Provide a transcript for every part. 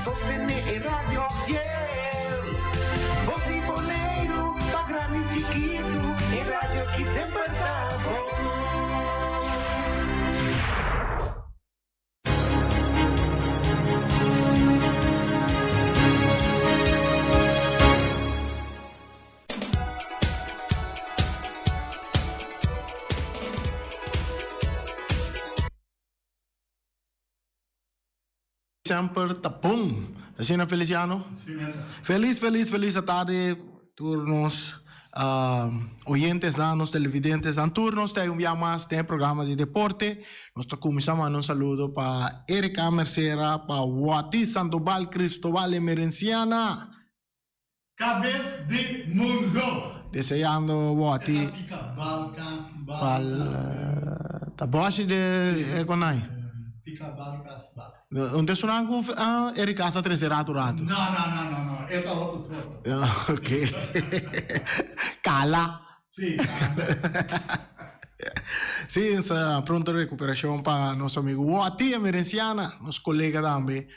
sostené e radio fiel. Bos di Boneiru, pa grandi chikitu, e radio ki semper ta bon. Semper ta bon. Asina Feliciano? Feliz, feliz, feliz atardi tur nos oyentesnan, nos televidentesnan, tur nos ta un bia mas den e programa di deporte. Nos ta cuminsa manda un saludo pa Erika Mercera, pa Wati Sandoval Cristobal Emerenciana. Kabes di mundo. Deseando Wati. E ta pika bal kas bal. Bal ta boshi de e konai. Pika bal kas bal. Un te sunan ku Erika sa trese ratu ratu. No no no no no e ta otro sorto. Ok. Kala. Si kala. Si esa pronto rekuperashon pa nos amigu Wati Emerenciana, nos kolega tambe.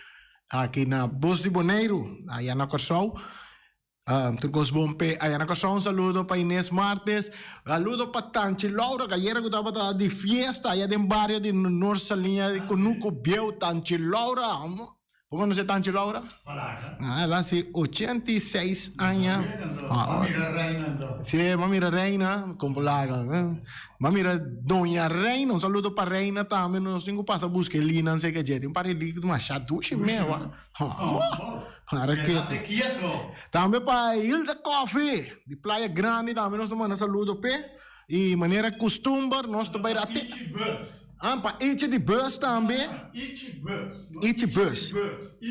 Aki na Bos di Boneiru, aya na Kòrsou. Tur kos bon p'e aya na Kòrsou. Un saludo pa Inés Martes. Saludo pa Tanchi Laura, ku ayera ku tabata di fiesta aya den bario di Noord Saliña di Kunuku Bieu. Tanchi Laura, bo konosé Tanchi Laura? El a hasi 86 aña. Sí, m'a mira Reina, kon por laga. M'a mira Doña Reina, un saludo pa Reina tambe, nos tin ku pasa buska e linan seka dje, tin un par di li masha dushi mewa. Para keto. Tambe pa Hilda Coffee di Playa Grandi tambe nos ta manda saludo p'e. I manera kustumber nos ta bai rate. Ah, pa Ichi di bus tambe. Ichi bus.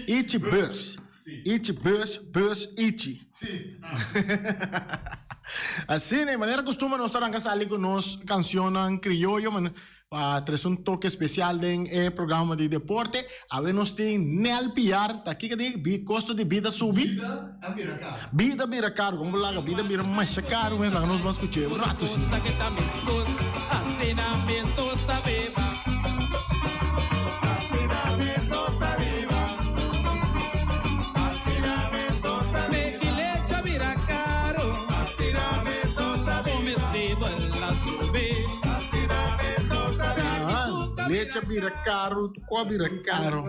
Ichi bus. Ichi bus, bus Ichi. Asina, e manera costumber nos ta ranca sali cu nos cancionnan crioyo pa trece un toque especial den e programa di deporte. Awe nos tin Nel Piar, ta kico di bi costo di bida subi? Bida a bira caro. Bida bira caro, como bo laga bida bira masha caro mes, laga nos ban scucha un rato si. Leche a bira caro, tur cos a bira caro.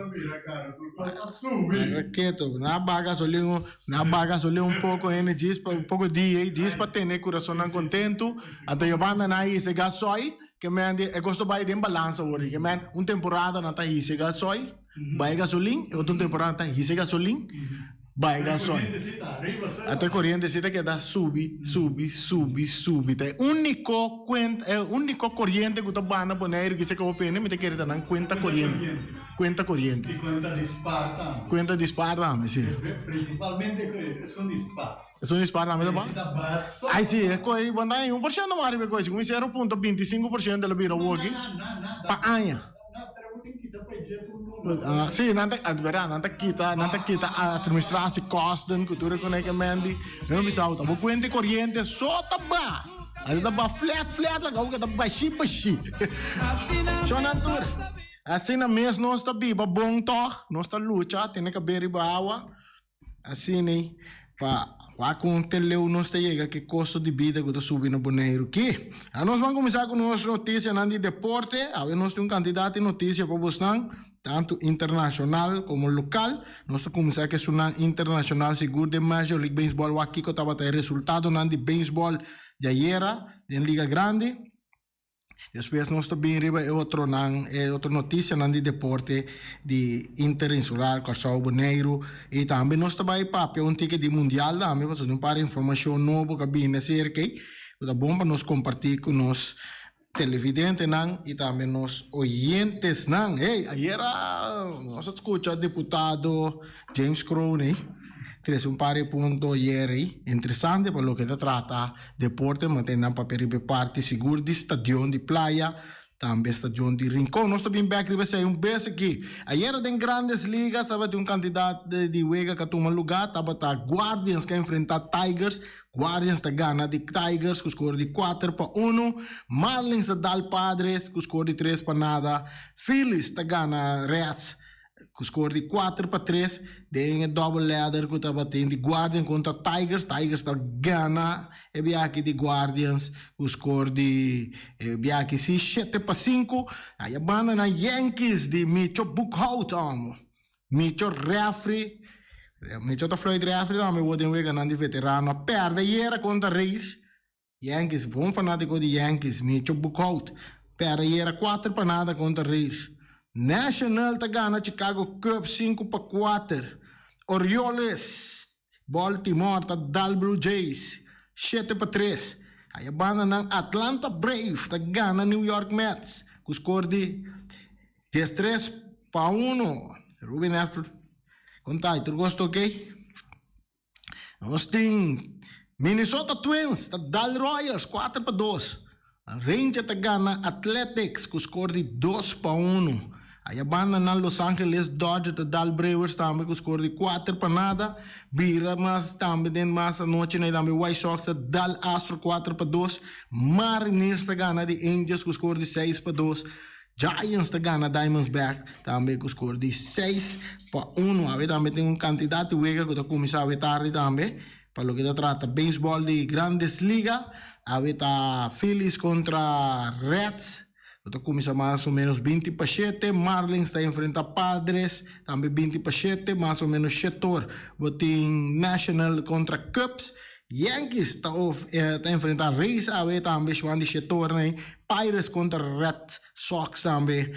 Raketo, nan a baha gasolin, nan a baha gasolin un poco hende djis pa un poco dia djis pa tene e curasonnan contento. Anto yo banda nan a hisa e gasoil, ke men di e cos ta bay den balansa awor, ke men un temporada nan ta hisa e gasoil. Bai gasolin, e otro temporada ta hisa gasolin, bai gasoil. Anto e coriente si ta keda subi, subi, subi, subi. Ta e unico cuenta, e unico coriente cu ta banda Boneiru kisa ke hopi hende mi ta kere ta nan cuenta coriente. Cuenta coriente. Y cuenta di spar tambe. Cuenta di spar tambe, si. Principalmente esun di spar. Esun di spar tambe ta ba? Ay si, e coe banda 1% mas riba e coe, segun 0.25% el a bira awoki pa aña. Sí, nan ta, verdad, nan ta kita, nan ta kita administratie kosten ku tur e kone ke men di. Mi no bisa bo, bo kuenta koriente so ta ba. Así ta ba flat, flat, laga bo ta bashi, bashi. Shon nan tur. Asina mes nos ta biba bon tog, nos ta lucha, tene kabe riba awa. Asina pa wak kon te leu nos ta yega ku e kosto di bida ku ta subi na Boneiru ki. A nos ban kuminsá ku nos notisianan di deporte. Awe nos tin un kantidat di notisia pa bosnan, tantu internashonal komo lokal. Nos ta kuminsá ku esunnan internashonal sigur den Major League Baseball. Wak kiko tabata e resultadonan di beisbòl di ayera den Liga Grandi. Despues nos ta bin riba e otronan, e otro noticianan di deporte di interinsular, Kòrsou, Boneiru y tambe nos ta bai papia un tiki di mundial tambe pasobra tin un par informacion nobo ku a bini acerca ei ku ta bon pa nos comparti ku nos televidentenan y tambe nos oyentesnan. Hey, ayera nos a scucha diputado James Kroon ei trece un par di punto ayer ei interesante pa loke ta trata Deporte mantene nan papia riba e parti sigur di stadion di Playa, tambe stadion di Rincon. Nos ta bin bek riba esei un bes aki. Ayera den Grandes Ligas tabatin un kantidat di wega ku a tuma lugá. Tabata Guardians ku a enfrentá Tigers. Guardians ta gana di Tigers ku skor di kuater pa unu. Marlins ta dal Padres ku skor di tres pa nada. Phillies ta gana Reds. Ku skor di 4-3 den e double header ku tabatin di Guardians kontra Tigers. Tigers ta gana e biaha di Guardians ku skor di e biaha si 7-5. Aya banda na Yankees di Micho Boekhout amo. Micho refri. Micho ta Floyd refri tambe wo den weganan di veterano. A perde ayera kontra Rays. Yankees, bon fanátiko di Yankees, Micho Boekhout. Perde ayera 4-0 kontra Rays. National ta gana Chicago Cubs 5-4. Orioles, Baltimore ta dal Blue Jays 7-3. Aya banda nan Atlanta Brave ta gana New York Mets ku skor di 13-1. Ruben F. Konta, tur kos ta okay? Nos tin Minnesota Twins ta dal Royals 4-2. Ranger ta gana Athletics ku skor di 2-1. Aya banda nan Los Angeles Dodgers ta dal Brewers tambe ku skor di 4-0. Bira mas tambe den mas anochi na tambe White Sox ta dal Astro 4-2. Mariners ta gana di Angels ku skor di 6-2. Giants ta gana Diamondbacks tambe ku skor di 6-1. Awe tambe tin un kantidat di wega ku ta kuminsá awe tardi tambe. Pa loke ta trata beisbòl di Grandes Liga, awe ta Phillies kontra Reds ku ta kuminsá mas o ménos 6:40. Marlins ta enfrentá Padres tambe 6:40, mas o ménos shetor. Bo tin National kontra Cubs. Yankees ta of ta enfrentá Rays awe tambe shuan di shetor nei. Pirates kontra Red Sox tambe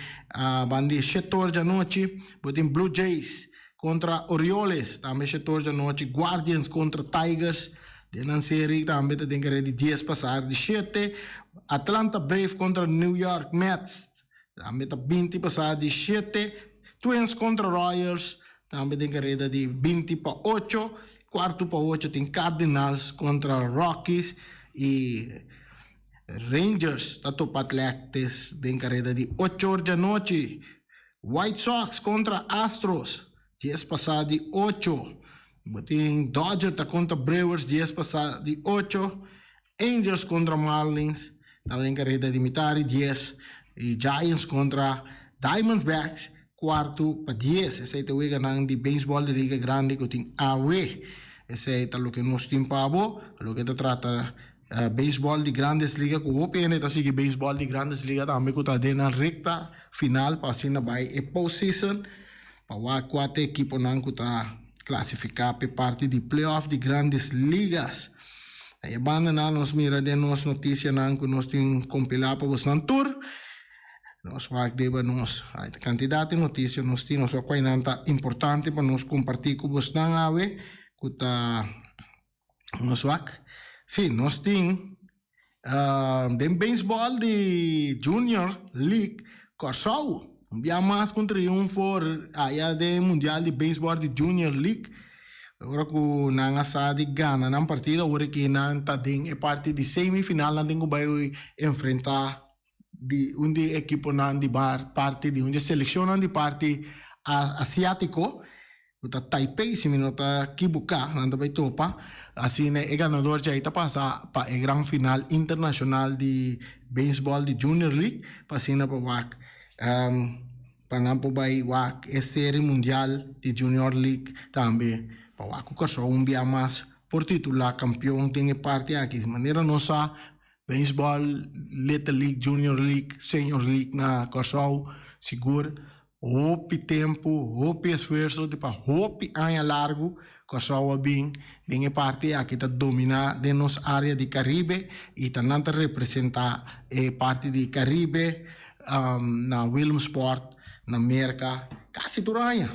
ban di shetor djanochi. Bo tin Blue Jays kontra Orioles tambe shetor djanochi. Guardians kontra Tigers den nan seri tambe ta den kere di 7:10. Atlanta Brave kontra New York Mets tambe ta 7:20. Twins kontra Royals tambe den kareda di 7:40. 7:45 tin Cardinals kontra Rockies i Rangers ta topa Athletics den kareda di 8:00 djanochi. White Sox kontra Astros 8:10. Bo tin Dodgers ta kontra Brewers 8:10. Angels kontra Marlins ta den kareda di 9:30 i Giants kontra Diamondbacks 9:45. Esei ta weganan di beisbòl di Liga Grandi ku tin awe. Esei ta loke nos tin pa bo, loke ta trata beisbòl di Grandes Liga ku hopi hende ta sigui beisbòl di Grandes Liga tambe ku ta den nan rekta final pa asina bai e postseason pa wak kua ta e ekiponan ku ta klasifiká pa e parti di playoff di Grandes Ligas. E bandanan nos mira den nos notisianan ku nos tin kompilá pa bosnan tur. Nos wak deba nos kantidat di notisia nos tin, nos wak kuainan ta importante pa nos kompartí ku bosnan awe ku ta nos wak. Sí, nos tin den beisbòl di Junior League Kòrsou un bia mas ku un triunfo aya den mundial di beisbòl di Junior League. Ora ku nan a sa di gana nan partido awor ki nan ta den e parti di semifinal nan tin ku bai enfrentá di un di ekiponan di parti di un di e selekshonnan di parti asiátiko ku ta Taipei si mi no ta kibuká nan ta bai topa asina e ganador djei ta pasa pa e gran final internashonal di beisbòl di Junior League pa asina pa wak pa nan por bai wak e seri mundial di Junior League tambe pa wak ku Kòrsou un bia mas por titulá kampion den e parti aki manera nos sa. Beisbòl, Little League, Junior League, Senior League na Kòrsou, sigur hopi tempu, hopi esfuerso di pa hopi aña largu Kòrsou a bin den e parti aki ta dominá den nos área di Karibe i ta nan ta representá e parti di Karibe na Willemsport na Merka kasi tur aña.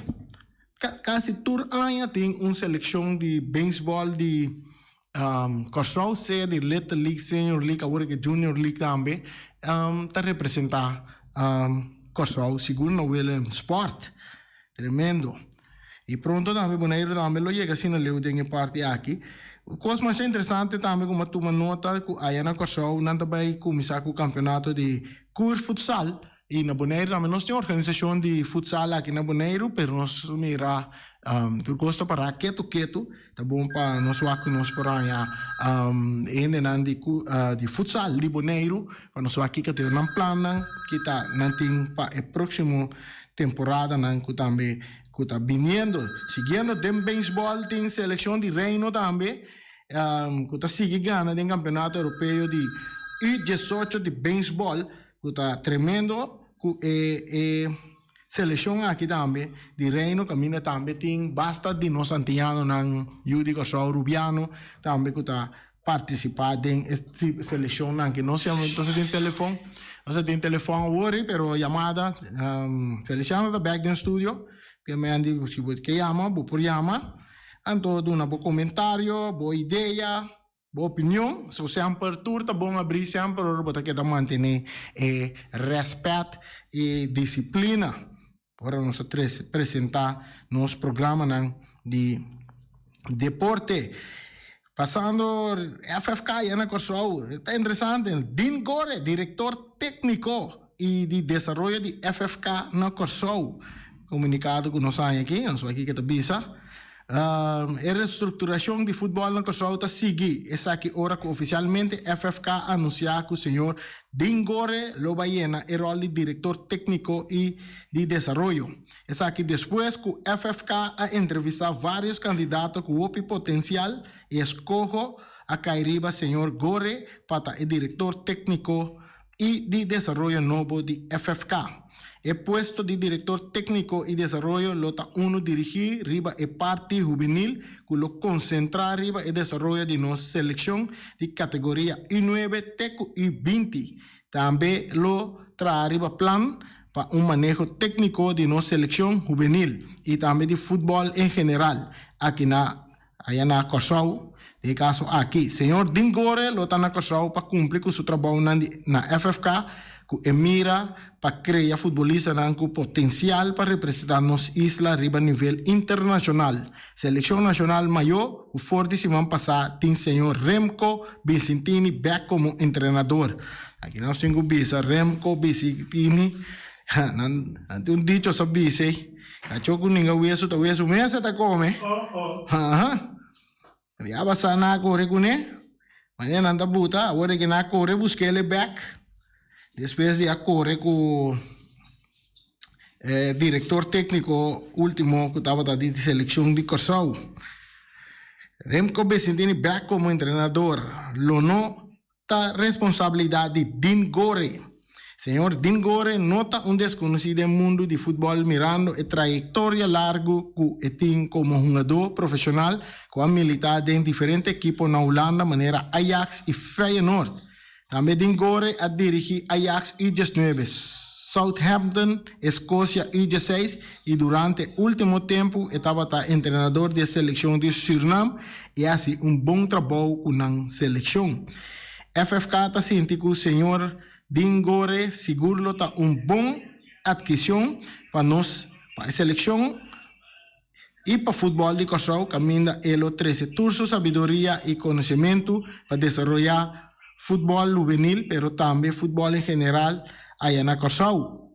Kasi tur aña tin un selekshon di beisbòl di Kòrsou, sea di Little League, Senior League, awor ke Junior League tambe, ta representá Kòrsou sigur na Willemsport. Tremendo. I pronto tambe Boneiru tambe lo yega asina leu den e parti aki. Kos masha interesante tambe ku mi a tuma nota ku aya na Kòrsou nan ta bai kuminsá ku kampionato di Kurs Futsal. I na Boneiru tambe nos tin organisashon di futsal aki na Boneiru, pero nos mira tur kos ta pará ketu ketu. Ta bon pa nos wak ku nos por haña hendenan di di futsal di Boneiru pa nos wak kiko ta nan plannan, kita nan tin pa e próksimo. temporadanan ku tambe ku ta biniendo. Siguiendo den beisbòl tin selekshon di Reino tambe ku ta sigui gana den kampeonato europeo di U diesocho di beisbòl ku ta tremendo ku e e selekshon aki tambe di Reino kaminda tambe tin basta di nos antianonan yu di Kòrsou Rubiano tambe ku ta partisipá den e selekshonnan ki nos nos tin telefòn nos tin telefòn awor pero yamada Feliciano ta bèk den studio ke men di si bo ke yama bo por yama anto duna bo komentario bo idea bo opinion so semper tur ta bon abrí semper ora bo ta keda mantené e rèspèt i disiplina ora nos ta presentá nos programanan di deporte. Pasando FFK ya na Kòrsou, ta interesante, Dean Gore, direktor tékniko i di desaroyo di FFK na Kòrsou, komunikado ku nos haña aki, nos wak kiko ta bisa. E restrukturashon di futbòl na Kòrsou ta sigui esaki ora ku ofisialmente FFK a anunsiá ku señor Dean Gore lo bai yena e ròl di direktor tékniko i di desaroyo. Esaki despues ku FFK a entrevistá vários kandidato ku hopi potensial i eskoho a kai riba señor Gore pa ta e direktor tékniko i di desaroyo nobo di FFK. E puesto di direktor tékniko i desaroyo lo ta unu dirigí riba e parti hubenil ku lo konsentrá riba e desaroyo di nos selekshon di kategoria U nuebe te ku U 20. Tambe lo traha riba plan pa un maneho tékniko di nos selekshon hubenil i tambe di futbòl en general aki na aya na Kòrsou. Den e kaso aki, señor Dean Gore lo ta na Kòrsou pa kumpli ku su trabounan di na FFK ku e mira pa krea futbolistanan ku potensial pa representá nos isla riba nivel internashonal. Selekshon nashonal mayó ku for di siman pasá tin señor Remco Bicentini bèk komo entrenador. Aki nos tin ku bisa Remco Bicentini, nan tin un dicho sa bisa ei, kachó ku ninga wesu ta wesu mes e ta kome. Aha. Ya basá nan a kore kuné, manera nan ta buta, awor e ke nan a kore busk'el bèk, despues di a kore ku E direktor tékniko último ku tabata di selekshon di Kòrsou, Remco Besentini bèk komo entrenador lo no ta responsabilidat di Dean Gore. Señor Dean Gore no ta un deskonosí den mundu di futbòl mirando e trayektoria largu ku e tin komo hungadó profeshonal ku a militá den diferente ekipo na Hulanda manera Ajax i Feyenoord. Tambe Dean Gore a dirigí Ajax U diesnuebe, Southampton, Eskosia U diesseis i durante último tempu e tabata entrenador di e selekshon di Sürnam i a hasi un bon trabou ku nan selekshon. FFK ta sinti ku señor Dean Gore sigur lo ta un bon atkishon pa nos pa e selekshon. I pa futbòl di Kòrsou kaminda e lo trese tur su sabiduria i konosementu pa desaroyá futbòl hubenil pero tambe futbòl en general aya na Kòrsou.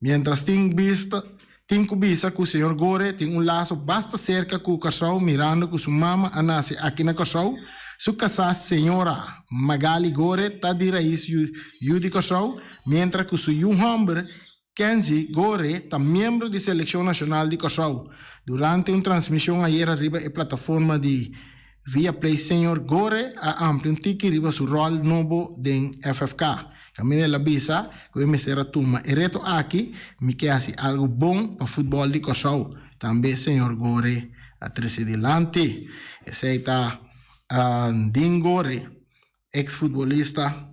Miéntras tin bista tin ku bisa ku señor Gore tin un laso basta serka ku Kòrsou mirando ku su mama a nase aki na Kòrsou, su kasá señora Magali Gore ta di rais yu di Kòrsou miéntras ku su yu hòmber Kenzie Gore ta miembro di selekshon nashonal di Kòrsou. Durante un transmishon ayera riba e plataforma di Viaplay señor Gore a amplia un tiki riba su ròl nobo den FFK. Kaminda el a bisa ku e mester a tuma e reto aki, Mi ke hasi algu bon pa futbòl di Kòrsou, tambe señor Gore a trese dilanti. Esei ta Dean Gore, eks futbolista.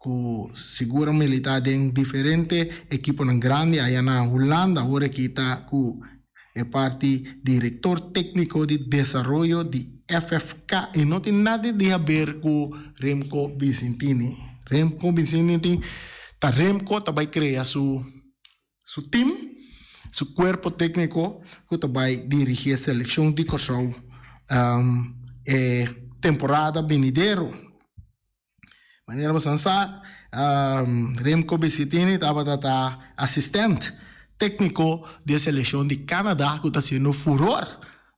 Ku sigur a militá den diferente ekiponan grandi aya na Hulanda, awor aki ta ku e parti direktor tékniko di desaroyo di FFK i no tin nada di haber ku Remco Bicentini. Remco Bicentini tin ta Remco ta bai krea su su tim, su kuerpo tékniko ku ta bai dirigí e selekshon di Kòrsou e temporada binidero. Manera boso sa, Remco Bicentini tabata ta asistent tékniko di e selekshon di Canada ku ta hasiendo furor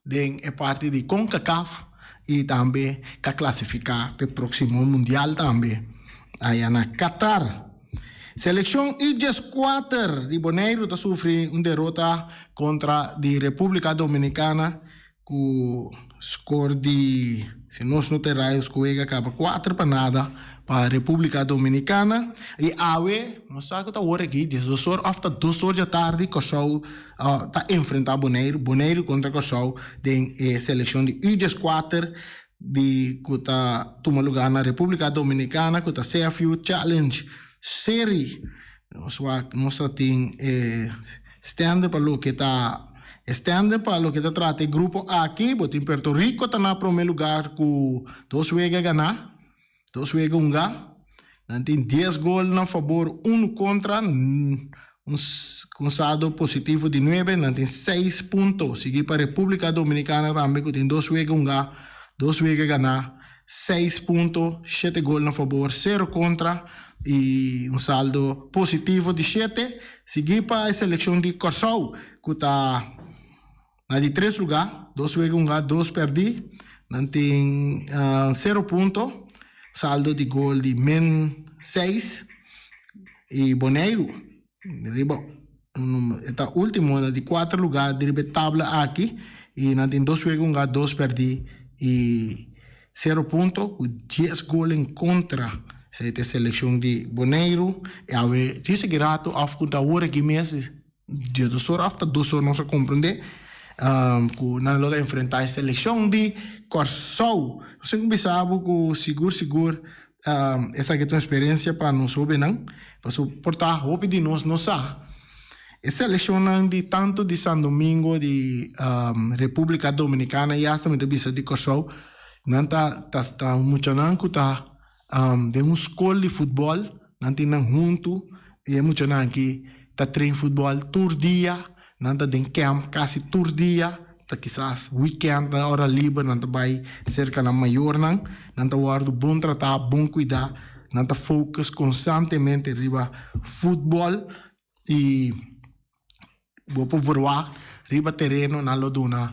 den e parti di Concacaf i tambe ka klasifiká pa e próksimo mundial tambe aya na Qatar. Selekshon U 14 di Boneiru ta sufri un derota kontra di Repúblika Dominikana ku skor di, si nos no ta erá, e wega kaba 4-0 pa Repúblika Dominikana. I awe nos sa ku ta ora aki, 12 or òf ta 2 or djatardi, Kòrsou ta enfrentá Boneiru, Boneiru kontra Kòrsou den e selekshon di U 14 di ku ta tuma lugá na Repúblika Dominikana ku ta CFU Challenge Serie. Nos wak nos ta tin e stènder pa loke ta e stènder pa loke ta trata e grupo aki. Bo tin Puerto Rico ta na promé lugar ku dos wega ganá, dos wega hungá. Nan tin 10 gol na fabor, unu kontra, un saldo positivo di 9. Nan tin 6 punto. Sigui pa Repúblika Dominikana tambe ku tin dos wega hungá, dos wega ganá, 6 punto, 7 gol na fabor, 0 kontra i un saldo positivo di 7. Sigui pa e selekshon di Kòrsou ku ta na di 3 lugá, dos wega hungá, dos pèrdí. Nan tin 0 punto, saldo di gol di min 6. I Boneiru riba e ta último na di 4 lugá di riba e tabla aki i nan tin dos wega hungá, dos pèrdí i 0 punto ku 10 gol en kontra. Esei ta e selekshon di Boneiru. I awe djis aki ratu òf ku ta awor aki mes 12 or òf ta 2 or nos a komprendé ku nan lo ta enfrentá e selekshon di Kòrsou. Nos tin ku bisa bo ku sigur sigur esaki ta un eksperensia pa nos hóbennan, pasobra por ta hopi di nos no sa e selekshonnan di tantu di San Domingo, di Repúblika Dominikana i asta mi ta bisa di Kòrsou, nan ta ta muchanan ku ta den un skol di futbòl, nan tin nan huntu i e muchanan aki ta train futbòl tur dia, nan ta den kèmp kasi tur dia, ta kisas wikènt nan ora liber nan ta bai serka nan mayornan, nan ta wòrdu bon tratá, bon kuidá, nan ta focus konstantemente riba futbòl i bo por verwagt riba tereno nan lo duna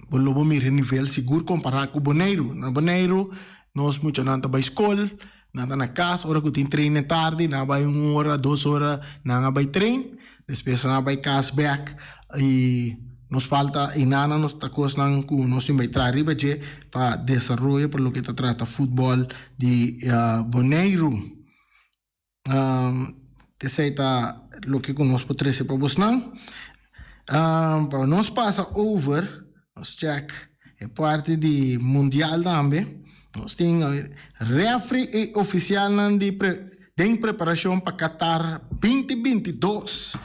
bo lo bo mira e nivel sigur kompará ku Boneiru. Na Boneiru nos muchanan ta bai skol, nan ta na kas ora ku tin train den tardi nan a bai un ora dos ora nan a bai train despues nan a bai kas bèk i nos falta i nan nos ta kosnan ku nos tin bai traha riba dje pa desaroyo pa loke ta trata futbòl di Boneiru. Esei ta loke ku nos por trese pa bosnan. Pa nos pasa over, nos check e parti di mundial tambe. Nos tin refri i ofisialnan di den preparashon pa Qatar 2022.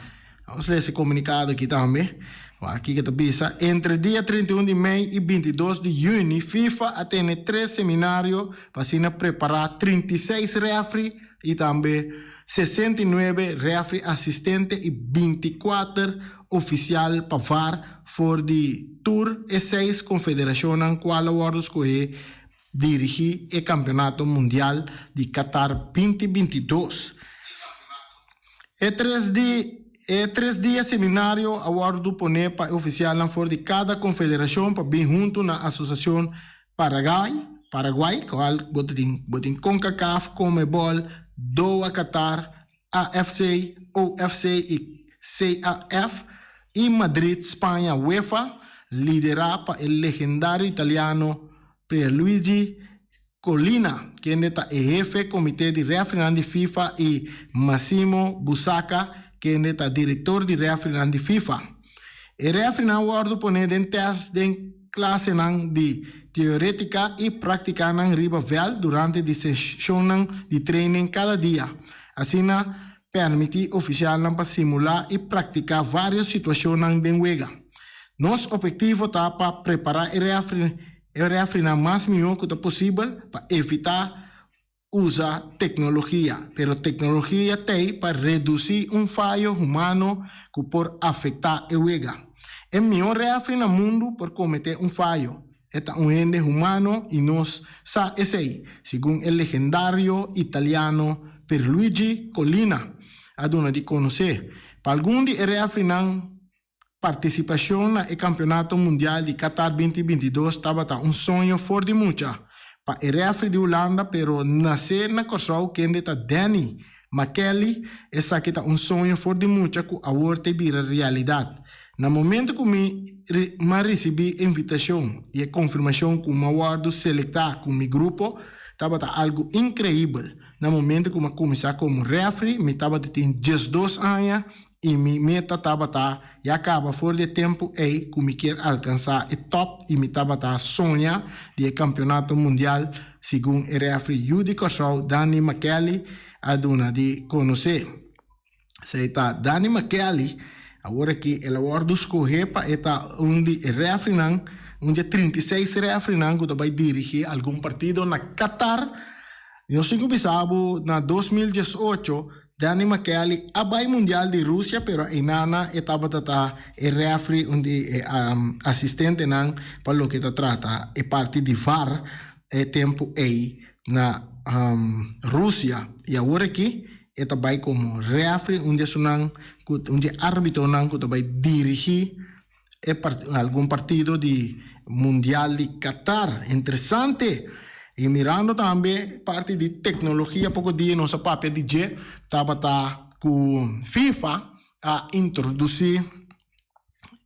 Nos lesa e komunikado aki tambe. Wak kiko ta bisa, Entre dia 31 di mei i 22 di yüni FIFA a tene tres seminario pa asina prepará 36 rèfri i tambe 69 rèfri asistente i 24 ofisial pa var for di tur e seis konfederashonnan kual a wòrdu skohé dirigí e Kampeonato Mundial di Qatar 2022. E tres di e tres dia seminario a wòrdu poné pa e ofisialnan for di kada konfederashon pa bin huntu na Asosiashon Paraguay, Paraguay, kual bo ta tin bo tin Concacaf, Conmebol, Doha Qatar, AFC, OFC i CAF, i Madrid, Spaña, UEFA, liderá pa e legendario italiano Pierluigi Collina, kende ta e hefe komité di rèfrinan di FIFA i Massimo Busacca, kende ta direktor di rèfrinan di FIFA. E rèfrinan wòrdu poné den tèst den klasenan di teorétika i práktikanan riba vèlt durante di seshonnan di training kada dia. Asina pèrmití ofisialnan pa simulá i praktiká vários situashonnan den wega. Nos ophetivo ta pa prepará e E refrinan mas mihó ku ta posibel pa evitá usa teknologia, pero teknologia t'ei pa redusí un fayo humano ku por afektá e wega. E mihó refri na mundu por kometé un fayo, e ta un hende humano i nos sa esei, segun e legendario italiano Pierluigi Collina a duna di konosé. Pa algun di e refrinan Partisipashon na e Kampeonato Mundial di Qatar 2022 tabata un soño for di mucha pa e rèfri di Hulanda pero nasé na Kòrsou kende ta Danny. Makelly, Esaki ta un soño for di mucha ku awor te bira realidat. Na momento ku mi m'a risibí e invitashon i e konfirmashon ku m'a wòrdu selektá ku mi grupo, tabata algu inkreibel. Na momento ku m'a kuminsá komo rèfri mi tabata tin 12 aña i mi meta tabata ya kaba for di e tempu ei ku mi kier alkansá e tòp i mi tabata soña di e kampionato mundial, segun e rèfri yu di Kòrsou Danny Makkelie a duna di konosé. Esei ta Danny Makkelie, awor aki el a wòrdu skohé pa e ta un di e rèfrinan, un di e 36 rèfrinan ku ta bai dirigí algun partido na Qatar. Nos tin ku bisa bo na 2018 Danny Makkelie a bai Mundial di Rusia pero einana e tabata ta e rèfri, un di e asistentenan pa loke ta trata e parti di VAR e tempu ei na Rusia. I awor aki e ta bai komo rèfri, un di esunnan ku un di e árbitonan ku ta bai dirigí e algun partido di Mundial di Qatar. Interesante! I mirando tambe parti di teknologia poko dia nos a papia di dje tabata ku FIFA a introdusí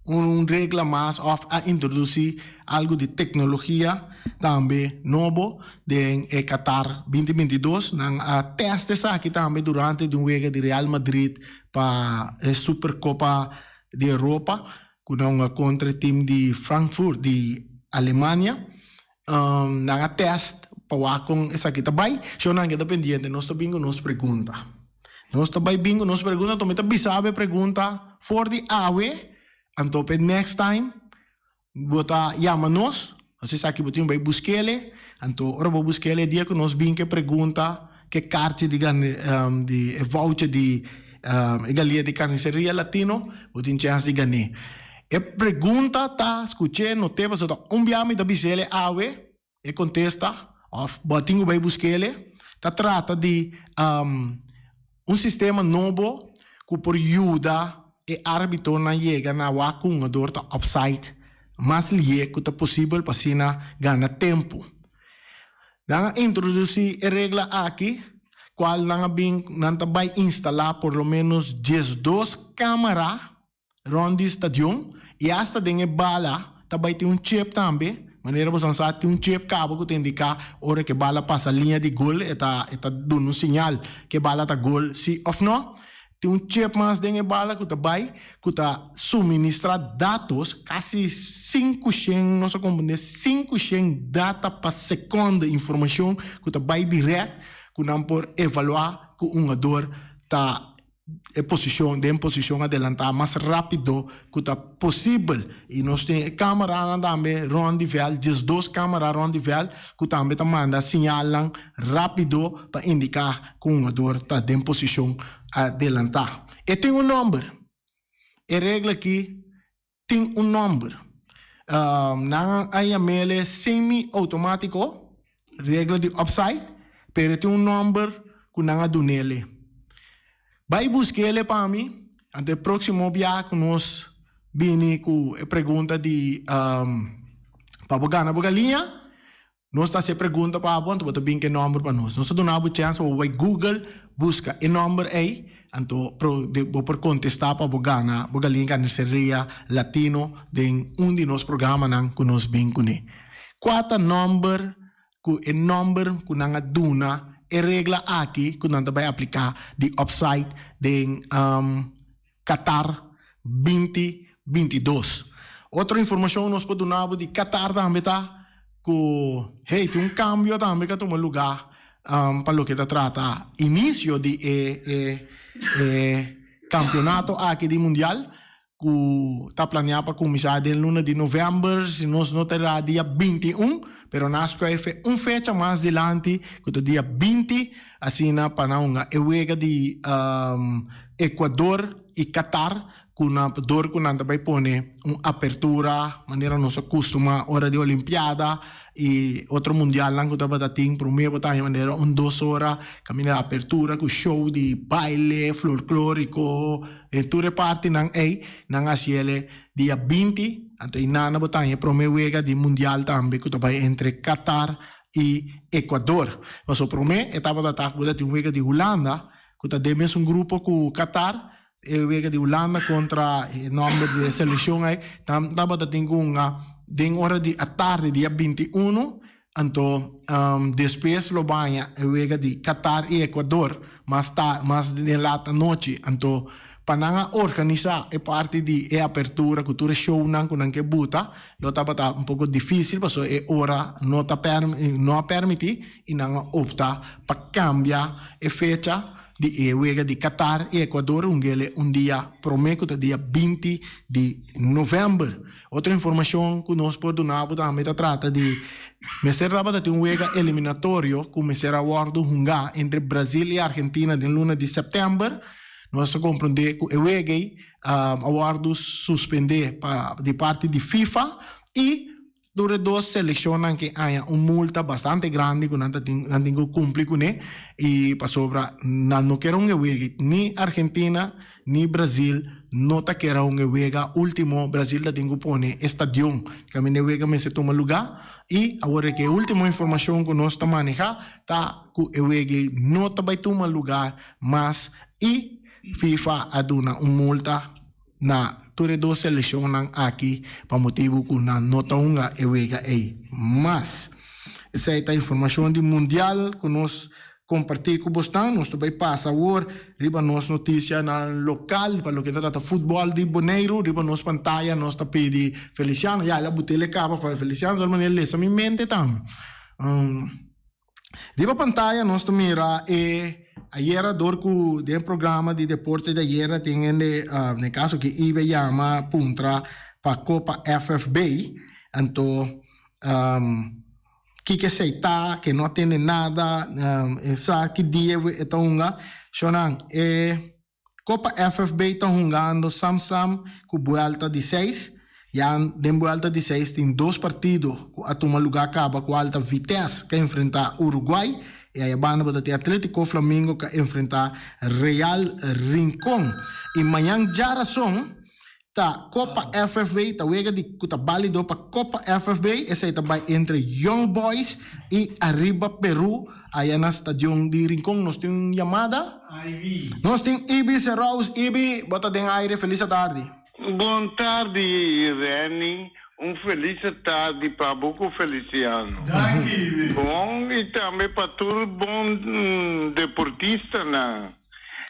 un regla mas òf a introdusí algu di teknologia tambe nobo den e Qatar 2022. Nan a tèst esaki tambe durante di un wega di Real Madrid pa e Supercopa di Europa ku nan hunga kontra e tim di Frankfurt di Alemania. Nan a tèst pa wak kon esaki ta bai. Shon nan keda pendiente, nos ta bin ku nos pregunta. Nos ta bai bin ku nos pregunta, anto mi ta bisa bo e pregunta for di awe, anto pa e next time bo ta yama nos, pasobra esaki bo tin bai busk'el, anto ora bo busk'el e dia ku nos bin ku e pregunta, ku e karchi di di e voucher di e galia di Carniceria Latino, bo tin chèns di gan'é. E pregunta ta, skuch'é, not'é, pasobra ta un bia mi ta bis'el e awe, e kontesta, òf bo a tin ku bai busk'el e, ta trata di un sistema nobo ku por yuda e árbitonan yega na wak ku hungador ta offside mas lihé ku ta posibel pa asina gana tempu. Nan a introdusí e regla aki, kual nan a bin nan ta bai instalá por lo ménos 12 kámara rònt di stadion i asta den e bala ta bai tin un chip tambe, manera boso sa tin un chip kaba ku ta indiká ora ku e bala pasa liña di gol e ta e ta duna un siñal ku e bala ta gol si òf nò. Tin un chip mas den e bala ku ta bai ku ta suministrá datos kasi 500, nos a komprendé 500 data pa sekònde informashon ku ta bai dirèkt ku nan por evaluá ku un hungador ta e posishon den posishon adelantá mas rápido ku ta posibel i nos tin e kámaranan tambe rònt di vèlt, 12 kámara rònt di vèlt ku tambe ta manda siñalnan rápido pa indiká ku un hungador ta den posishon adelantá. E tin un nòmber. E regla akí tin un nòmber. Nan a yam'el semi-outomátiko, regla di offside, pero e tin un nòmber ku nan a dun'el. Bai busk'el pa mi, anto e próksimo biaha ku nos bini ku e pregunta di pa bo gana bo galiña, Nos ta hasi e pregunta pa bo, anto bo ta bin ku e nòmber pa nos. Nos ta duna bo chèns pa bo bai Google buska e nòmber ei, anto bo por kontestá pa bo gana bo Galiña Carniceria Latino den un di nos programanan ku nos bin kuné. Kua ta nòmber ku e nòmber ku nan a duna e regla aki ku nan ta bai apliká di offside den Qatar 2022. Otro informashon nos por duna bo di Qatar tambe ta ku hey tin un kambio tambe ku a tuma lugá pa loke ta trata inisio di e e e kampionato aki di mundial ku ta planeá pa kuminsá den luna di novèmber si nos no ta erá dia 21 pero nan a skuif un fecha mas dilanti ku ta dia 20 asina pa nan hunga e wega di Ecuador y Qatar cu nan dor cu nan ta bay pone un apertura manera nos a custuma ora di Olimpiada y otro mundialnan cu tabata tin prome bo ta haña manera un dos ora caminda apertura cu show di baile florklorico en tur e partinan ey nan a haciele dia 20 anto y nan bo ta haña e prome wega di mundial tambe cu ta bay entre Qatar y Ecuador pasobra prome e tabata ta cu bo ta tin un wega di Hulanda. ku ta den mesun grupo ku Qatar. E wega di Hulanda kontra e nòmber di e selekshon ei tabata tin ku hunga den ora di atardi dia 21. Anto despues lo baña e wega di Qatar i Ecuador mas ta mas den lat anochi. Anto pa nan a organisá e parti di e apertura ku tur e shownan ku nan ke buta lo tabata un poko difísil pasobra e ora no ta no a permití i nan a opta pa kambia e fecha di e wega di Qatar i Ecuador un gele un dia promé ku ta dia 20 di novèmber. Otro informashon ku nos por duna bo tambe ta trata di mester tabata tin un wega eliminatorio ku mester a wòrdu hungá entre Brazil i Argentina den luna di sèptèmber. Nos a komprondé ku e wega ei a wòrdu suspendé pa di parti di FIFA i Tur e dos selekshonnan ke haña un multa bastante grandi ku nan ta tin nan tin ku kumpli kuné i pasobra nan no kere un e wega ni Argentina ni Brazil no ta kere un e wega ultimo Brazil ta tin ku pone e stadion kaminda e wega mester tuma lugá i awor e ke ultimo informashon ku nos ta maneha ta ku e wega ei no ta bai tuma lugá mas i FIFA a duna un multa. Na tur e dos selekshonnan aki pa motibu ku nan no ta hunga e wega ei mas. Esei ta informashon di mundial ku nos kompartí ku bosnan. Nos ta bai pasa awor riba nos notisianan lokal pa loke ta trata futbòl di Boneiru. Riba nos pantaya nos ta pidi Feliciano, ya el a but'el e kaba fa Feliciano, di tal manera lesa mi mente tambe. Riba pantaya nos ta mira e ayera dor ku den programa di deporte di ayera tin hende den kaso ki Ibe yama puntra pa Copa FFB anto kiko esei ta ke no a tende nada e sa ki dia e ta hunga shownan e Copa FFB ta hungando sam sam cu buelta di seis. Ya den buelta di seis tin dos partido cu a tuma lugar caba cual ta Vitesse ca enfrenta Uruguay y aya banda bo ta tin Atletico Flamingo ca enfrenta Real Rincon. Y mañan djarason ta Copa FFB ta wega di cu ta balido pa Copa FFB esey ta bay entre Young Boys y Arriba Peru aya na stadion di Rincon. Nos tin un yamada. Nos tin Ibi Serous. Ibi, bo ta den aire. Feliz atardi. Bon tardi Renny, un feliz atardi pa bo cu Feliciano. Danki Ibi. Bon y tambe pa tur bon deportistanan.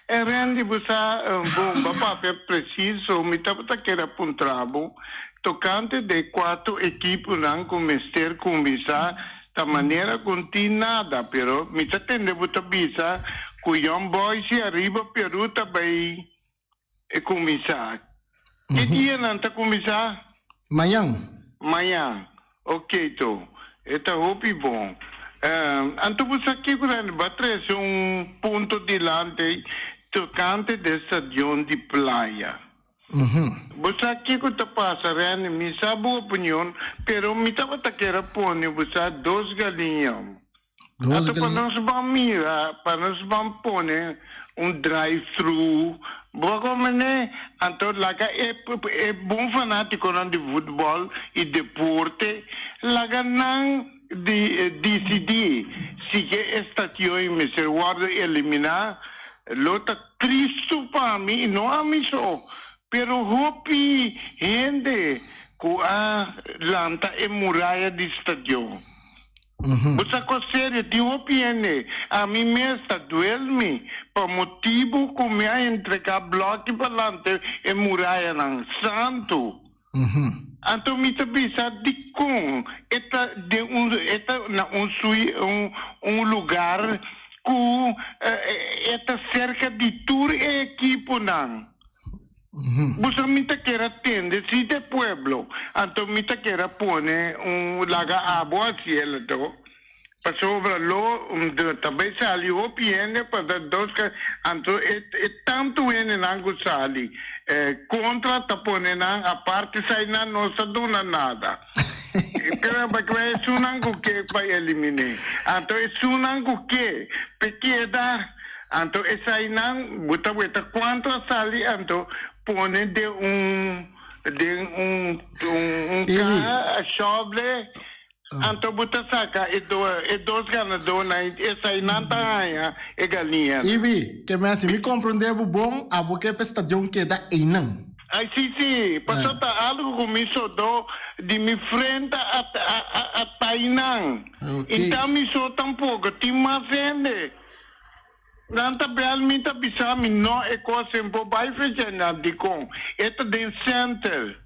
E Randy bo sa bon bo a papia preciso mi tabata kere a puntra bo tocante de cuatro equiponan cu mester cuminsa ta manera cu n'tin nada pero mi ta tende bo ta bisa cu Young Boys y Arriba Peru ta bay cuminsa ki dia nan ta cuminsa? Mañan. Mañan. Ok to. E ta hopi bon. Anto bo sa kico nan ba trece un punto dilanti tocante de stadion di Playa. Bo sa kico ta pasa Renny, mi sa bo opinion, pero mi tabata kier a pone bo sa dos galiña. Dos Anto pa nos ban mira, pa nos ban pone un drive thru, bo a comprende? Anto laga e e bon fanaticonan di futbol y deporte laga nan di dicidi si ke e station mester wordo elimina, lo ta tristo pa mi y no ami so, pero hopi hende cu a lanta e muraya di stadion. Bo sa kos serio, tin hopi hende. Ami mes ta duel mi pa motibu ku mi a entregá blòki pa lanta e murayanan santu. Anto mi ta bisa dikon e ta den un e ta na un sui un un lugar ku e ta serka di tur e ekiponan. Boso mi ta kier a tende si de pueblo, anto mi ta kier a pone un laga abo haciel anto, pasobra lo ta bay sali hopi hende pa da dos ka, anto e e tanto hendenan cu sali contra ta pone nan aparte esai nan no sa duna nada. Pero pakiba esunnan cu ke pa elimine, anto esunnan cu ke pe keda. Anto esainan bo ta weta cuanto a sali anto pone den un den un un Ibi. caha a shoble. Anto bo ta saka e do e dos ganadónan i eseinan ta haña e galiñanan. Ibi, ke men si mi komprondé bo bon, abo ke pa e stadion keda einan. Ai, sí, sí, pasobra ta algu ku mi sodó di mi frenta a a a tainan. Ok. I ta mi so tampoko, tin mas hende. Nan ta bel mi ta bisa mi no e kos en por bai fecha nan dikon e ta den center.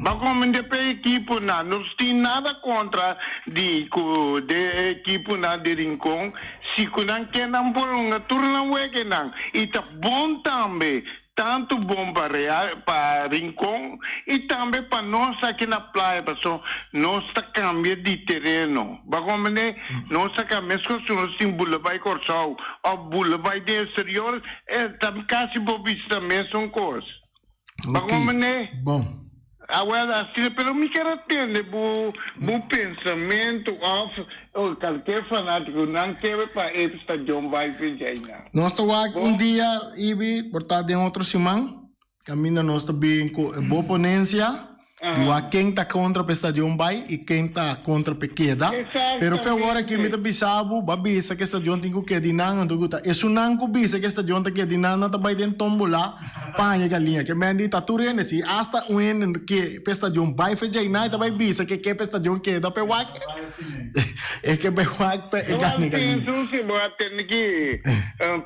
Ba komende pa e ekiponan nos tin nada kontra di ku de e ekiponan di Rincon si ku nan ke nan por hunga tur nan wekenan i ta bon tambe Tantu bon pa Real, pa Rincon y tambe pa nos aki na Playa paso nos ta cambia di tereno. Bo a comprende? Nos ta cambia mescos cu nos tin bula bay Corsou of bula bay den exterior e ta casi bo bisa mesun cos. Bo a Ok, comprende? bon. Awel asina, pero mi kier a tende bo bo pensamentu of kalker fanatiko nan kere pa e stadion bai Vijayna. Nos ta wak Bo? un dia Ibi, por ta den otro siman, kaminda nos ta bin ku e bo ponencia di wak ken ta kontra pa e stadion bai i ken ta kontra pa e keda. Pero fe awor aki mi ta bisa bo, bo a bisa ku e stadion tin ku keda di nan, anto ku ta esunnan ku bisa ku e stadion ta keda di nan, nan ta bai den tombola. Paña galiña ke men di ta tur hende si hasta un hende ke pe stadion bai fe djei ta bai bisa ke ke pe stadion keda pe wak e ke bai wak pe e Bo gana galiña. pensa un si bo a tende ki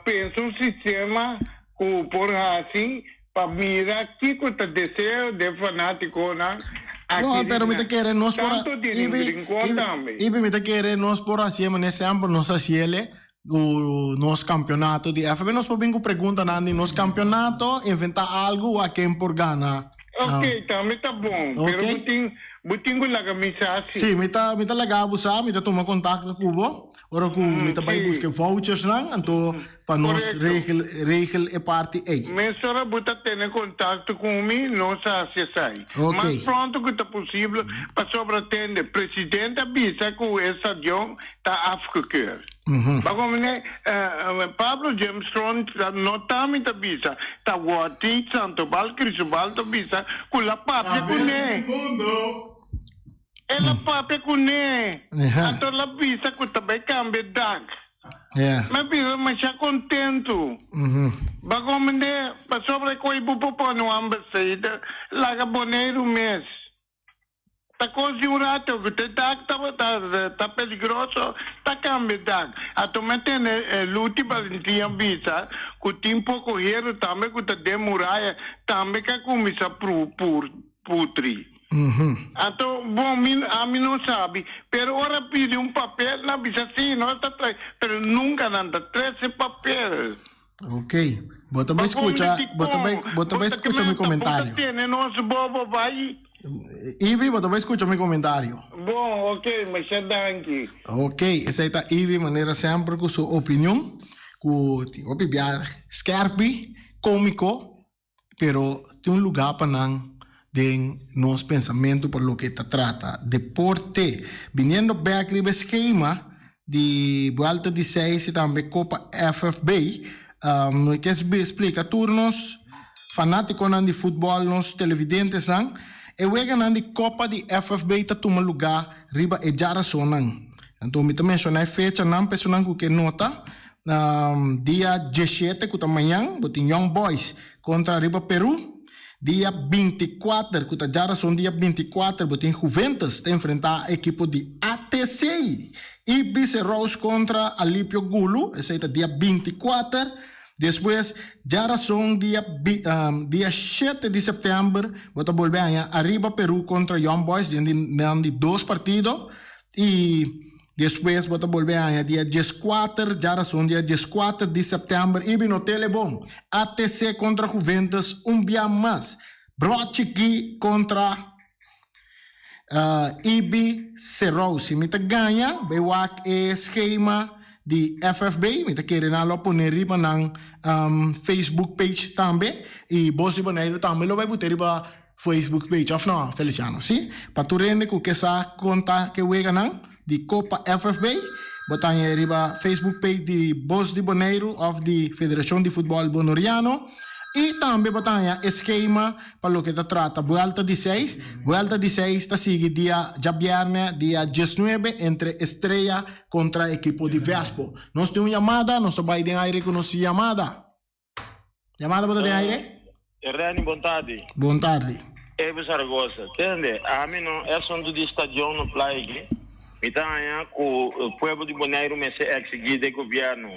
pensa un sistema ku por hasi pa mira kiko ta deseo den fanatikonan No, aki pero mi ta na kere nos por tanto di Ibi Rincon Ibi tambe. Ibi mi ta kere nos por hasié manera semper nos hasiele Ku nos kampeonato di FB nos por bin ku preguntanan di nos kampeonato, inventá algu wak ken por gana. Ok, tambe ta bon, pero Ok. bo tin bo tin ku laga mi sa si. Sí, mi ta mi ta laga bo sa, mi ta tuma kontakto ku bo ora ku mi ta bai Sí. buska e vouchersnan, anto pa nos Korekto. regel regel e parti ei. Mesora bo ta tene kontakto ku mi, nos a hasi esei. Ok. Mas pronto ku ta posibel, pasobra tende, presidente a bisa ku e stadion ta afgekeurd. Ba komprende? Pablo James Kroon no ta mi ta bisa, ta Wòti Santobal Crisubal ta bisa ku la papia kuné. El a papia kuné, anto el a bisa ku ta bai kambia dak. Mi a bisa masha kontentu. Ba komprende? Pasobra e koe bo por pone un ambasada laga Boneiru mes. Ta cos di un rato cu te dak ta ta peligroso ta cambia dak. Ato mi a tende Luti Valentin a bisa cu tin poco hero tambe cu ta den muraya tambe ca cuminsa putri. Anto bon mi ami no sabi pero ora a pidi un papel nan a bisa si nos ta trae pero nunca nan ta trece papel. Ok, bo ta bai scucha, bo ta bai, bo ta bai scucha mi comentario. Bo ta tene nos bobo bai. Ivy, bo ta bai scucha mi comentario. Bon, ok, masha danki. Ok, esei ta Ivy manera semper cu su opinion, cu tin hopi bia skerpi, comico, pero tin un lugar pa nan den nos pensamentu pa loke ta trata deporte. Biniendo bek riba e schema di Buelta di Seis y tambe Copa FFB, mi ke splika tur nos fanaticonan di futbol, nos televidentesnan, e weganan di Copa di FFB ta tuma lugar riba e djarasonnan. Anto mi ta menciona e fechanan pa esunnan cu ke nota. Dia diesshete ku ta mañan bo tin Young Boys kontra riba Peru. Dia binti kuater ku ta djarason dia binti kuater bo tin Juventus ta enfrentá ekipo di ATC i Bise Rose kontra Alipio Gulu, esei ta dia binti kuater. Despues djarason dia dia shete di sèptèmber bo ta bolbe haña Ariba Peru kontra Young Boys den di nan di dos partido i Despues bo ta bolbe haña dia dieskuater, djarason dia dieskuater di sèptèmber i bino tele bon, ATC kontra Juventus un bia mas, Bro Chikí kontra Ibi Serou. Si mi ta gaña, bai wak e skema di FFB, mi ta kere nan lo pone riba nan Facebook page tambe i Bos di Boneiru tambe lo bai bute riba Facebook page of no, Feliciano? Si, pa tur hende ku ke sa konta ke weganan di Kopa FFB, bo ta haña riba Facebook page di Bos di Boneiru of di Federashon di Futbòl Bonoriano. I tambe bo ta haña e skema pa loke ta trata Buelta di Seis. Buelta di Seis ta sigui dia djabièrnè dia diesnuebe entre Estrella kontra ekipo di Vespo. Nos tin un yamada, nos ta bai den aire ku nos yamada. Yamada bo ta den aire? Reni, bon tardi. Bon tardi. Ebe Zaragoza, tende, ami no e asuntu di stadion no playa aki. Mi ta haña ku pueblo di Boneiru mester eksigí di gobièrnu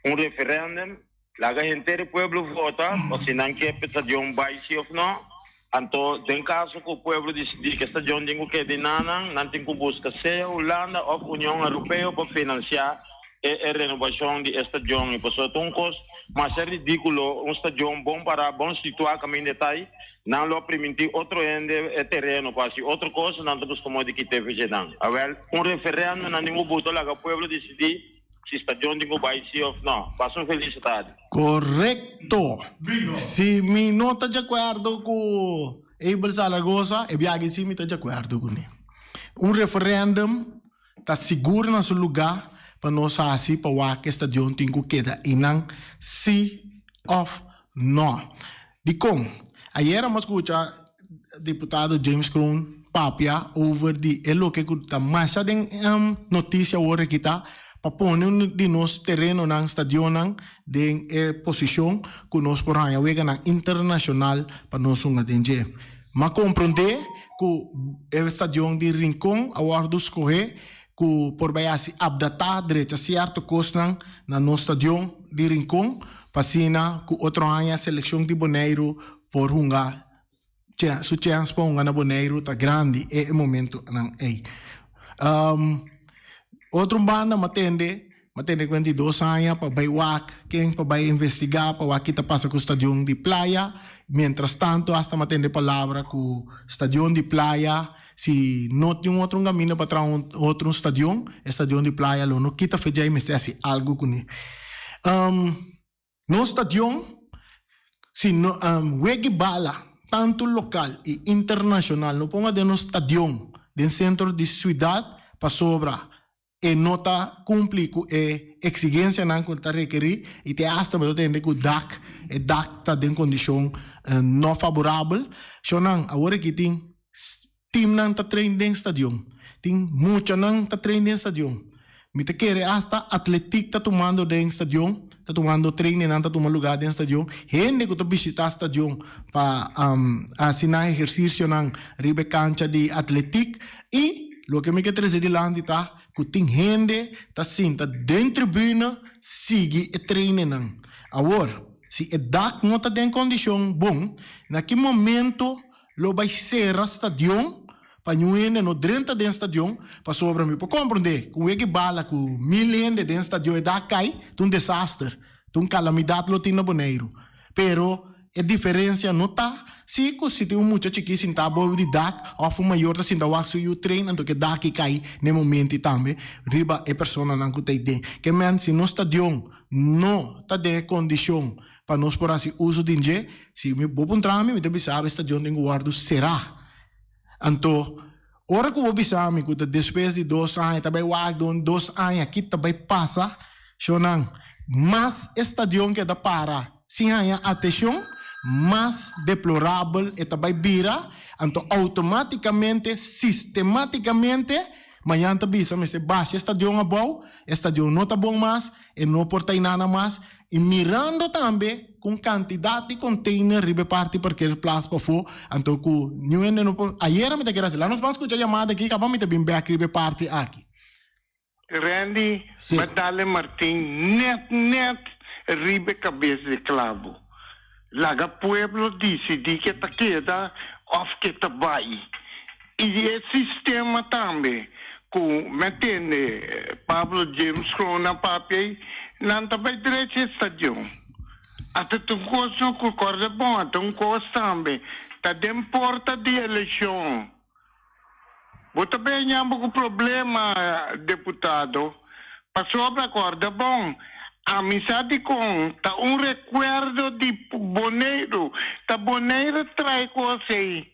un referèndum Laga henter e pueblo vota pa si nan ke p'e stadion bai si of no. Anto den kaso ku pueblo disidí ku e stadion tin ku keda enanan, nan tin ku buska sea Hulanda of Union Europeo pa finansiá e e renobashon di e stadion. I pasobra ta un kos masha ridíkulo, un stadion bon pará, bon situá kaminda e ta ai, nan lo a primintí otro hende e tereno pa hasi otro kos, nan ta buska moda di kita e fechenan. Awèl, un referèndum nan tin ku buta laga pueblo disidí. Si stadion tin cu bay si of no. Pasa un feliz tardi. Correcto. Si mi no ta di acuerdo cu Abel Zaragoza, e biaha si mi ta di acuerdo cune. Un referendum ta sigur na su lugar pa nos haci pa wak e stadion tin cu keda eynan si of no. Dicon? Ayer amo scucha diputado James Kroon papia over di e loke cu ta masha den noticia awor aki ta pa pone un di nos terenonan, stadionnan den e posicion cu nos por haña weganan internacional pa nos hunga den dje. M'a comprende cu e stadion di Rincon a wordo scoge cu por bay haci updata, drecha cierto cosnan na nos stadion di Rincon pa asina cu otro aña seleccion di Boneiru por hunga su chens pa hunga na Boneiru ta grandi e momentonan ey. Otro banda m'a tende, m'a tende cu di dos aña pa bay wak ken pa bay investiga pa wak ki ta pasa cu stadion di Playa. Mientras tanto hasta m'a tende palabra cu stadion di Playa si no tin un otro caminda pa traha un otro stadion, e stadion di Playa lo no kita fe djey mester haci algo cune. Nos stadion, si no weg'i bala, tantu lokal i internashonal, no ponga den nos stadion den sentro di siudat pasobra e no ta kumpli ku e eksigensianan ku ta rekerí i te asta bo ta tende ku dak, e dak ta den kondishon no faborabel. Shownan, awor aki tin Teamnan ta train den stadion. Tin muchanan ta train den stadion. Mi ta kere asta atletiek ta tumando den stadion, ta tumando trainingnan ta tuma lugar den stadion. Hende ku ta bishita stadion pa hasi nan ehersisionan riba e kancha di atletiek. I loke mi ke trese dilanti ta ku tin hende ta sinta den tribune sigui e trainingnan. Awor, si e dak no ta den kondishon bon, na ki momento Lo bai sera stadion pa niun hende no drenta den stadion pasobra mi por comprende cu weki bala cu mil hende den stadion e dak cay ta un desaster, ta un calamidad lo tin na Boneiru. Pero e diferencia no ta si cu si tin un mucha chiki sinta boven di dak of un mayor ta sinta wak su yu train anto ke dak ki cay na e momento tambe riba e personanan cu ta den. Ke men si nos stadion no ta den e condicion Pa nos por hasi uso di dje, si mi bo puntra mi, mi ta bisa bo e stadion tin ku wòrdu será. Anto, ora ku bo bisa mi ku ta despues di dos aña ta bai wak don dos aña ki ta bai pasa, shownan, mas e stadion keda para sin haña ateshon, mas deplorabel e ta bai bira, anto outomátikamente, sistematikamente, mañan ta bisa mester basha e stadion abou, e stadion no ta bon mas, e no por ta inana mas, I mirando tambe ku un kantidat di container riba e parti parkeerplaats pafó, anto ku niun hende no por, ayera mi ta kere hasi, laat nos ban skucha yamada aki kaba mi ta bin bèk riba e parti aki. Randy, Sí. Ba dale Martin net net riba e kabes di klabo. Laga pueblo disidí ke ta keda òf ke ta bai. I e sistema tambe ku mi a tende Pablo James Kroon a papia ei, nan ta bai drecha e stadion. Ata ta un kos no ku kòrda bon, ata un kos tambe ta den porta di elekshon. Bo ta beña bo ku problema, deputado, pasobra kòrda bon, ami sa dikon ta un rekuerdo di Boneiru, ta Boneiru trae kos ei.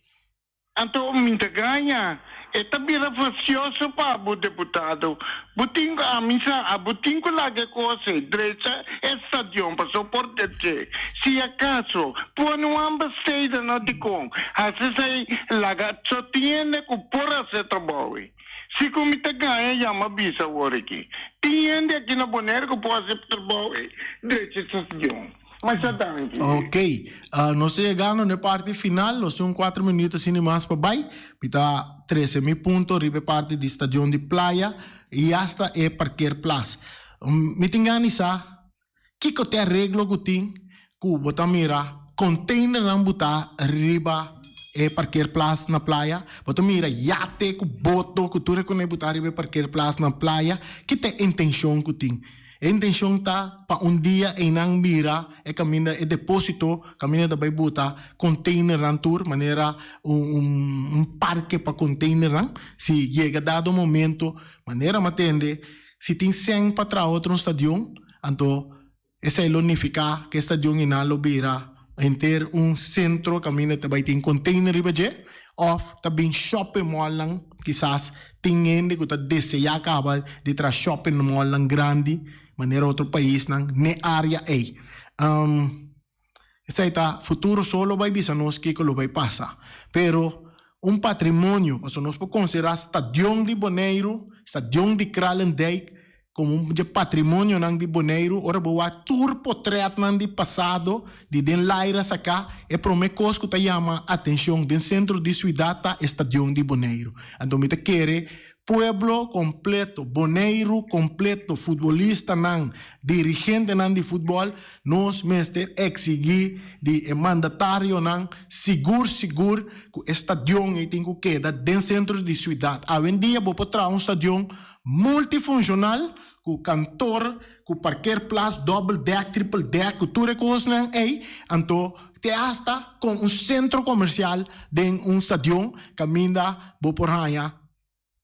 Anto mi ta gaña. E ta bira fasioso pa bo, deputado. Bo tin ku ami sa, abo tin ku laga e kos ei, drecha e stadion paso por dje. Si akaso, pone un aanbesteden no dikon, hasi esei laga so tin hende ku por hasi e trabou ei. Si ku mi ta gaña yama bisa awor aki. Tin hende aki na Bonaire ku por hasi e trabou ei, drecha e stadion. Masha danki. Ok, nos ta yegando na e parti final, nos tin un cuatro minuut asina mas pa bay. Mi ta trece mi punto riba e parti di stadion di Playa y hasta e parkeerplaats. Mi tin gana di sa kico ta e areglo cu tin cu bo ta mira containernan buta riba e parkeerplaats na Playa, bo ta mira yate cu boto cu tur e cone buta riba e parkeerplaats na Playa, ki ta e intencion cu tin? E intencion ta pa un dia einan mira e caminda e deposito caminda ta bay buta containernan tur manera un un parke pa containernan si yega dado momento manera mi a tende si tin cen pa traha otro un stadion anto esey lo nifica cu e stadion einan lo bira henter un centro caminda ta bay tin container riba dje Of ta bin shopping mallnan, kisas tin hende ku ta deseá kaba di traha shopping mallnan grandi manera otro paisnan n'e área ei. Esei ta futuro so lo bai bisa nos kiko lo bai pasa. Pero un patrimonio, pasobra nos por konsiderá stadion di Boneiru, stadion di Kralendijk, Komo un dje patrimonionan di Boneiru, ora bo wak tur potretnan di pasado di den laira saká, e promé kos ku ta yama atenshon den sentro di suidat ta e stadion di Boneiru. Anto mi ta kere pueblo kompleto, Boneiru kompleto, futbolistanan, dirigentenan di futbòl, nos mester eksigí di e mandatarionan sigur sigur ku e stadion ei tin ku keda den sentro di suidat. Awendia bo por traha un stadion Multifunshonal, ku kantor, ku parkeerplaats, dobbel dek, tripel dek, ku tur e kosnan ei, anto te asta kon un sentro komersial den un stadion kaminda bo por haña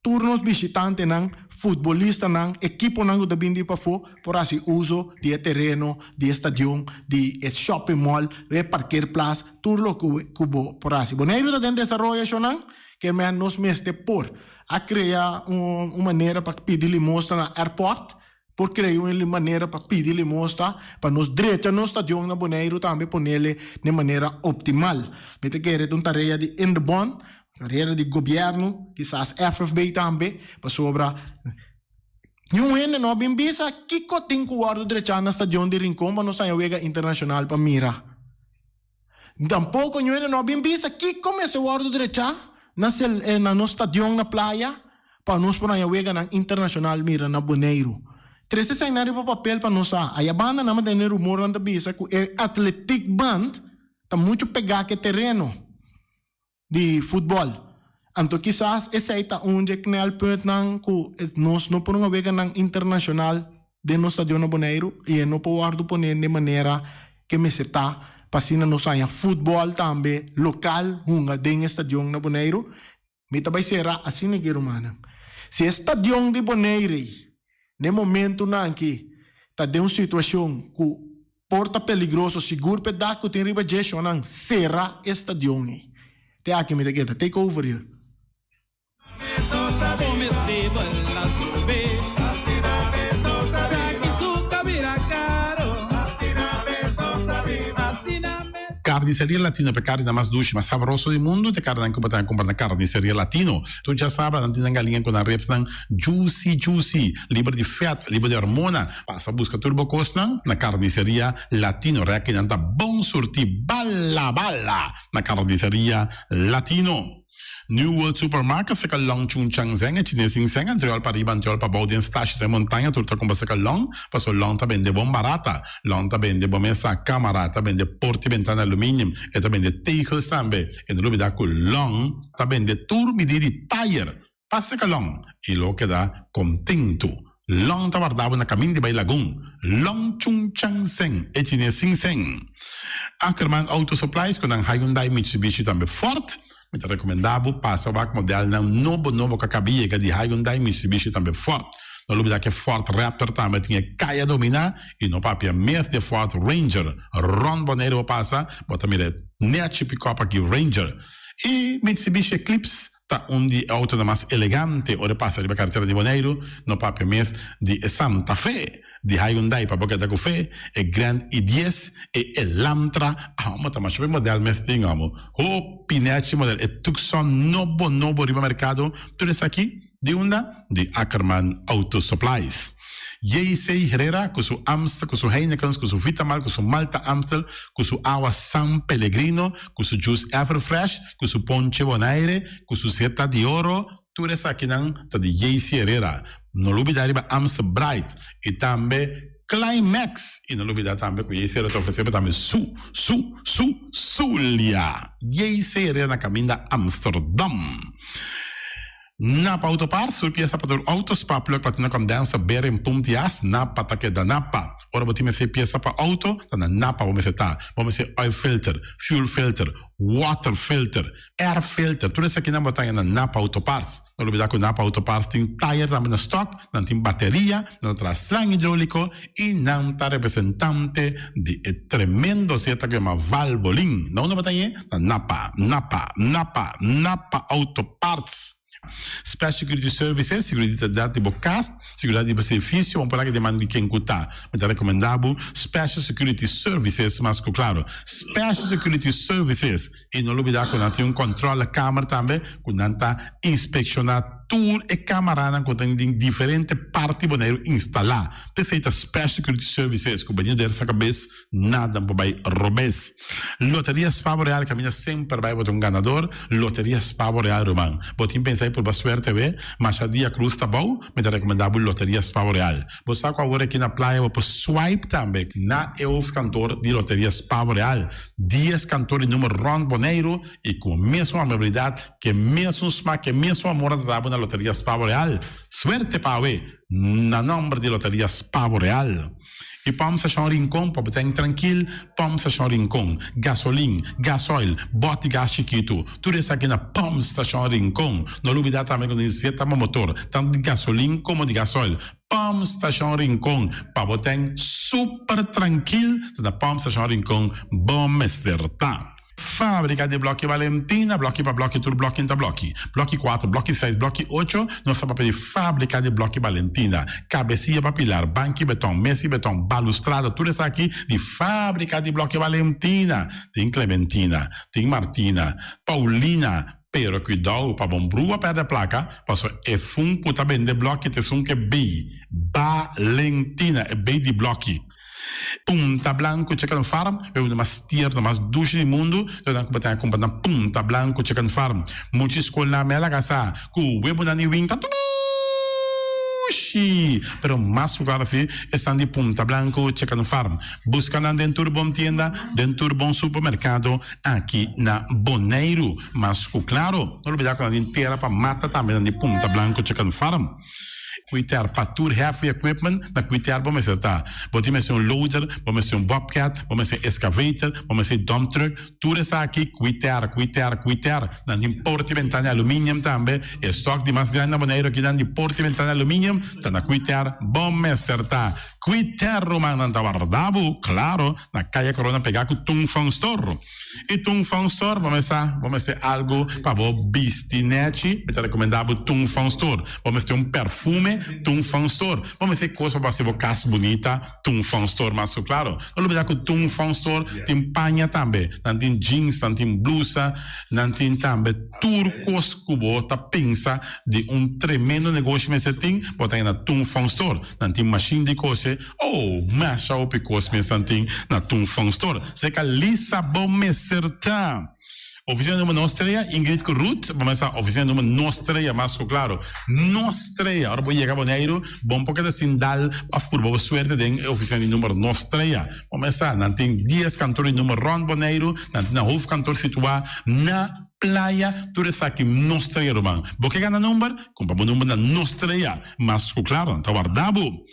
tur nos bishitantenan, futbolistanan, ekiponan ku ta bin di pafó por hasi uso di e tereno, di e stadion, di e shopping mall, e parkeerplaats, tur loke ku bo por hasi. Boneiru ta den desaroyo, shownan. Ke men nos mester por a krea un manera pa pidi limosna na airport, por krea un manera pa pidi limosna pa nos drecha nos stadion na Boneiru tambe ponele den manera optimal. Mi ta kere ta un tarea di Indebon, tarea di gobierno, kisas FFB tambe, pasobra niun hende no a bin bisa kiko tin ku wòrdu drechá na stadion di Rincon pa nos haña wega internashonal pa mira. Tampoco ñuene no a bin bisa kico mester wordo drecha na na nos stadion na Playa pa nos por haña weganan internacional mira na Boneiru. Trece esainan riba papel pa nos sa. Aya banda nan tene rumornan ta bisa cu e atletiek band ta mucho pega cu e tereno di futbol. Anto kisas esei ta un dje knelpuntnan cu nos no por hunga weganan internacional den nos stadion na Boneiru y e no por wordo pone den manera ke mester ta pa asina nos haña futbol tambe local hunga den e stadion na Boneiru. Mi ta bay cera asina ki rumannan. Si e stadion di Bonaire n'e momentunan aki ta den un situacion cu por ta peligroso sigur p'e dak cu tin riba dje shownan cera e stadion ey. Te aki mi ta keda. Take over here. Carniceria Latino p'e carninan mas dushi, mas sabroso di mundu, t'e carninan cu bo ta cumpra na Carniceria Latino. Tur djasabra nan tin nan galiña cu nan ribsnan juicy juicy, liber di vet, liber di hormona. Pasa busca tur bo cosnan na Carniceria Latino. Rekinan ta bon surti bala bala na Carniceria Latino. New World Supermarket seka long Chung Chang Zeng e chines sin seng antriol pa riba antriol pa bou den stashi den montaña tur ta kumpra seka long paso long ta bende bon barata long ta bende bo mesa kamara ta bende porti bentana aluminium e ta bende tegels tambe e no lubida ku long ta bende tur midi di tayer pa seka long i lo keda kontentu long ta warda bo na kamin di bai lagun long Chung Chang Zeng e chines sin seng Ackerman Auto Supplies ku nan Hyundai Mitsubishi tambe Ford Mi ta recomenda bo pasa wak modelnan nobo nobo cu a caba yega di Hyundai, Mitsubishi tambe Ford. No lubida cu e Ford Raptor tambe tin e caya domina y no papia mes di e Ford Ranger. Rond Bonaire bo pasa, bo ta mira e nechi pick-up aki Ranger. Y Mitsubishi Eclipse. ta un di e autonan mas elegante ora e pasa riba karetera di Boneiru, no papia mes di e Santa Fe di Hyundai pa bo keda ku fe, e Grand i dies, e Elantra, amo ta masha hopi model mes tin amo, hopi nechi model, e Tucson nobo nobo riba merkado, tur esaki di unda? Di Ackerman Auto Supplies. JC Herrera ku su Amstel, ku su Heinekens, ku su Vitamal, ku su Malta Amstel, ku su awa San Pellegrino, ku su juice Everfresh, ku su ponche Bonaire, ku su seta di oro, tur esakinan ta di JC Herrera. No lubida riba Amstel Bright i tambe Climax! I no lubida tambe ku JC Herrera ta ofresé bo tambe su, su, su, Zulia! JC Herrera na kaminda Amsterdam. Napa Auto Parts, tur piesa pa tur auto, spark plug, platina condenser, bearing, pump di as, Napa ta keda Napa. Ora bo tin mester piesa pa auto, ta na Napa bo mester ta. Bo mester oil filter, fuel filter, water filter, air filter, tur esakinan bo ta haña na Napa Auto Parts. No lubida ku Napa Auto Parts tin tayer tambe na stock, nan tin bateria, nan ta traha slang hidrolico y nan ta representante di e tremendo zeta ku yama Valvoline. Na unda bo ta hañ'e? Na Napa, Napa, Napa, Napa Auto Parts. Special Security Services, seguridat di bo kas, seguridat di bo servicio, bo por laga den man di ken ku ta. Mi ta rekomendá bo Special Security Services mas ku klaro. Special Security Services. I no lubidá ku nan tin un kòntròle kamer tambe ku nan ta inspekshoná tur e kamaranan ku tin den diferente parti Boneiru instalá. P'esei ta Special Security Services ku bini der sa kabes nada por bai robes. Loteria Spa Boreal kaminda semper bai bo ta un ganador. Loteria Spa Boreal ruman. Bo tin pensa di purba suerte awe? Masha dia krus ta bou, mi ta rekomendá bo Loteria Spa Boreal. Bo sa ku awor aki na playa bo por swipe tambe na e hoofdkantoor di Loteria Spa Boreal. Dies kantoor di numer rònt Boneiru i ku e mesun amabilidat, ku e mesun smak, ku e mesun amor a trata bo na Loteria Spa Boreal. Suerte pa awe na nòmber di Loteria Spa Boreal. I Pump Station Rincon pa bo ten trankil, Pump Station Rincon, gasolin, gasoil, bòt di gas chikitu, tur esaki na Pump Station Rincon. No lubida tambe ku nos zeta bo motor, tantu di gasolin komo di gasoil. Pump Station Rincon, pa bo ten super trankil, ta na Pump Station Rincon bo mester ta. Fábrika di Blòki Valentina, blòki pa blòki tur blòki ta blòki. Blòki kuater, blòki seis, blòki ocho, nos ta papia di Fábrika di Blòki Valentina. Kabesia pa pilar, banki beton, mesa di beton, balustrada, tur esaki di Fábrika di Blòki Valentina. Tin Clementina, tin Martina, Paulina, pero kuidou pa bon brua pèrdè plaka, pasobra e fun ku ta bende blòki ta esun ku e bei Valentina, e bei di blòki. Punta Blanco Chicken Farm, e bebida mas tierno, mas dushi di mundu, lo nan ku bo ta kumpra na Punta Blanco Chicken Farm. Mucha skolnan me a laga sa ku webonan di win ta dushi, pero mas ku klaro si esnan di Punta Blanco Chicken Farm. Buska nan den tur bon tienda, den tur bon supermerkado aki na Boneiru. Mas ku klaro, no lubida ku nan tin tera pa mata tambe nan di Punta Blanco Chicken Farm. Cuiter pa tur heavy equipment na cuiter bo mester ta. Bo tin mester un loader, bo mester un bobcat, bo mester excavator, bo mester dump truck, tur esaki cuiter, cuiter, cuiter. Nan tin porta y ventana di aluminium tambe. E stock di mas grandi na Boneiru aki nan di porta y ventana di aluminium ta na cuiter bo mester ta. Cuiter ruman nan ta warda bo, claro, na Caya Corona pega cu Tung Fong Store. I Tung Fong Store bo mester bo mester algu pa bo bisti nechi, mi ta rekomendá bo Tung Fong Store. Bo mester un perfume, Tung Fong Store. Bo mester kos pa bo hasi bo kas bunita, Tung Fong Store mas ku klaro. No lubidá ku Tung Fong Store tin paña tambe. Nan tin jeans, nan tin blusa, nan tin tambe tur kos ku bo ta pensa di un tremendo negoshi mester tin, bo ta haña na Tung Fong Store. Nan tin mashin di kose. Oh, masha hopi kos mes nan tin na Tung Fong Store. Seka Lisa bo mester ta. Oficina numero nos trea, Ingrid ku Ruth, bo mester sa oficina numero nos trea mas ku klaro. Nos trea, ora bo yega Boneiru, bo no por keda sin dal of purba bo suerte den e oficina di numero nos trea. Bo mester sa, nan tin dies kantor di numero rond Boneiru, nan tin nan hoofdkantoor situa na Playa, tur esaki nos trea ruman. Bo ke gana number? Kumpra bo number na nos trea. Mas ku klaro, nan ta warda bo.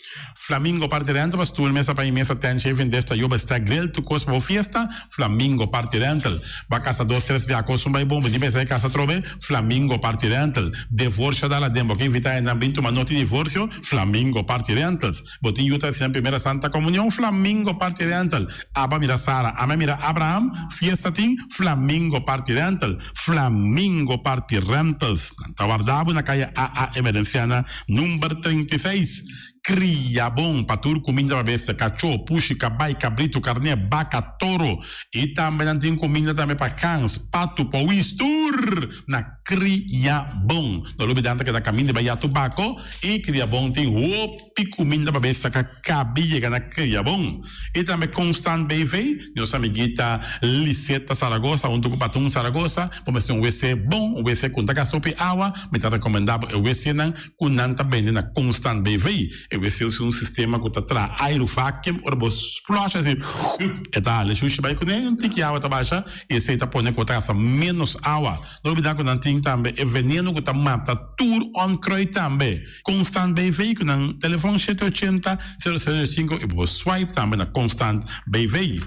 Flamingo Party Rental pa stoel, mesa pa mesa, tent, shaving dish, tayoba, stack, grill, tur kos pa bo fiesta. Flamingo Party Rental. Ba kasa dos, tres bia kos un bai bon, bo tin pensa e kasa atrobe? Flamingo Party Rental. Devorsio dal aden, bo ke invita hendenan bin tuma noti divorsio? Flamingo Party Rentals. Bo tin yu ta hasi nan primera Santa Comunion? Flamingo Party Rental. Aba mira Sara, ama mira Abraham, fiesta tin? Flamingo Party Rental. Flamingo Party Rentals. Nan ta warda bo na kaya AA Emerenciana number 36. Kria bon pa tur kuminda pa bestia, kachó, pushi, kabai, kabritu, karné, baka, toro. I tambe nan tin kuminda tambe pa gans, patu, powis, tur na Kria Bon. No lubidá nan ta keda kaminda bai ya Tubako i Kria Bon tin hopi kuminda pa bestia ka kabi yega na Kria Bon. I tambe Constant BV, nos amiguita Liseta Zaragoza huntu ku Patun Zaragoza, bo mester un wc bon, un wc ku no ta gasta hopi awa, mi ta rekomendá bo e wcnan ku nan ta bende na Constant BV. E wc usa un sistema ku ta traha airu vacuum, ora bo flush asi e ta hala e shushi bai kuné, un tiki awa ta basha i esei ta pone ku bo ta gasta ménos awa. No olbidá ku nan tin tambe e veneno ku ta mata tur onkruid tambe. Constant BV ku nan telefòn shete ochenta, sero sero sinku i bo por swipe tambe na Constant BV.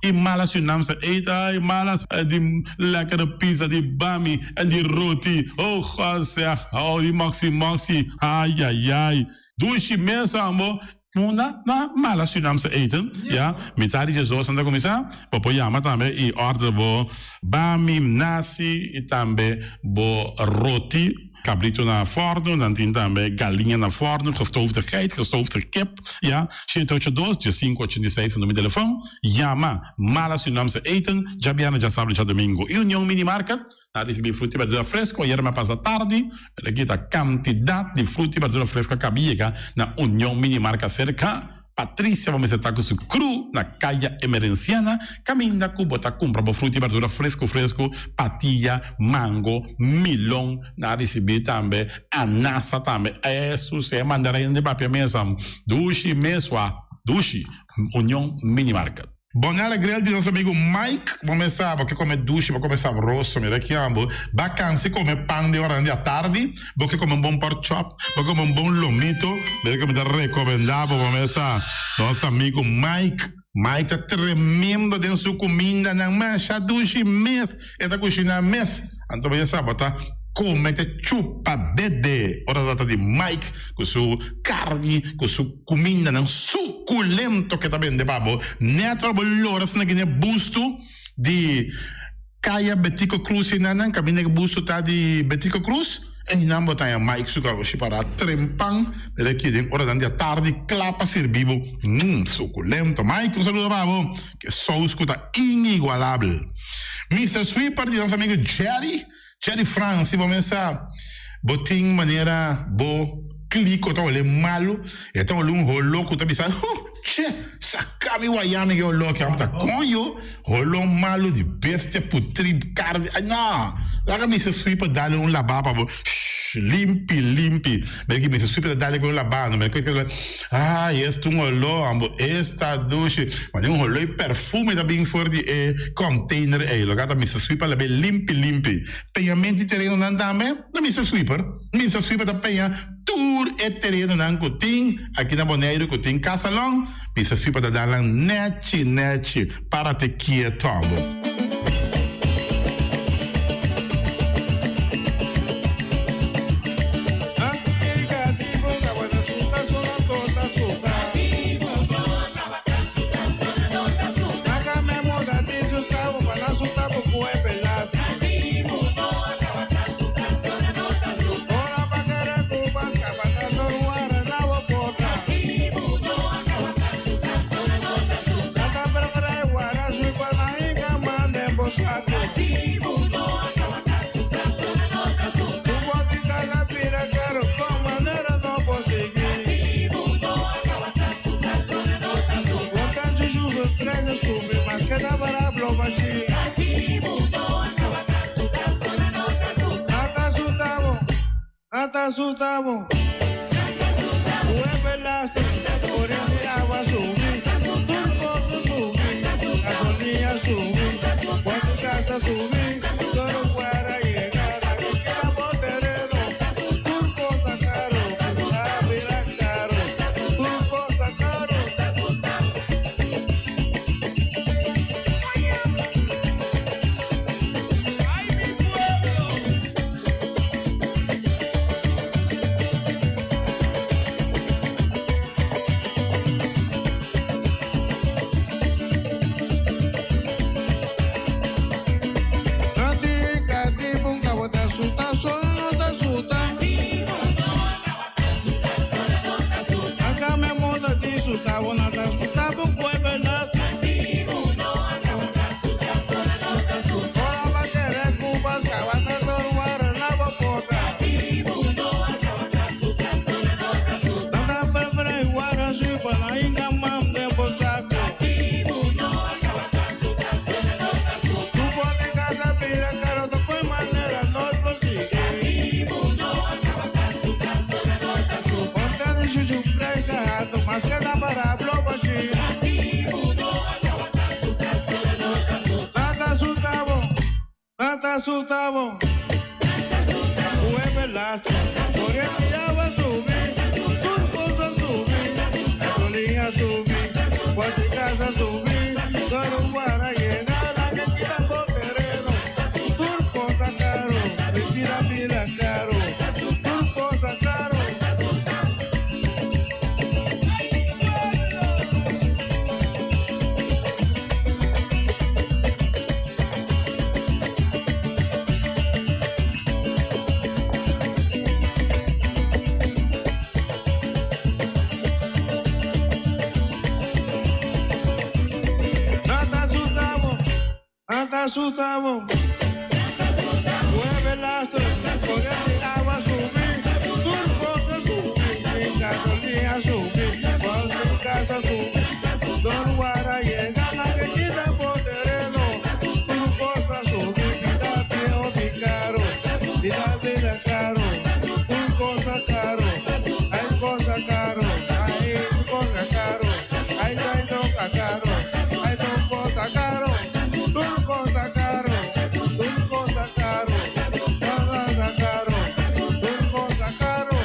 I malas Surinaamse eten, ai malas di lekkere pizza, di bami en di roti, oh God zeg, oh di moxi moxi, ai ai ai, dushi mes ambo. Munda na malas Surinaamse eten, ya, mitad di diesdos nan ta kuminsá, bo por yama tambe i order bo bami, nasi i tambe bo roti. Cabrito na forno, nan tin tambe galiña na forno, gestoofde geit, gestoofde kip, ya, shete ocho dos, diesinco ochenta i seis ta numero di telefon, yama Mala Surinaamse Eten, djabièrnè, djasabra i djadomingo. I Union Mini Market, nan a ricibi fruta i berdura fresco, ayera mi a pasa tardi, pero aki ta cantidad di fruta i berdura fresco a caba yega na Union Mini Market cerca. Patricia bo mester ta ku su kru na Kaya Emerenciana kaminda ku bo ta kumpra bo fruta i berdura fresku fresku, patia, mango, milon, nan a risibí tambe anasa tambe, esu si e mandarin di papia mesa dushi mesua dushi, Union Mini Market. Bonella Grill di nos amigo Mike, bo mes sa bo ke come dushi, bo come sabroso, mira ki ambo, ba cansi come pan den oranan di atardi, bo ke come un bon pork chop, bo ke come un bon lomito, mira ke mi ta recomenda bo, bo mes sa, nos amigo Mike, Mike ta tremendo den su cumindanan, masha dushi mes e ta cushina mes. Anto bo ya sa bo ta come te chupa dede ora ta trata di Mike cu su carni cu su cumindanan suculento ke ta bende pa bo. Net ora bo lora asina gine busto di Caya Betico Cruz enanan caminda ke busto ta di Betico Cruz einan bo ta haña Mike su garoshi para trempan mira aki den oranan di atardi cla pa sirbi bo. Mmm suculento Mike un saludo pa bo. Ke sous ku ta inigualabel. Mister Sweeper di nos amigo Jerry, Jerry Frans, si bo mes sa bo tin manera bo kliko ta ole malu, e ta ole un holo ku ta bisa, huh, che, saka mi waya mi ke holo aki, amo ta koño, holo malu di bestia putri karni, ay no, laga Mister Sweeper dale un laba pa bo, shh, limpi limpi. Mira ki mester sweep ta dale ku un labano. Mira ku ay esta un oló ambo esta dushi. Mane un oló y perfume ta bin for di e container ey. Loke ta mester sweep a labe limpi limpi. Peñamento di terenonan tambe na mester sweeper. Mester sweeper ta peña tur e terenonan ku tin aki na Boneiru ku tin Casalon. Mester sweeper ta dal nan nechi nechi. Parate kieto ambo. asustabo. Mueve lastro, corriente ya va a subir, tus cosas subir, gasolina subir, cualquier casa subir, para llegar a que quitan con terreno, tur cosa caro, mentira mira caro, tur cosa caro. Nada asustamos. Mueve lastro, corriente agua subir, turco subir, gasolina subir, cuando casa subir, Don Guara llega la que quita por terreno, turco subir, vida viejo y caro, vida vida caro, turco caro, hay cosa caro, hay cosa caro, hay cosa caro, hay cosa caro, turco caro, turco caro, cosa caro, turco caro, cosa caro.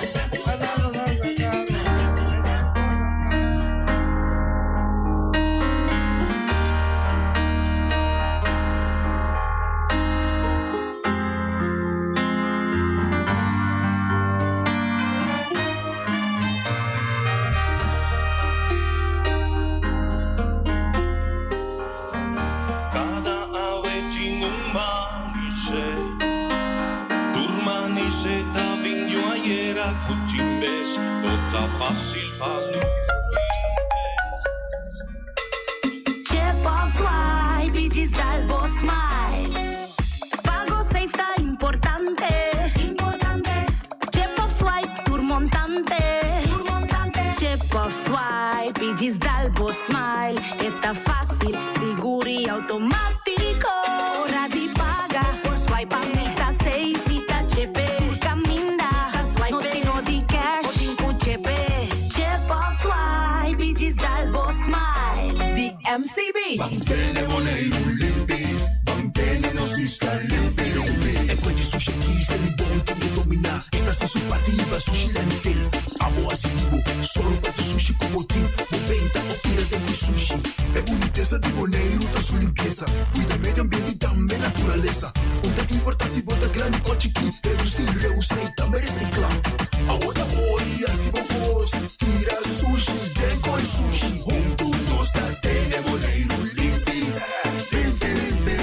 Cada ave tin un manisé Tur manisé ta bin di un ayera Ku tin bes no ta fásil pa Chip of swipe y djis dal bo smile. Pago safe ta importante. Importante. Chip of swipe tur montante. Tur montante. Chip of swipe y djis dal bo smile. E ta fácil, sigur y automático. Ora di paga por swipe pa mi ta safe y ta chepe. Tur caminda, swipe no tin nodi cash. Bo tin cu chepe. Chip of swipe y djis dal bo smile. Di MCB. Ban tene Boneiru limpi, ban tene nos isla limpi limpi. E kue di sushi aki Selibon tin di dominá. E ta hasi su parti liba sushi landfill. Abo hasi di bo, sòru pa tur sushi ku bo tin. Bo benta o tira den ku sushi. E bunitesa di Boneiru ta su limpiesa. Kuida medio ambiente i tambe naturalesa. Un ta importá si bo ta grandi o chikí, redusí, reusá i tambe resiklá. Awor ta hori hasi bo kos, tira sushi den koi sushi. Huntu nos ta tene Boneiru limpi, limpi, limpi.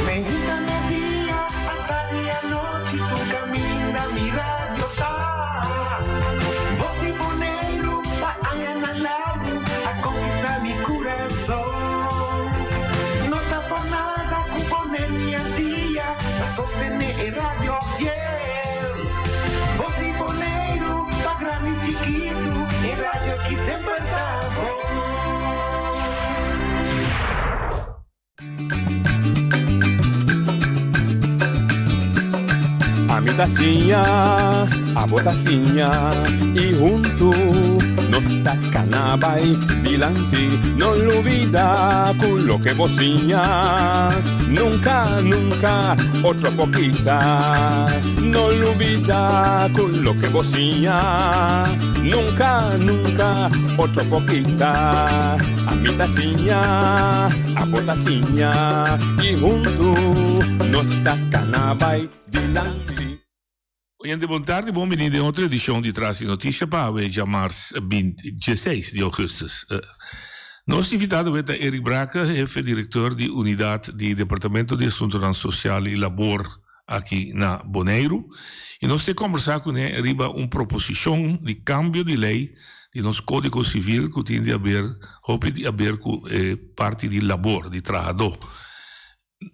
Meinta media, atardi anochi, tur caminda mi radio ta. Voz di Boneiru pa añanan largu a conquista mi curason. No ta por nada cu Boneiru y Antia ta sostene e radio fiel. Voz di Boneiru pa grandi y chikitu, e radio aki semper ta bon. Ami ta siña, abo ta siña y huntu nos ta cana bay dilanti. No lubida cu loke bo siña nunca, nunca otro por kita. No lubida cu loke bo siña nunca, nunca otro por kita. Ami ta siña, abo ta siña y huntu nos ta cana bay dilanti. Oyente bon tardi, bon bini den otro edicion di Tras di Noticia pa awe djamars binti dieseis di augustus. Nos invitado awe ta Eric Brake, hefe director di unidad di Departamento di Asuntonan Social y Labor aki na Boneiru y nos te combersa cune riba un proposicion di cambio di ley di nos Codigo Civil cu tin di haber hopi di haber cu e parti di labor, di trahador.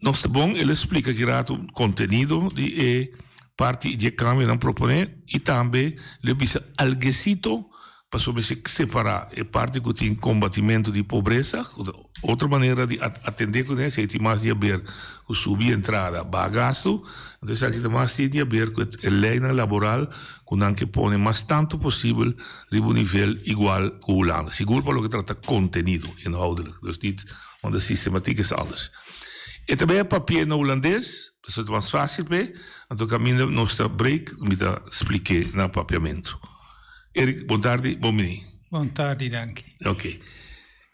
Nos ta bon el a splica ki rato contenido di e parti di e cambionan propone y tambe lo bisa alguecito. Pasobra mester separá e parti ku tin kombatimentu di pobresa, ku ta otro manera di atendé kuné, esei tin mas di haber ku subi entrada, baha gastu. Anto esaki ta mas tin di haber ku e leinan laboral ku nan ke pone mas tantu posibel riba un nivel igual ku Hulanda, sigur pa loke trata kontenido, inhoudelijk, dus niet, want de sistematiek is anders. E ta bay a papia na Hulandes, pasobra ta mas fásil p'e, anto kaminda nos ta break mi ta splik'é na papiamentu. Eric, bon tardi, bon bini. Bon tardi, danki. Oké.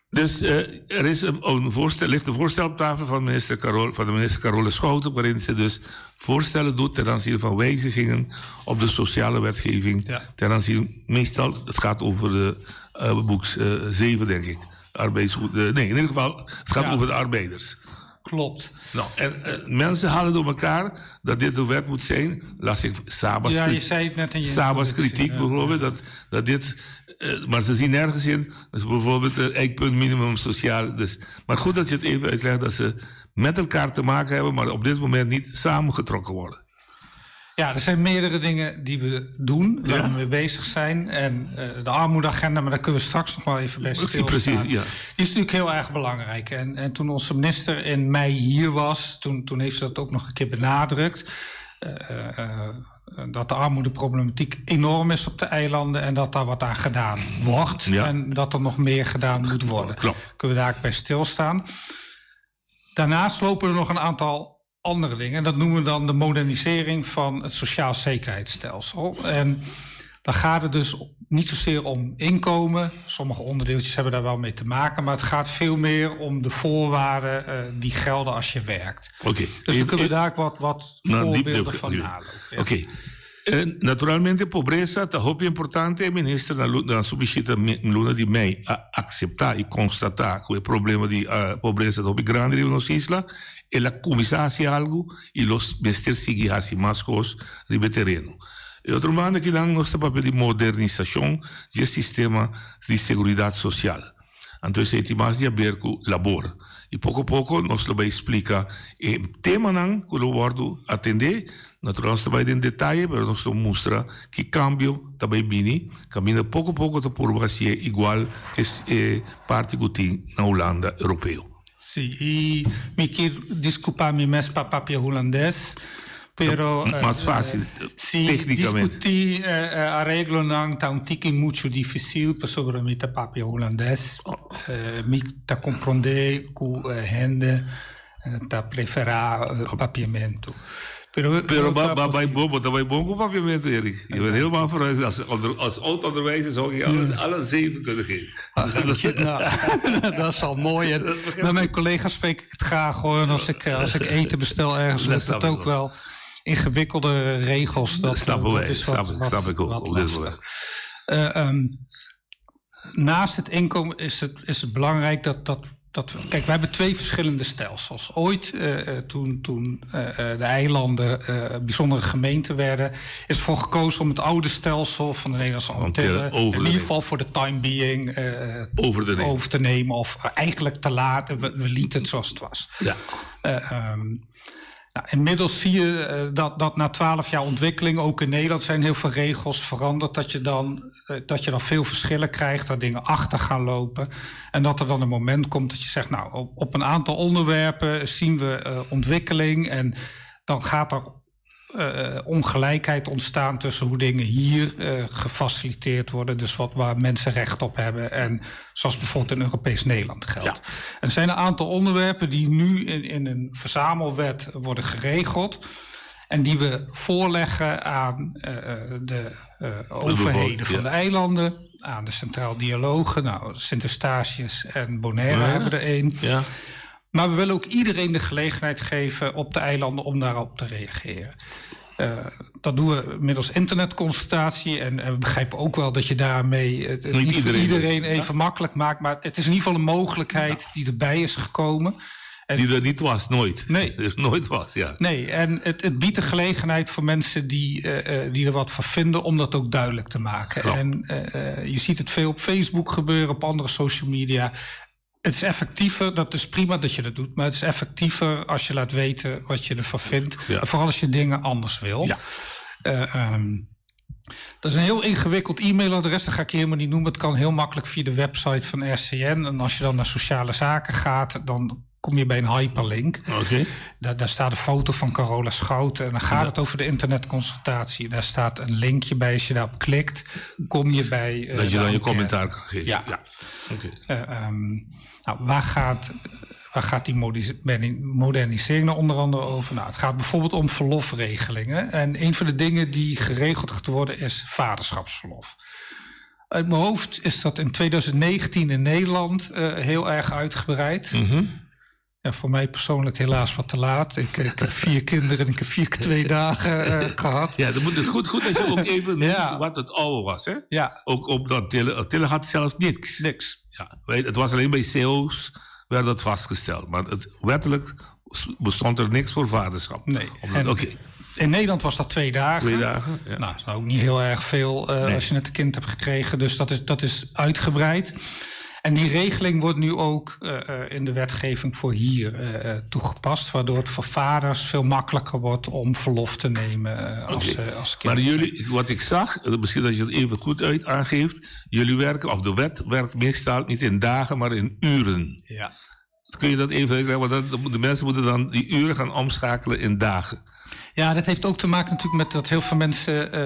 Dus er is een voorstel, ligt een voorstel op tafel van, minister Carol, van de minister Carola Schouten, waarin ze dus voorstellen doet ten aanzien van wijzigingen op de sociale wetgeving. Ja. Ten aanzien, meestal, het gaat over de uh, boek 7, denk ik. Arbeids, nee, in ieder geval, het gaat ja. over de arbeiders. Klopt. Nou, en eh, mensen halen door elkaar dat dit de wet moet zijn. Las ik Sabas, ja, je zei het net in je Sabas kritiek bijvoorbeeld. Dat, dat dit, eh, maar ze zien nergens in. Dus bijvoorbeeld het eikpunt minimum sociaal. Dus, maar goed dat je het even uitlegt dat ze met elkaar te maken hebben, maar op dit moment niet samengetrokken worden. Ja, er zijn meerdere dingen die we doen, waar we mee bezig zijn. En uh, de armoedeagenda, maar daar kunnen we straks nog wel even bij stilstaan. Precies, ja. Die is natuurlijk heel erg belangrijk. En, en toen onze minister in mei hier was, toen, toen heeft ze dat ook nog een keer benadrukt. Uh, uh, dat de armoedeproblematiek enorm is op de eilanden en dat daar wat aan gedaan wordt. Ja. En dat er nog meer gedaan moet worden. Klopt. Kunnen we daar ook bij stilstaan. Daarnaast lopen er nog een aantal andere dingen. En dat noemen we dan de modernisering van het sociaal zekerheidsstelsel. En dan gaat het dus niet zozeer om inkomen. Sommige onderdeeltjes hebben daar wel mee te maken. Maar het gaat veel meer om de voorwaarden uh, die gelden als je werkt. Oké. Okay. Dus dan kunnen we daar wat, wat nou, voorbeelden van nalopen. Ja. Oké. Okay. Eh, naturalmente, pobresa ta hopi importante. E minister na, na su bishita luna di mei a acepta y constata cu e problema di uh, pobresa ta hopi grandi riba nos isla. El a cuminsa haci algo y lo mester sigui haci mas cos riba e tereno. E otro banda kinan nos ta papia di modernisacion di e sistema di seguridad social. Anto esei tin mas di haber ku labor. I poko poko nos lo bai splika e temanan ku lo wòrdu atendé. Natural nos ta bai den detaye, pero nos lo mustra ki kambio ta bai bini. Kaminda poko poko ta purba hasié igual ku e parti ku tin na Hulanda Europeo. Sí, i mi kier disculpa mi mes pa papia hulandes, pero Mas fácil, si técnicamente. discutí areglonan ta un tiki mucho dificil pasobra mi ta papia hulandes. Mi ta comprende cu hende ta prefera papiamento. Pero, Pero ba, ba, bai bon, bo ta bai bon ku papiamento, Erik. Je bent helemaal vooruit. Als, onder, als oud-onderwijzer zou ik je alle, alle zeven kunnen geven. Nou, dat is al mooi. En met mijn collega's spreek ik het graag hoor. En als ik, als ik eten bestel ergens, wordt het ook wel ingewikkelde regels. Dat, snappen wij, dat is wat, snap, wat, snap ik ook op dit moment. Uh, um, naast het inkomen is het, is het belangrijk dat, dat dat, kijk, we hebben twee verschillende stelsels. Ooit, uh, toen, toen uh, de eilanden uh, bijzondere gemeenten werden, is ervoor gekozen om het oude stelsel van de Nederlandse Antillen, in ieder geval voor de time being, over, te nemen. over te nemen. Of eigenlijk te laten. We, we lieten het zoals het was. Ja. Um, nou, inmiddels zie je uh, dat, dat na twaalf jaar ontwikkeling, ook in Nederland zijn heel veel regels veranderd, dat je dan, uh, dat je dan veel verschillen krijgt, dat dingen achter gaan lopen. En dat er dan een moment komt dat je zegt, nou, op, op een aantal onderwerpen zien we uh, ontwikkeling en dan gaat er uh, ongelijkheid ontstaan tussen hoe dingen hier uh, gefaciliteerd worden. Dus wat, waar mensen recht op hebben. En zoals bijvoorbeeld in Europees Nederland geldt. Ja. En er zijn een aantal onderwerpen die nu in, in een verzamelwet worden geregeld. En die we voorleggen aan uh, de uh, overheden van ja. de eilanden. Aan de Centraal Dialogen. Nou, Sint Eustatius en Bonaire ja. hebben er één. Ja. Maar we willen ook iedereen de gelegenheid geven op de eilanden om daarop te reageren. Uh, dat doen we middels internetconsultatie. En, en we begrijpen ook wel dat je daarmee het niet, niet iedereen, iedereen even ja. makkelijk maakt. Maar het is in ieder geval een mogelijkheid ja. die erbij is gekomen. En, die er niet was, nooit. Nee. Er nooit was, ja. Nee, en het, het biedt de gelegenheid voor mensen die, uh, die er wat van vinden... om dat ook duidelijk te maken. Klopt. En uh, je ziet het veel op Facebook gebeuren, op andere social media het is effectiever, dat is prima dat je dat doet, maar het is effectiever als je laat weten wat je ervan vindt. Ja. En vooral als je dingen anders wil. Ja. Uh, um, Dat is een heel ingewikkeld e-mailadres, dat ga ik je helemaal niet noemen. Het kan heel makkelijk via de website van RCN. En als je dan naar sociale zaken gaat, dan kom je bij een hyperlink. Oké. Daar staat een foto van Carola Schouten. En dan gaat het over de internetconsultatie. Daar staat een linkje bij. Als je daarop klikt, kom je bij Dat je de dan je enquête. commentaar kan geven. Ja. Ja. Oké. Nou, waar gaat die modernisering nou onder andere over? Nou, het gaat bijvoorbeeld om verlofregelingen. En een van de dingen die geregeld gaat worden is vaderschapsverlof. Uit mijn hoofd is dat in 2019 in Nederland heel erg uitgebreid. Ja, voor mij persoonlijk helaas wat te laat. Ik heb 4 kinderen en ik heb 4 keer 2 dagen gehad. Ja, dan moet het goed dat je ook even noemt wat het oude was. Hè? Ja. Ook op dat Tille had zelfs niks. Niks. Ja, weet, het was alleen bij CO's werd dat vastgesteld. Maar wettelijk bestond er niks voor vaderschap. Nee. Omdat, En oké. In Nederland was dat 2 dagen. 2 dagen, ja. Nou, dat is nou ook niet heel erg veel Nee. als je net een kind hebt gekregen. Dus dat is uitgebreid. En die regeling wordt nu ook in de wetgeving voor hier toegepast. Waardoor het voor vaders veel makkelijker wordt om verlof te nemen als kind. Maar jullie, wat ik zag, misschien dat je het even goed uit aangeeft. Jullie werken, of de wet werkt meestal niet in dagen, maar in uren. Ja. Kun je dat even uitleggen? Want de mensen moeten dan die uren gaan omschakelen in dagen. Ja, dat heeft ook te maken natuurlijk met dat heel veel mensen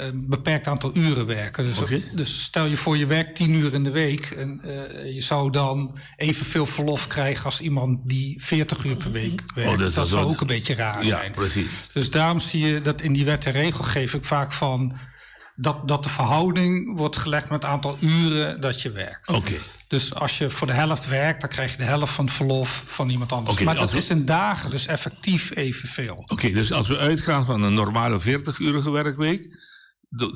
een beperkt aantal uren werken. Dus, dus stel je voor je werkt 10 uur in de week en je zou dan evenveel verlof krijgen als iemand die 40 uur per week werkt. Oh, dus dat zou wel- ook een beetje raar Ja, zijn. precies. Dus daarom zie je dat in die wet en regelgeving vaak van dat de verhouding wordt gelegd met het aantal uren dat je werkt. Oké. Dus als je voor de helft werkt, dan krijg je de helft van het verlof van iemand anders. Oké, maar dat als we- is in dagen, dus effectief evenveel. Oké, dus als we uitgaan van een normale 40-urige werkweek,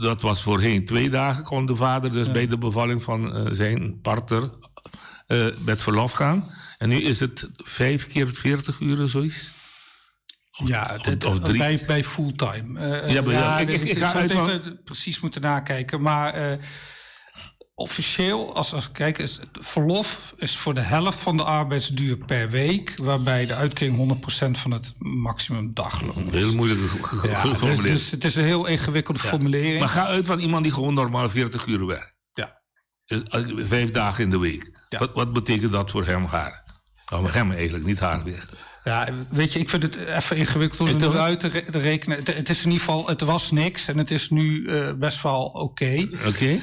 dat was voorheen 2 dagen, kon de vader dus bij de bevalling van zijn partner met verlof gaan. En nu is het 5 keer 40 uren, zoiets? Ja, of 3. Bij fulltime. Ja, maar ja, ik ga zou het uit van even precies moeten nakijken. Maar officieel, als ik kijk, is het verlof is voor de helft van de arbeidsduur per week, waarbij de uitkering 100% van het maximum dagloon is. Heel moeilijk Ja, geformuleerd. dus het is een heel ingewikkelde Ja. formulering. Maar ga uit van iemand die gewoon normaal 40 uur werkt. Ja. Dus, 5 dagen in de week. Wat betekent dat voor hem, haar? Nou, hem eigenlijk, niet haar weer. Ja, weet je, ik vind het even ingewikkeld om het nu uit te rekenen. Het is in ieder geval, het was niks en het is nu best wel oké. Oké.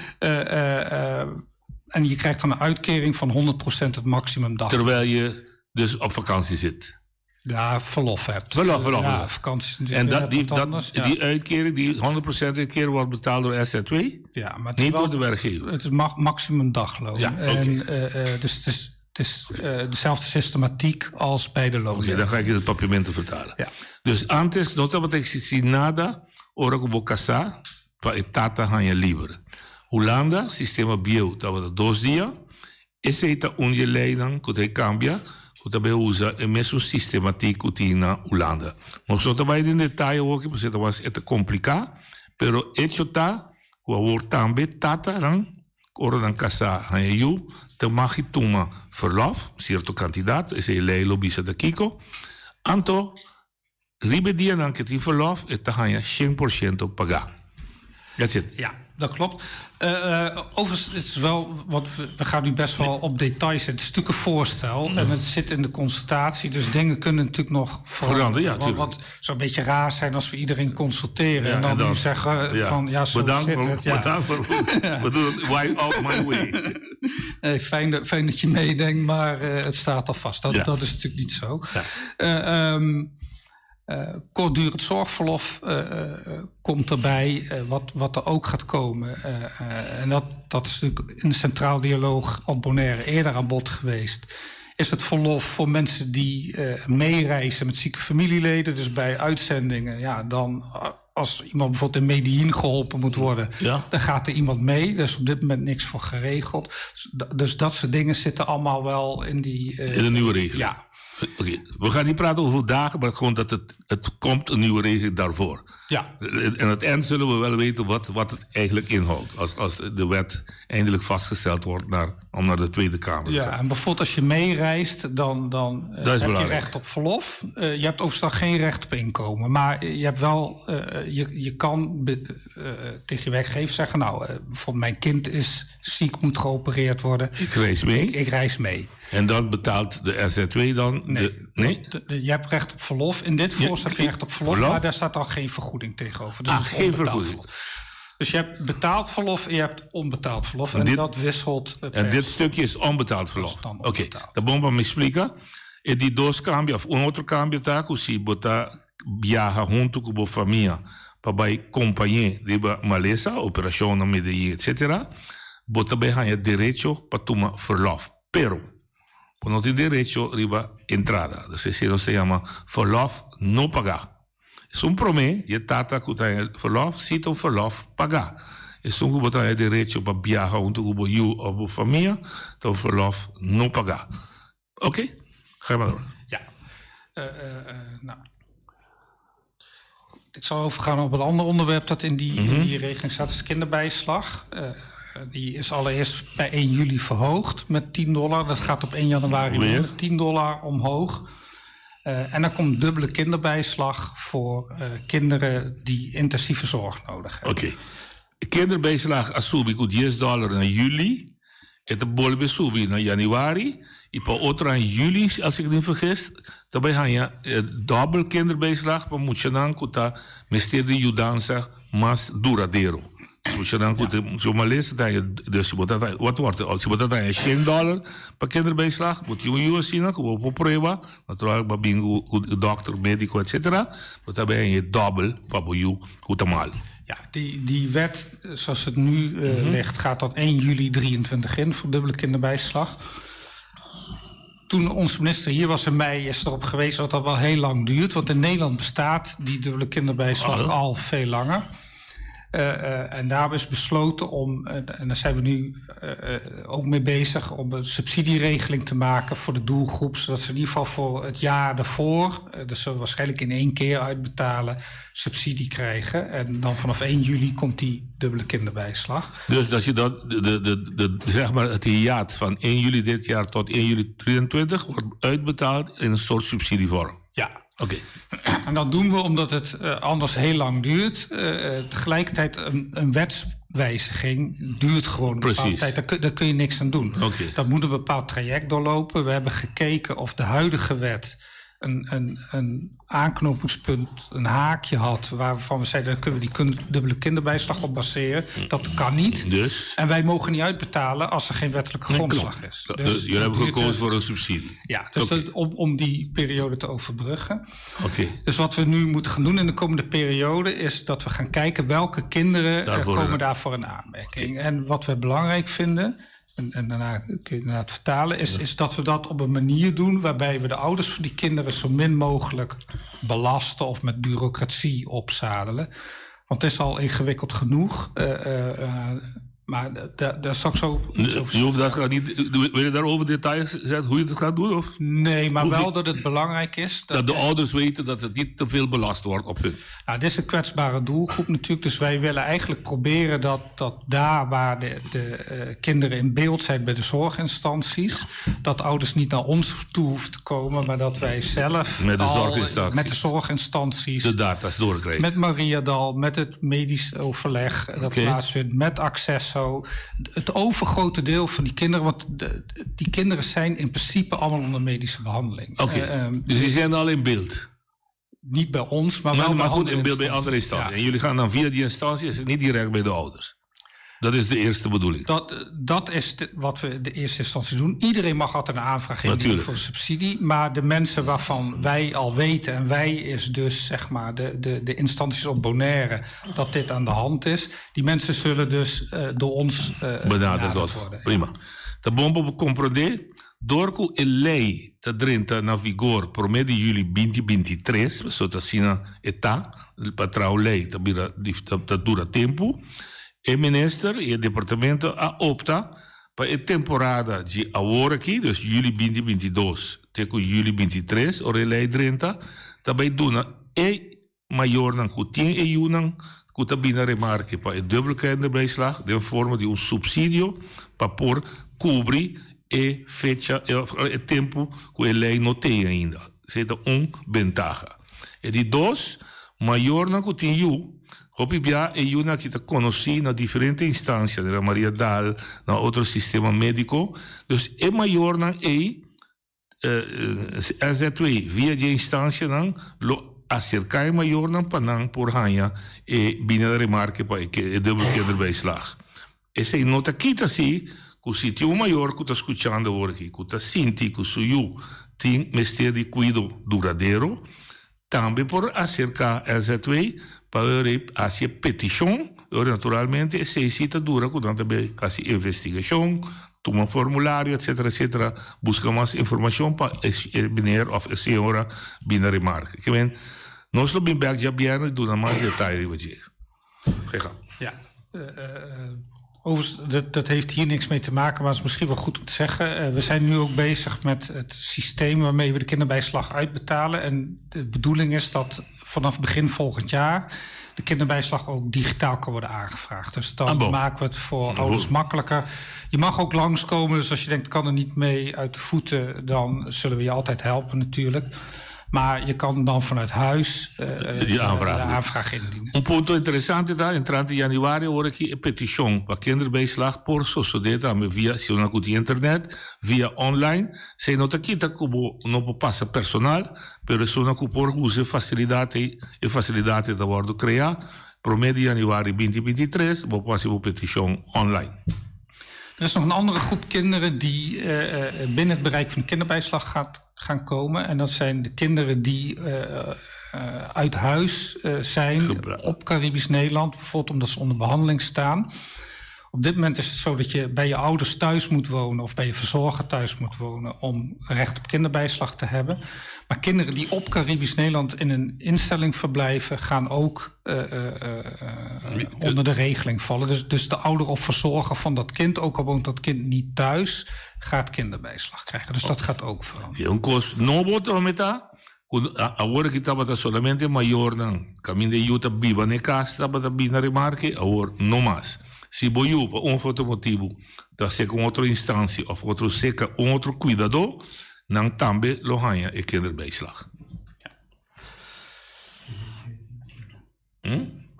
En je krijgt dan een uitkering van 100% het maximum dag. Terwijl je dus op vakantie zit. Ja, verlof hebt. Verlof, verlof. Ja, verlof. vakantie is natuurlijk En weer net wat anders, ja. die uitkering, die 100% uitkering wordt betaald door SZ2? Ja, maar het is Niet wel- door de werkgever? Het is maximum dagloon. Ja, oké. En, dus het is dezelfde systematiek als bij de loon. Oké, dan ga ik het papiermenten vertalen. Ja. Dus antes, no tabata existi nada, ora ku bo kasá, pa e tata haña liber. Hulanda, sistema bieu, tabata 2 dia. Esei ta un di e leinan ku ta kambia, ku ta bai usa e mesun sistematiek ku tin na Hulanda. Nos no ta bai den detaye awor, pasobra e ta kompliká, pero hecho ta ku awor tambe tatanan, ora nan kasá haña yu, ta mag i tuma verlof, sierto kantidat, esei lei lo bisa ta kiko. Anto, riba e dianan ku tin verlof, e ta haña 100% pagá. That's it. Ja, dat klopt. Overigens, het is wel, want we gaan nu best wel op details. Het is natuurlijk een voorstel en het zit in de consultatie. Dus dingen kunnen natuurlijk nog veranderen. Veranderen, ja, Want tuurlijk. het zou een beetje raar zijn als we iedereen consulteren Ja, en dan en dan nu zeggen ja. van, ja, zo Bedankt zit voor- het. Ja. bedankt voor- we doen het wipe out my way. Nee, fijn dat je meedenkt, maar het staat al vast. Dat is natuurlijk niet zo. Kortdurend zorgverlof komt erbij. Wat er ook gaat komen. En dat is natuurlijk in de Centraal Dialoog op Bonaire eerder aan bod geweest. Is het verlof voor mensen die meereizen met zieke familieleden. Dus bij uitzendingen, ja, dan als iemand bijvoorbeeld in Medellin geholpen moet worden, dan gaat er iemand mee. Daar is op dit moment niks voor geregeld. Dus dat soort dingen zitten allemaal wel in die In de nieuwe regeling. Ja. Oké, we gaan niet praten over dagen, maar gewoon dat het komt een nieuwe regeling daarvoor. En aan het eind zullen we wel weten wat het eigenlijk inhoudt. Als de wet eindelijk vastgesteld wordt naar Om naar de Tweede Kamer te Ja, gaan. en bijvoorbeeld als je meereist, dan, dan eh, Dat is heb je belangrijk. recht op verlof. Eh, je hebt overigens dan geen recht op inkomen. Maar je hebt wel, eh, je, je kan be- eh, tegen je werkgever zeggen... nou, eh, bijvoorbeeld mijn kind is ziek, moet geopereerd worden. Ik reis mee. Ik, ik reis mee. En dan betaalt de SZW dan? Nee. De, nee? De- je hebt recht op verlof. In dit Ja, voorstel heb je recht op verlof, verlof? maar daar staat dan geen vergoeding tegenover. Dus Ah, het is geen onbetaald vergoeding. verlof. Dus je hebt betaald verlof en je hebt onbetaald verlof. En En, dit- dat wisselt. eh, En per dit stukje is onbetaald verlof. Oké, de bomba me explica. E di dos cambio, of un otro cambio ta, ku si bota viaja junto con bo familia, pa bai compañía de ba maleza, operación na Medellín, etc. Bota bai hanya derecho pa toma verlof. Pero, bo no tin derecho riba entrada. Dus ese no se llama verlof no paga. Esun promé, di e tata ku ta haña verlòf, si ta un verlòf pagá. Esun ku bo ta haña derecho pa biaha huntu ku bo yu òf bo famia, ta un verlòf no pagá. Oké, ga maar door. Ja. Eh, eh, eh, nou. Ik zal overgaan op een ander onderwerp dat in die, in die regeling staat, is kinderbijslag. Eh, die is allereerst bij 1 juli verhoogd met 10 dollar. Dat gaat op 1 januari Weer? weer met 10 dollar omhoog. Eh, en dan komt dubbele kinderbijslag voor eh, kinderen die intensieve zorg nodig hebben. Oké. Kinderbijslag a subi ku 10 dollar na juli. E ta bolbe subi na januari. I pa otro in juli, als ik niet vergis, daarbij haña eh, dubbel kinderbijslag pa muchanan ku ta mester di yudansa mas duradero. Dus muchanan ku ta su malesa ta dus bo ta wat wordt het? Si bo ta 100 dollar pa kinderbijslag, bo tin un yu asina ku bo por prueba, natural ba bin ku ku dokter, médiko, etc. Bo ta bai haña dubbel pa bo yu ku ta mal. Ja, die, die wet eh, zoals het nu eh, ligt, gaat dan 1 juli 23 in voor dubbele kinderbijslag. Toen onze minister hier was in mei, is erop gewezen dat dat wel heel lang duurt. Want in Nederland bestaat die dubbele kinderbijslag Oh. al veel langer. Eh, eh, en daarom is besloten om, en, en daar zijn we nu eh, eh, ook mee bezig, om een subsidieregeling te maken voor de doelgroep. Zodat ze in ieder geval voor het jaar daarvoor, eh, dus ze waarschijnlijk in één keer uitbetalen, subsidie krijgen. En dan vanaf 1 juli komt die dubbele kinderbijslag. Dus dat je dat, de, de, de, de, zeg maar het hiaat van 1 juli dit jaar tot 1 juli 23 wordt uitbetaald in een soort subsidievorm. Ja. Oké. En dat doen we omdat het eh, anders heel lang duurt. Eh, eh, tegelijkertijd een, een wetswijziging duurt gewoon een bepaalde Precies. tijd. Daar kun, daar kun je niks aan doen. Oké. Dat moet een bepaald traject doorlopen. We hebben gekeken of de huidige wet een, een, een aanknopingspunt, een haakje had... waarvan we zeiden, daar kunnen we die kun- dubbele kinderbijslag op baseren. Dat kan niet. Dus? En wij mogen niet uitbetalen als er geen wettelijke Nee, grondslag klopt. is. Dus, jullie dat hebben duurt, gekozen eh, voor een subsidie. Ja, dus Oké. dat- om, om die periode te overbruggen. Oké. Dus wat we nu moeten gaan doen in de komende periode is dat we gaan kijken welke kinderen er Daarvoor komen in- daarvoor in aanmerking. En wat we belangrijk vinden, en, en daarna kun je inderdaad vertalen, is, is dat we dat op een manier doen waarbij we de ouders van die kinderen zo min mogelijk belasten of met bureaucratie opzadelen. Want het is al ingewikkeld genoeg. eh, eh, eh, maar da- da- daar zal ik zo iets over Je hoeft dat gaat niet, wil je daarover details zeggen hoe je dat gaat doen? Of? Nee, maar Hoef wel je- dat het belangrijk is. Dat de ouders weten dat het niet te veel belast wordt op hun. Nou, dit is een kwetsbare doelgroep natuurlijk. Dus wij willen eigenlijk proberen dat, dat daar waar de, de eh, kinderen in beeld zijn bij de zorginstanties, dat ouders niet naar ons toe hoeven te komen, maar dat wij zelf Met de al- zorginstanties. met de zorginstanties De data's doorkrijgen. met Mariadal, met het medisch overleg dat Oké. plaatsvindt, met Accesso. Het overgrote deel van die kinderen, want de- die kinderen zijn in principe allemaal onder medische behandeling. Oké, Eh, ehm, dus die zijn al in beeld. Niet bij ons, maar Maar, wel maar bij goed, andere in beeld bij andere instanties. instanties. En jullie gaan dan via die instantie, is het niet direct bij de ouders. Dat is de eerste bedoeling. Dat, dat is de- wat we in de eerste instantie doen. Iedereen mag altijd een aanvraag indienen Natuurlijk. voor subsidie. Maar de mensen waarvan wij al weten, en wij is dus zeg maar de, de, de instanties op Bonaire, dat dit aan de hand is. Die mensen zullen dus eh, door ons eh, benaderd wordt. Prima. De bomba op comprende, door ku e lei ta drenta na vigor por medio di juli 2023, so ta sina eta, pa trau lei ta bira di- ta, ta dura tempo, e minister e departamento a opta pa e temporada di awor aki, dus juli 2022, te ku juli 23, ora e lei drenta, ta bai duna e mayornan ku tin e yunan ku ta bina remarke pa e dubbel kinderbijslag den forma di un subsidio pa por kubri e fecha e tempu ku e lei no tei ainda. Esei ta un bentaha. E di dos, mayornan ku tin yu, hopi bia e yunan aki ta konosí na diferente instansia, na Maria Daal, na otro sistema médiko. Dus e mayornan ei SZW via di e instansianan lo aserká e mayornan pa nan por haña e bini na remarke pa e dubbel kinderbijslag. Esei no ta kita si ku si tin un mayor ku ta skuchando awor aki ku ta sinti ku su yu tin mester di kuido duradero, Tambe por aserká SZW pa ora hasi e petishon, ora naturalmente esei si ta dura ku nan ta bay hasi investigashon, tuma formulario etcetera etcetera, buska mas informashon pa e meneer òf e señora bin na remarke. Ke men nos lo bin bèk djabièrnè i duna mas detaye riba dje. Ga. Ja. Overigens, dat, dat heeft hier niks mee te maken, maar het is misschien wel goed om te zeggen. Uh, we zijn nu ook bezig met het systeem waarmee we de kinderbijslag uitbetalen. En de bedoeling is dat vanaf begin volgend jaar de kinderbijslag ook digitaal kan worden aangevraagd. Dus dan ah, maken we het voor ouders makkelijker. Je mag ook langskomen, dus als je denkt, kan er niet mee uit de voeten, dan zullen we je altijd helpen natuurlijk. Maar je kan dan vanuit huis uh, die aanvraag, de aanvraag indienen. Un punto interesante ta, entrante januari ora ki e petishon pa kinderbijslag por sosodé tambe via, si una ku tin internet, via online. Esei no ta kita ku bo no por pasa personal, pero esuna ku por usa e fasilidat ei, e fasilidat ei ta wòrdu kreá. Promé di januari binti binti tres bo por hasi bo petishon online. Er is nog een andere groep kinderen die uh, binnen het bereik van de kinderbijslag gaat gaan komen. En dat zijn de kinderen die uh, uit huis uh, zijn op Caribisch Nederland, bijvoorbeeld omdat ze onder behandeling staan. Op dit moment is het zo dat je bij je ouders thuis moet wonen of bij je verzorger thuis moet wonen om recht op kinderbijslag te hebben. Maar kinderen die op Caribisch Nederland in een instelling verblijven, gaan ook uh, uh, uh, onder de regeling vallen. Dus, dus de ouder of verzorger van dat kind, ook al woont dat kind niet thuis, gaat kinderbijslag krijgen. Dus dat gaat ook veranderen. Un kos nobo ta ku awor aki tabata solamente mayornan kaminda e yu ta biba na e kas tabata bini na remarke, awor no mas. Si bo yu pa un of otro motibu ta seka un otro instansia of otro seka un otro kuidadó, nan tambe lo haña e kinderbijslag.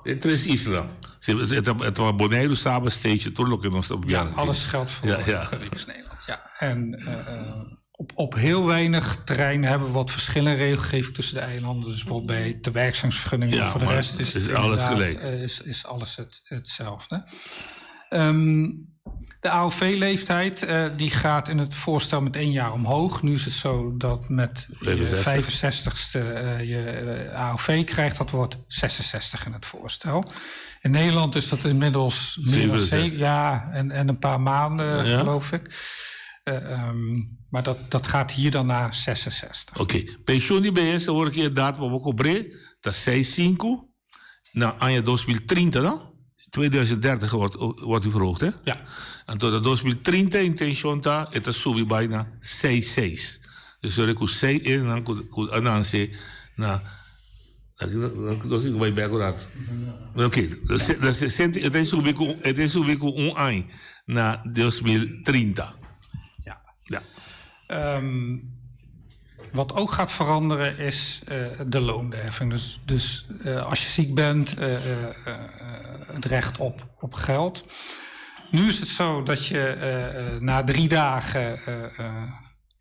E tres isla. E ta Boneiru, Saba, Statia, tur loke nos ta Ja, alles geldt voor ja, ja. Caribisch Nederland. Ja. En uh, op, op heel weinig terreinen hebben we wat verschillen regelgeving tussen de eilanden. Dus bijvoorbeeld bij de werkzaamsvergunningen. Ja, voor de rest is, is alles gelijk. Is, is alles het, hetzelfde. Um, de AOV-leeftijd uh, die gaat in het voorstel met één jaar omhoog. Nu is het zo dat met je 65ste uh, je AOV krijgt. Dat wordt 66 in het voorstel. In Nederland is dat inmiddels meer dan 7 ja, en, en een paar maanden, ja. geloof ik. Uh, um, maar dat, dat gaat hier dan naar 66. Oké. Okay. Pensioen die BS, hoor ik je datum op cobre, dat is 6,5 na aña 2030, no? 2030 wordt, wordt die verhoogd, hè? Ja. En tot 2030 intention ta, het ta subi bai na 6,6. Dus ora ku 6 is, dan ku ku ananse na Dos ik bai bek rato. Oké, dus het is subi ku het is subi ku un aña na 2030. Ja. Ja. Um, wat ook gaat veranderen is uh, de loonderheffing. Dus, dus uh, als je ziek bent, uh, het recht op, op geld. Nu is het zo dat je na drie dagen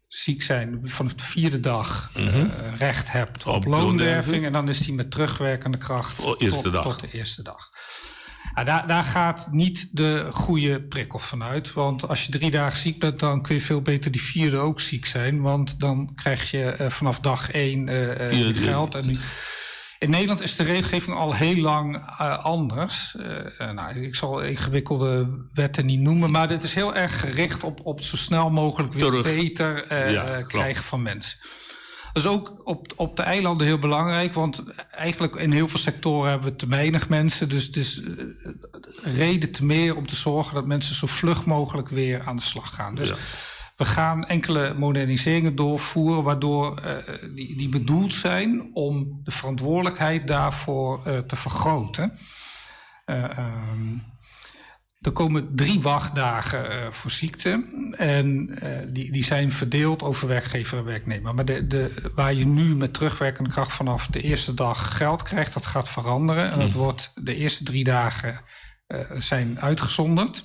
ziek zijn, vanaf de vierde dag mm -hmm. recht hebt op, op loonderheffing. En dan is die met terugwerkende kracht oh, eerste tot, dag. tot de eerste dag. Ja, daar, daar gaat niet de goede prikkel vanuit. Want als je drie dagen ziek bent, dan kun je veel beter die vierde ook ziek zijn. Want dan krijg je uh, vanaf dag één uh, ja, geld. En nu, in Nederland is de regelgeving al heel lang uh, anders. Uh, nou, ik zal ingewikkelde wetten niet noemen, maar dit is heel erg gericht op, op zo snel mogelijk weer Terug. beter uh, ja, krijgen van mensen. Dat is ook op, op de eilanden heel belangrijk, want eigenlijk in heel veel sectoren hebben we te weinig mensen. Dus het is reden te meer om te zorgen dat mensen zo vlug mogelijk weer aan de slag gaan. Dus ja. we gaan enkele moderniseringen doorvoeren, waardoor uh, die, die bedoeld zijn om de verantwoordelijkheid daarvoor uh, te vergroten. Uh, um, Er komen drie wachtdagen eh, voor ziekte. En eh, die, die zijn verdeeld over werkgever en werknemer. Maar de, de, waar je nu met terugwerkende kracht vanaf de eerste dag geld krijgt, dat gaat veranderen. En dat wordt de eerste drie dagen eh, zijn uitgezonderd.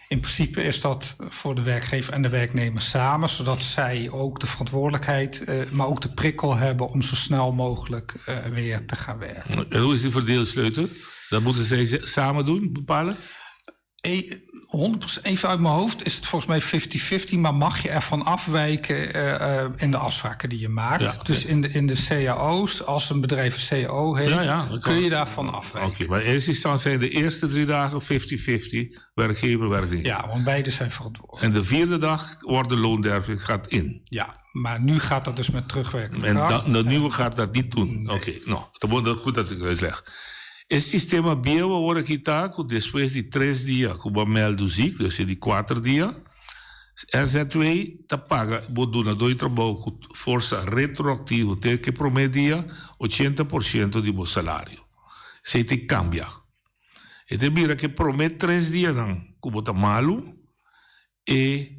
In principe is dat voor de werkgever en de werknemer samen, zodat zij ook de verantwoordelijkheid, eh, maar ook de prikkel hebben om zo snel mogelijk eh, weer te gaan werken. En hoe is die verdeelsleutel? Dat moeten zij samen doen, bepalen? 100% even uit mijn hoofd is het volgens mij 50-50, maar mag je ervan afwijken eh, eh, in de afspraken die je maakt. Ja, oké. Dus in de, in de cao's, als een bedrijf een cao heeft, Ja, ja, dat kun kan. je daarvan afwijken. Oké, maar in eerste instantie zijn de eerste drie dagen 50-50, werkgever, werknemer. Ja, want beide zijn verantwoordelijk. En de vierde dag wordt de loonderving gaat in. Ja, maar nu gaat dat dus met terugwerkende En kracht. dat, de nieuwe gaat dat niet doen. Oké, nou, dat wordt goed dat ik het uitleg. Het sistema bio wordt kita, ku después de três dias, ku ba meldo ziek, dus die quatro dias, SZ2 ta paga, bo duna dois trabalho com força retroactiva, tem que promedia 80% de bo salário. Se te cambia. E te mira que promete três dias, dan, ku bota malo, e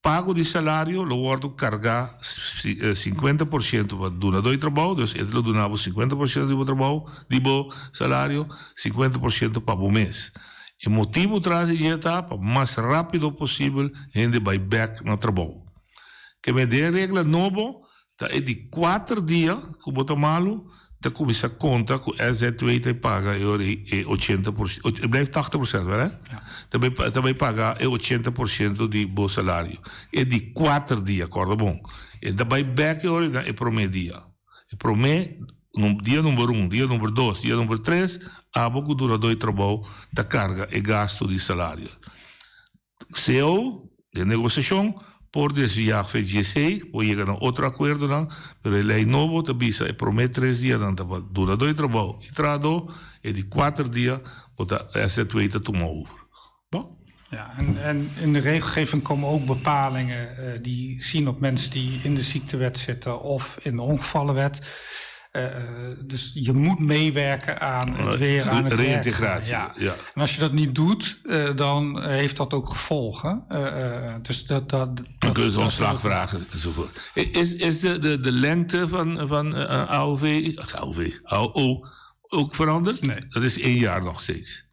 pago de salário, lo guardo cargar 50% para duna do trabalho, dus ele lo donava 50% do trabalho, de bo salário, 50% para o mês. E motivo traz de etapa, mais rápido possível, rende by back no trabalho. Que me dê regra novo, tá é de quatro dias, que bota malo, tá começa a conta que o SZ2 te paga e 80%, blijft 80%, hè? Também, também paga é 80% de bom salário. É de quatro dias, acorda bom. E também back é promedia. E prome, no dia número um, dia número dois, dia número três, a boca dura dois trabalho da carga e gasto de salário. CEO de negociação por desviar FGC, por chegar a outro acordo, não, mas a lei nova te bisa e promete três dias, não, tá, dura dois trabalho. E trado, é de quatro dias, bota essa tweede toma over. Ja, en, en in de regelgeving komen ook bepalingen eh, die zien op mensen die in de ziektewet zitten of in de ongevallenwet. Eh, eh, dus je moet meewerken aan het weer aan het werk. Reïntegratie, Ja. ja. En als je dat niet doet, eh, dan heeft dat ook gevolgen. Eh, eh, dus dat, dat, Dan kun je ze dat- ontslag vragen enzovoort. Is, is de, de, de lengte van, van eh, AOV, AOV, AO ook veranderd? Nee. Dat is één jaar nog steeds.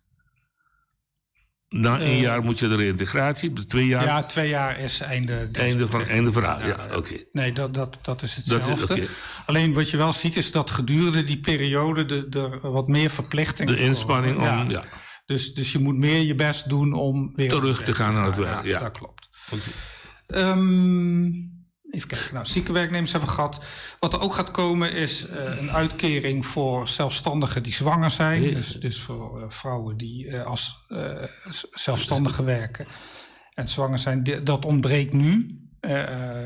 Na één Eh. jaar moet je de reïntegratie, twee jaar, Ja, twee jaar is einde. einde, van, einde verhaal. Ja, oké. Nee, dat, dat, dat is Dat is- hetzelfde. oké. Alleen wat je wel ziet is dat gedurende die periode de- er wat meer verplichtingen De inspanning komen. om, ja. Dus, dus je moet meer je best doen om weer Terug op het te werk gaan naar het werk, ja. Dat klopt. Oké. Ehm, even kijken. Nou, zieke werknemers hebben we gehad. Wat er ook gaat komen is eh, een uitkering voor zelfstandigen die zwanger zijn. Ja. Dus, dus voor eh, vrouwen die eh, als eh, zelfstandigen werken en zwanger zijn. Dat ontbreekt nu. Eh,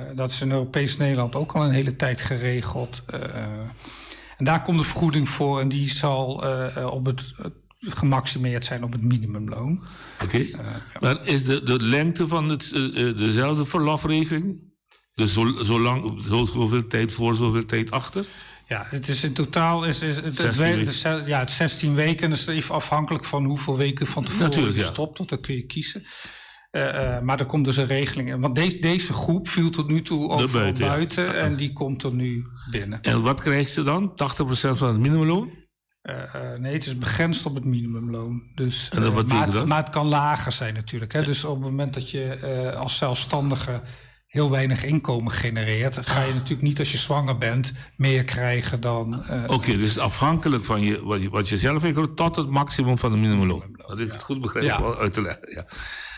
eh, dat is in Europees Nederland ook al een hele tijd geregeld. Eh, en daar komt de vergoeding voor en die zal eh, eh, op het, gemaximeerd zijn op het minimumloon. Oké. Eh, Maar is de, de lengte van het, eh, eh, dezelfde verlofregeling? Dus zo, zo lang, zo, zoveel tijd voor, zoveel tijd achter? Ja, het is in totaal is, is het, het, 16 het weken. is, ja, het 16 weken. En dat is even afhankelijk van hoeveel weken van tevoren Natuurlijk, je ja. stopt. Want dan kun je kiezen. Eh, eh, maar er komt dus een regeling in. Want deze, deze groep viel tot nu toe overal buiten, buiten, ja. en die komt er nu binnen. En wat krijgt ze dan? 80% van het minimumloon? Eh, eh, nee, het is begrensd op het minimumloon. Dus, En dat eh, betekent maar, het, dat? maar het kan lager zijn natuurlijk. Hè? Dus op het moment dat je eh, als zelfstandige heel weinig inkomen genereert, dan ga je natuurlijk niet als je zwanger bent meer krijgen dan. eh, Oké, dus afhankelijk van je, wat, je, wat je zelf inkomt tot het maximum van het minimumloon. Dat ik het goed begrijp Ja. om uit te leggen. Ja.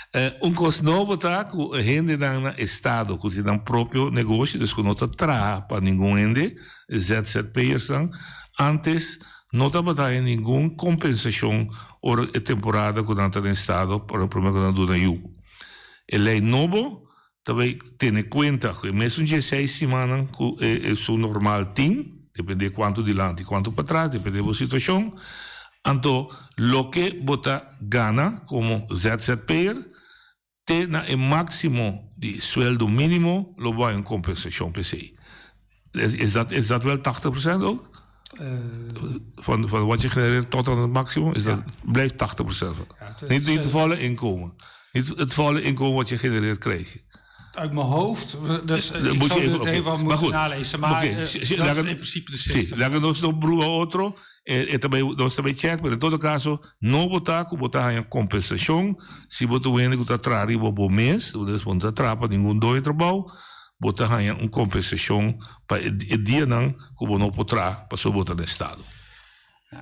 Eh, un cos novo tá ku hende dan na estado, ku tin dan propio negócio, dus ku no ta traha pa ningun hende, ZZP'ers dan. Antes no tabata tin ningun kompensashon ora e temporada ku nan ta den estado, pa promé ku nan duna yu. E lei nobo tambe tene kuenta ku e mesun 16 siman ku e, esun normal tin, dependé kuantu dilanti, kuantu patras, dependé di situashon. Anto, loke bo ta gana komo ZZP'er, te na e máksimo di sueldo mínimo, lo bai un kompensashon per se. Is, is, dat, is dat wel 80% ook? Van, van wat je genereert tot aan het maximum, is dat, blijft 80%. Niet, niet het volle inkomen. Niet het volle inkomen wat je genereert krijg je. Uit mijn hoofd, dus Dan ik moet je zou even- het oké. even Maar moeten goed. nalezen. Maar Oké, dat is in principe de Si, system. laga nos no brua otro, tambe nos tambe check, pero en todo caso, no bo ta ku bo ta haña kompensashon si bo ta un hende ku ta traha riba bo mes, dus bo no ta traha pa ningun doño trabou, bo ta haña un kompensashon pa e e dianan ku bo no por traha pasobra bo ta na estado.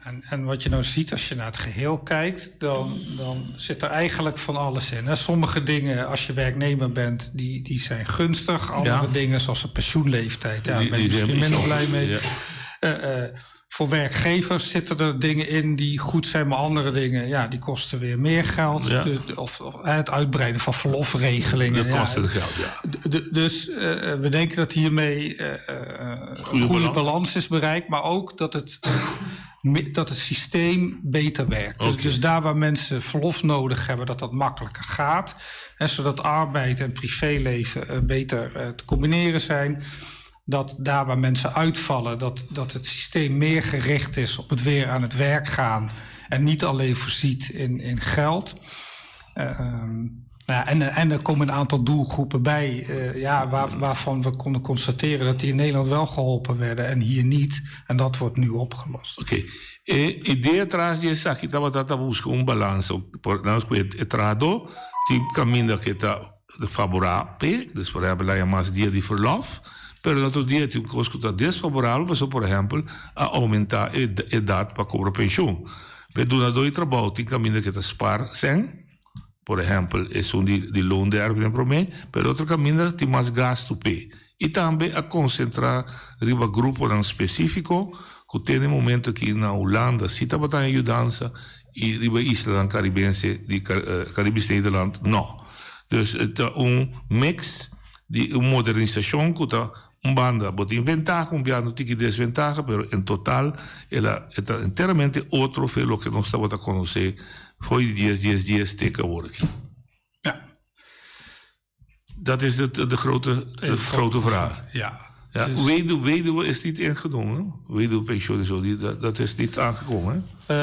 En, en wat je nou ziet als je naar het geheel kijkt, dan, dan zit er eigenlijk van alles in. Hè. Sommige dingen, als je werknemer bent, die, die zijn gunstig. Andere Ja. dingen, zoals de pensioenleeftijd, ja, daar Die- ben je die zijn misschien minder blij mee. Ja. Voor werkgevers zitten er dingen in die goed zijn, maar andere dingen, ja, die kosten weer meer geld. Ja. Dus- of, of het uitbreiden van verlofregelingen. Dat ja. kost het geld, ja. Dus we denken dat hiermee een goede balans. balans is bereikt, maar ook dat het, dat het systeem beter werkt. Dus, Oké. dus daar waar mensen verlof nodig hebben, dat dat makkelijker gaat. Hè, zodat arbeid en privéleven beter te combineren zijn. Dat daar waar mensen uitvallen, dat, dat het systeem meer gericht is op het weer aan het werk gaan. En niet alleen voorziet in, in geld. Nou ja, en er komen een aantal doelgroepen bij, ja, waarvan we konden constateren dat die in Nederland wel geholpen werden en hier niet. En dat wordt nu opgelost. Oké. E idea tras di esaki tabata ta buska un balansa. Por nos ku e trahadó tin kaminda ku e ta faborabel, dus por ehèmpel a mas dia di verlof, pero otro dia tin un kos ku ta desfaborabel, pasobra por ehèmpel a oumentá e edat pa kobra penshun. Pa e dunadó di trabou tin kaminda ku e ta spar sèn, por ehèmpel esun di di loonderving den promé, pero otro kaminda tin mas gastu p'e. I tambe a konsentrá riba gruponan spesífiko ku te na e momento aki na Hulanda si tabata haña yudansa i riba e islanan karibense di Caribisch Nederland no. Dus e ta un mix di un modernisashon ku ta un banda bo tin ventaha, un biaha no tin ki desventaha, pero en total el a e ta enteramente otro fe loke nos tabata konosé fo'i di dies dies dies te ku awor aki. Dat is de, de, grote, de grote vraag. Ja. Ja, Dus- weduwe is niet ingenomen. Weduwepensioen en zo, die, dat, dat is niet aangekomen. Hè?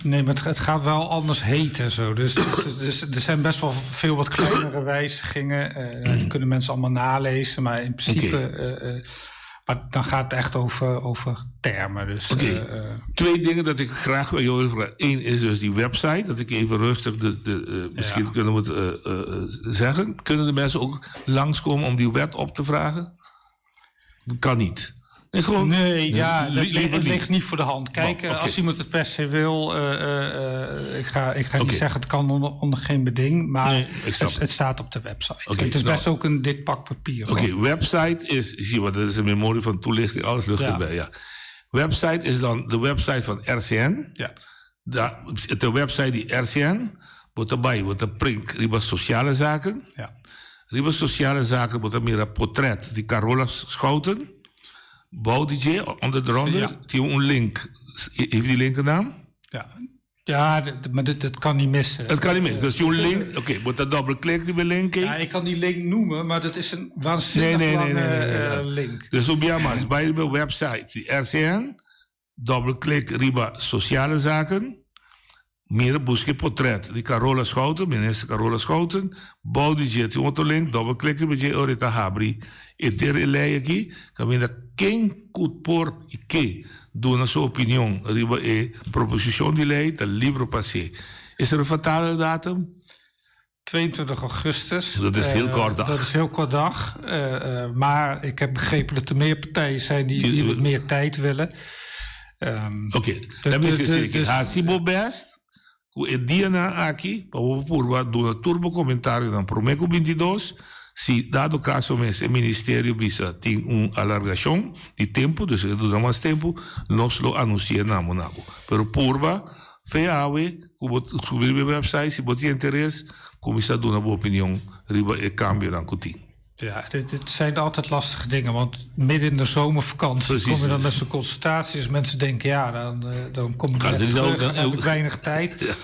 Nee, maar het, het gaat wel anders heten. Zo. Dus, dus, dus, er zijn best wel veel wat kleinere wijzigingen. Die kunnen mensen allemaal nalezen. Maar in principe... Oké. Maar dan gaat het echt over, over termen. Dus, Oké. Twee dingen dat ik graag bij jou wil vragen. Eén is dus die website, dat ik even rustig, de, de, misschien kunnen we het zeggen. Kunnen de mensen ook langskomen om die wet op te vragen? Dat kan niet. Nee, gewoon, Nee, ja, dat liever het niet. ligt niet voor de hand. Kijk, Oh, oké. als iemand het per se wil, ik ga Oké. niet zeggen het kan onder, onder geen beding, maar Nee, ik snap het, het staat op de website. Oké, het is nou. best ook een dik pak papier. Oké, hoor. website is, zie je wat, dat is een memorie van toelichting, alles lucht Ja. erbij, ja. Website is dan de website van RCN. Ja. De website di RCN, bo ta bai, bo ta prink riba sociale zaken. Ja. Riba sociale zaken, bo ta mira portret di Carola Schouten. Bou di dje, onder de ronde, Ja. tin un link. Heeft die link een naam? Ja, ja maar dit, dat kan niet missen. Het kan niet missen. Dus zo'n link, oké, moet dat dubbelklik die link? Ja, ik kan die link noemen, maar dat is een waanzinnig Nee, nee, nee, lange nee, nee, nee, eh, link. Dus op maar bij de website, die RCN, dubbelklik riba sociale zaken, mira buska portret di Carola Schouten, minister Carola Schouten, bou di dje tin otro link, dubbelklik riba dje ora e ta habri e ter e lei aki, kaminda ken ku por i ke duna su opinion riba e proposishon di lei ta libre pa hasié. Is er een fatale datum? 22 augustus. Dat is heel kort dag. Dat is heel kort dag. Maar ik heb begrepen dat er meer partijen zijn die, die wat meer tijd willen. Oké, dan is het zeker. Hasi bo best, ku e dianan aki, pa bo purba duna tur bo comentarionan prome ku 22, si dado caso mes e ministerio bisa tin un alargacion di tempo, dus e duna mas tempo, nos lo anuncia na bo na bo. Pero purba, fe awe, ku bo subi riba e website, si bo tin interes, cuminsa duna bo opinion riba e cambionan ku tin. Ja, dit zijn altijd lastige dingen. Want midden in de zomervakantie kom je dan met zo'n consultaties. Mensen denken, ja, dan, dan kom ik Gaan net ze niet terug ook- en dan heb ik weinig tijd. Ja.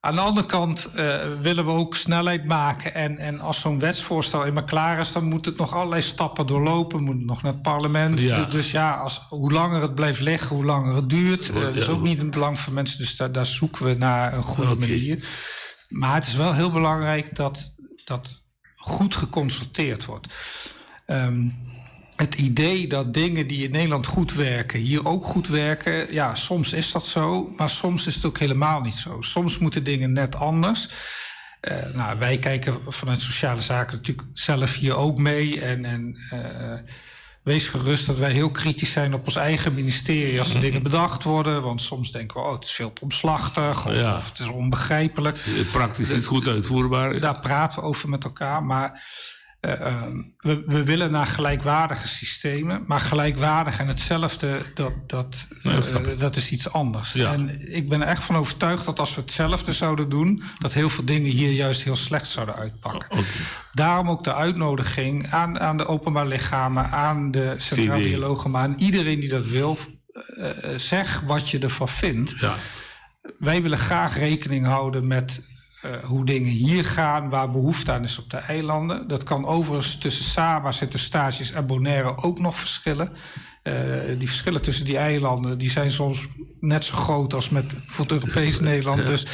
Aan de andere kant eh, willen we ook snelheid maken. En, en als zo'n wetsvoorstel eenmaal klaar is, dan moet het nog allerlei stappen doorlopen. Moet het nog naar het parlement. Ja. Dus ja, als, hoe langer het blijft liggen, hoe langer het duurt. Eh, dat is Ja. ook niet in het belang van mensen. Dus daar, daar zoeken we naar een goede manier. Maar het is wel heel belangrijk dat dat goed geconsulteerd wordt. Ehm, het idee dat dingen die in Nederland goed werken, hier ook goed werken, ja, soms is dat zo, maar soms is het ook helemaal niet zo. Soms moeten dingen net anders. Eh, nou, wij kijken vanuit sociale zaken natuurlijk zelf hier ook mee. En, en eh, wees gerust dat wij heel kritisch zijn op ons eigen ministerie als er dingen bedacht worden. Want soms denken we, oh, het is veel te omslachtig of, Ja. of het is onbegrijpelijk. Praktisch niet goed uitvoerbaar. Daar praten we over met elkaar. Maar eh, ehm, we, we willen naar gelijkwaardige systemen. Maar gelijkwaardig en hetzelfde, dat, dat, Nee, dat snap eh, dat is iets anders. Ja. En ik ben er echt van overtuigd dat als we hetzelfde zouden doen, dat heel veel dingen hier juist heel slecht zouden uitpakken. Daarom ook de uitnodiging aan, aan de openbaar lichamen, aan de Centraal CD. Dialogen, maar aan iedereen die dat wil. eh, eh, zeg wat je ervan vindt. Ja. Wij willen graag rekening houden met eh, hoe dingen hier gaan, waar behoefte aan is op de eilanden. Dat kan overigens tussen Saba, Sint-Eustatius en Bonaire ook nog verschillen. Eh, die verschillen tussen die eilanden die zijn soms net zo groot als met bijvoorbeeld Europees Nederland. Ja. Dus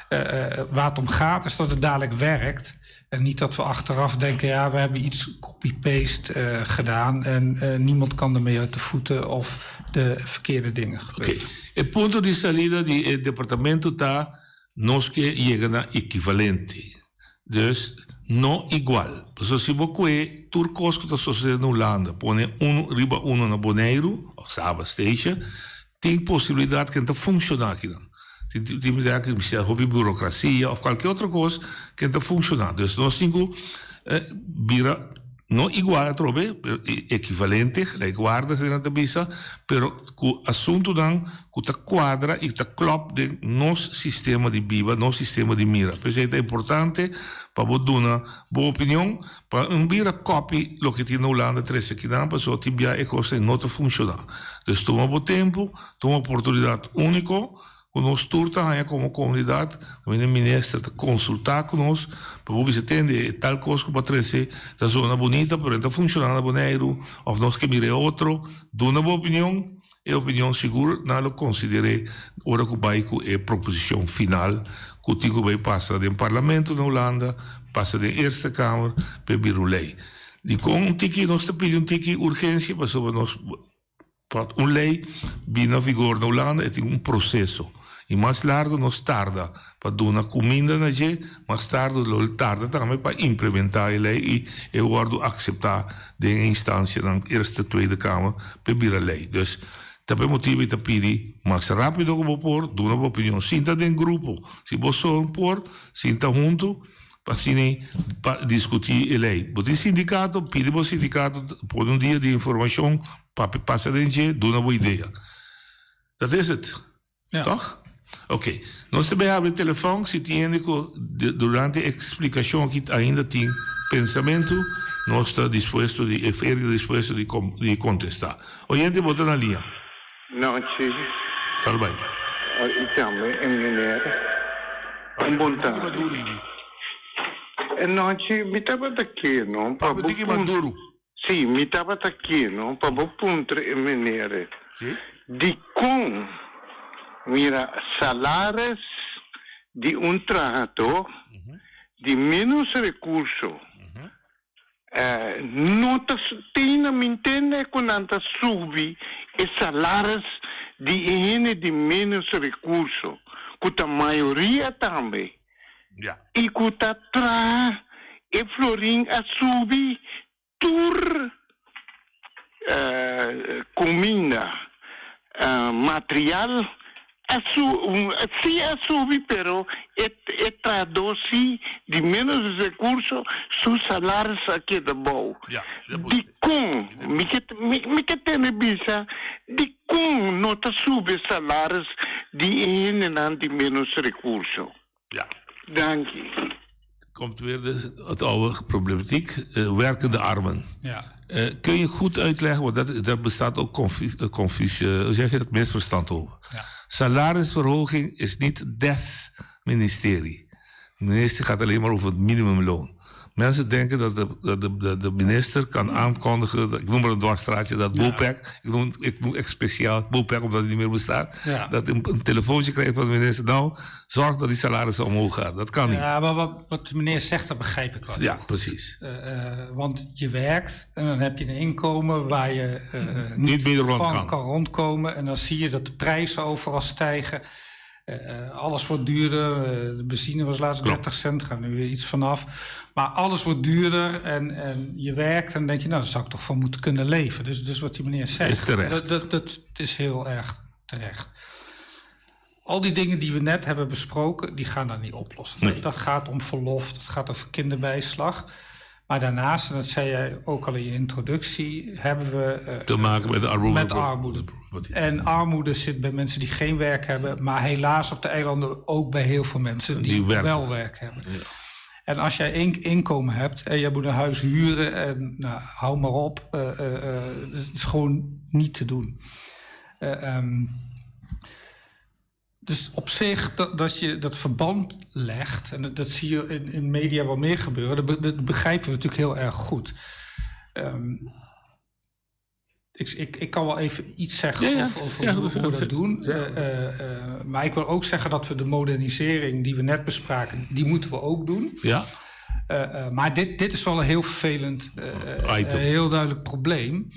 eh, eh, waar het om gaat is dat het dadelijk werkt. En niet dat we achteraf denken, ja, we hebben iets copy-paste eh, gedaan en eh, niemand kan ermee uit de voeten of de verkeerde dingen gebeuren. E punto di salida di eh, departamento ta nos ke yega na equivalente. Dus no igual. So si bo kue tur kos ku ta sosode na Hulanda, pone unu riba unu na Boneiru of Saba Station, tin posibilidat ku ta funshoná akinan. Tin tin idea ku mester hopi burokrasia of kualke otro kos ku ta funshoná. Dus nos tin ku eh, bira no igual atrobe, pero equivalente, gelijkwaardig den nan ta bisa, pero ku asuntunan ku ta kuadra i ta klòp den nos sistema di biba, nos sistema di mira. P'esei ta importante pa bo duna bo opinion, pa un bira copy loke tin na Hulanda trese akinan, pasobra tin bia e kos ei no ta funshoná. Dus tuma bo tempu, tuma oportunidat úniko Ku nos tur ta haña komo komunidat, kaminda e minister ta konsultá ku nos pa bo bisa tende e tal kos ku bo a trese ta zona bunita pero e ta funshoná na Boneiru òf nos ke mira e otro. Duna bo opinion, e opinion sigur nan lo konsider'é ora ku bai ku e proposishon final ku tin ku bai pasa den parlamento na Hulanda, pasa den Eerste Kamer pa e bira un lei. Dikon un tiki nos ta pidi un tiki urgensia? Pasobra nos. Pa un lei bini na vigor na Hulanda e tin un proseso y mas largo nos tarda pa duna cuminda na dje, mas tardo lo el tarda tambe pa implementa e lei y e wordo acepta den e instancianan Eerste, Tweede Kamer pa e bira lei. Dus ta pa e motibo y ta pidi mas rapido cu bo por duna bo opinion. Sinta den grupo, si bo so por sinta hunto Pa asina pa diskutí e lei. Bo tin sindikato, pidi bo sindikato pone un dia di informashon papia pasa den dje, duna bo idea. Dat is het. Toch? Oké. Nos ta bay habri telefòn si tin hende ku durante e eksplikashon aki ainda tin pensamentu, nos ta dispuesto di, e Eric ta dispuesto di di kontestá. Oyente bo ta na liña. Nochi. Sal bai. I tambe e meneer. Un bon tardi. E nochi mi tabata ke no pa bo puntra. Si, mi tabata ke no pa bo puntra e meneer dikon mira salaris di un trahadó di menos rekurso No ta tene mi ntende ku nan ta subi e salaris di e hende di ménos rekurso, ku ta mayoria tambe, i ku ta traha e florin a subi tur kuminda, material a su si a subi pero e e trahadó si di menos recurso su salaris a keda bou. Dikon? Mi ke mi ke tene bisa dikon no ta subi e salaris di e hendenan di menos recurso? Danki. Komt weer de, het oude problematiek, uh, werkende armen. Ja. Uh, kun je goed uitleggen, want dat, daar bestaat ook confusie, hoe zeg je dat, misverstand over. Ja. Salarisverhoging is niet des ministerie. Minister gaat alleen maar over het minimumloon. Mensen denken dat de, dat de, de, de minister kan aankondigen, ik noem maar een dwarsstraatje, dat Bopec, ik noem, ik noem echt speciaal Bopec omdat het niet meer bestaat, Ja. dat een, een telefoontje krijgt van de minister, nou, zorg dat die salarissen omhoog gaan. Dat kan niet. Ja, maar wat, wat de meneer zegt, dat begrijp ik wel. Ja, precies. Eh, eh, want je werkt en dan heb je een inkomen waar je eh, Niet meer rond van kan. kan rondkomen. En dan zie je dat de prijzen overal stijgen. Eh, eh, alles wordt duurder. Eh, de benzine was laatst 30 cent, gaat nu weer iets vanaf. Maar alles wordt duurder en, en je werkt en dan denk je, nou, daar zou ik toch van moeten kunnen leven. Dus, dus wat die meneer zegt, Is terecht. Dat, dat, dat is heel erg terecht. Al die dingen die we net hebben besproken, die gaan dat niet oplossen. Nee. Dat gaat om verlof, dat gaat over kinderbijslag. Maar daarnaast, en dat zei jij ook al in je introductie, hebben we eh, Te maken met de armoede. met armoede. En armoede zit bij mensen die geen werk hebben, maar helaas op de eilanden ook bij heel veel mensen die, Die werken. wel werk hebben. En als jij inkomen hebt en jij moet een huis huren en nou, hou maar op, eh, eh, eh, het is gewoon niet te doen. Eh, ehm, dus op zich dat, dat je dat verband legt, en dat, dat zie je in, in media wel meer gebeuren, dat, be- dat begrijpen we natuurlijk heel erg goed. Ehm, ik, ik, ik kan wel even iets zeggen Ja, ja, over, over zeg, hoe, zeg, hoe we zeg, dat doen. zeg. Eh, eh, eh, maar ik wil ook zeggen dat we de modernisering die we net bespraken, die moeten we ook doen. Ja. Eh, eh, maar dit, dit is wel een heel vervelend, eh, eh, Item. heel duidelijk probleem.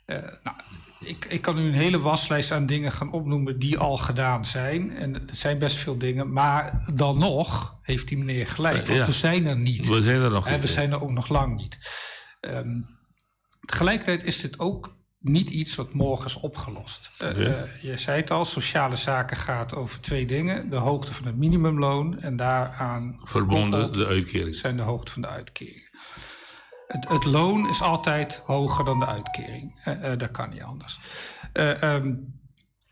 Eh, nou, ik, ik kan nu een hele waslijst aan dingen gaan opnoemen die al gedaan zijn. En het zijn best veel dingen. Maar dan nog heeft die meneer gelijk. Want Ja. we zijn er niet. We zijn er nog En niet, we ja. zijn er ook nog lang niet. Ehm, tegelijkertijd is dit ook niet iets wat morgen is opgelost. Eh, Oké. eh, je zei het al, sociale zaken gaat over twee dingen. De hoogte van het minimumloon en daaraan Verbonden gekoppeld de uitkering. zijn de hoogte van de uitkering. Het, het loon is altijd hoger dan de uitkering. Eh, eh, dat kan niet anders. Eh, ehm,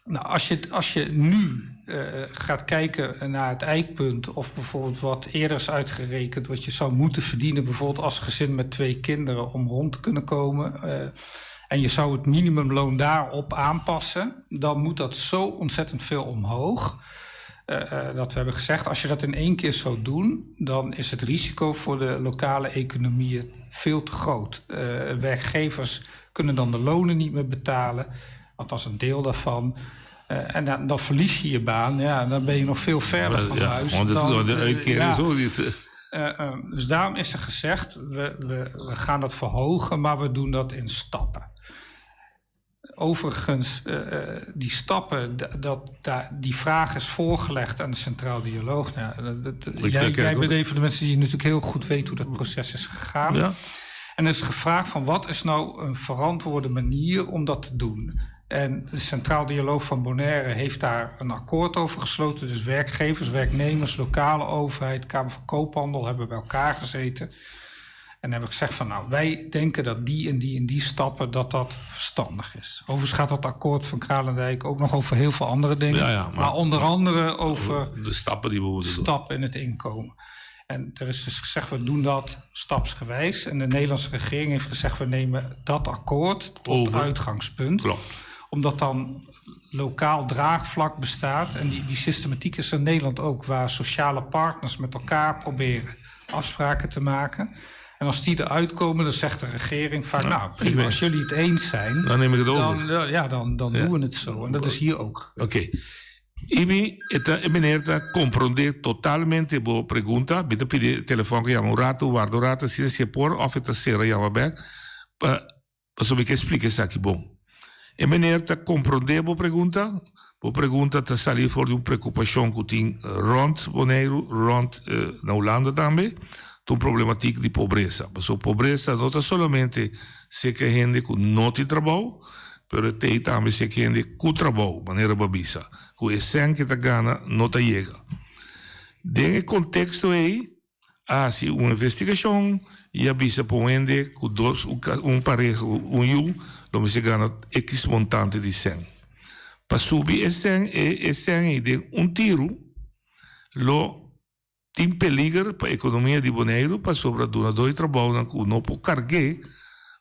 nou, als je, als je nu eh, gaat kijken naar het eikpunt... of bijvoorbeeld wat eerder is uitgerekend... wat je zou moeten verdienen bijvoorbeeld als gezin met twee kinderen... om rond te kunnen komen... eh, en je zou het minimumloon daarop aanpassen... dan moet dat zo ontzettend veel omhoog... Eh, eh, dat we hebben gezegd, als je dat in één keer zou doen, dan is het risico voor de lokale economieën veel te groot. Eh, werkgevers kunnen dan de lonen niet meer betalen, althans een deel daarvan. Eh, en dan, dan verlies je je baan, ja, en dan ben je nog veel verder van Ja, huis. want het- dan, de eh, uitkering ja. is ook niet. Eh, eh, dus daarom is er gezegd, we, we, we gaan dat verhogen, maar we doen dat in stappen. Overigens, eh, eh, die stappen, d- dat, daar, die vraag is voorgelegd aan de Centraal Dialoog. Nou, dat- dat- Ik jij, kijk jij ook. bent een van de mensen die natuurlijk heel goed weet hoe dat proces is gegaan. Ja. En er is gevraagd van wat is nou een verantwoorde manier om dat te doen? En de Centraal Dialoog van Bonaire heeft daar een akkoord over gesloten. Dus werkgevers, werknemers, lokale overheid, Kamer van Koophandel hebben bij elkaar gezeten. En hebben gezegd van nou, wij denken dat die en die en die stappen, dat dat verstandig is. Overigens gaat dat akkoord van Kralendijk ook nog over heel veel andere dingen. Ja, ja, maar- maar, onder andere over De stappen die we moeten doen. stappen in het inkomen. En er is dus gezegd, we doen dat stapsgewijs. En de Nederlandse regering heeft gezegd, we nemen dat akkoord tot Over. uitgangspunt. Omdat dan lokaal draagvlak bestaat. En die, die systematiek is in Nederland ook, waar sociale partners met elkaar proberen afspraken te maken. En als die eruit komen, dan zegt de regering vaak, nou ik prima, weet- als jullie het eens zijn, Dan neem ik het over. Dan, ja, dan, dan Ja. doen we het zo. En dat is hier ook. Oké. Ibi, eta, e meneer ta comprende totalmente bo pregunta. Bita pide telefone que llama un rato, guarda un rato, si se por of eta sera llama back. Pa, pa so mi que explique isso aqui bom. E meneer ta comprende bo pregunta. Bo pregunta ta salir voor de uma preocupação que tem rond Bonaire, rond eh, na Holanda também. Tem problemática de pobreza. So, pobreza não tá solamente se que gente que não tem trabalho, pero tem também se que gente com trabalho, maneira babisa. Que o sangue que tá gana não tá chega. Den contexto aí, há assim, uma investigação e avisa para o ende que dois, um, ca- um pareja, um yu, lo se gana X montante de 100. Para subir esse 100, e, e 100 aí de um tiro, lo tem peligro para a economia de Bonaire, para sobre a dona do trabalho, não não por cargue,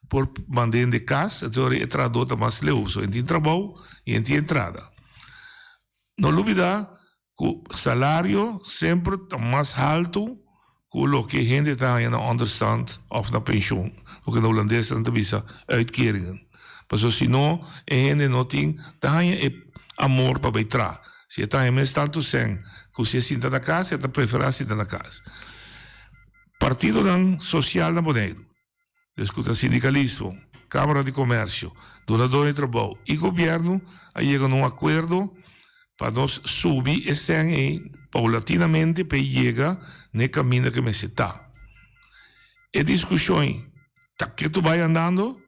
por mandar de casa, então é tradutor mais leu, so tem trabalho e tem entrada. No olvida, Ku salario semper ta mas haltu ku loke hende ta haña na onderstand òf na penshon, loke na hulandes nan ta bisa uitkeringen. Pasobra si no e hende no tin ta haña e amor pa bai traha. Si e ta haña mes tantu sèn ku si e sinta na kas, e ta preferá sinta na kas. Partidonan sosial na Boneiru. Escuta sindicalismo, Camara di Comercio, dunador di trabou y gobierno a yega na un acuerdo pa nos subi e cen ey paulatinamente pa e yega na e caminda cu mester ta. E discusion ta ketu bay andando,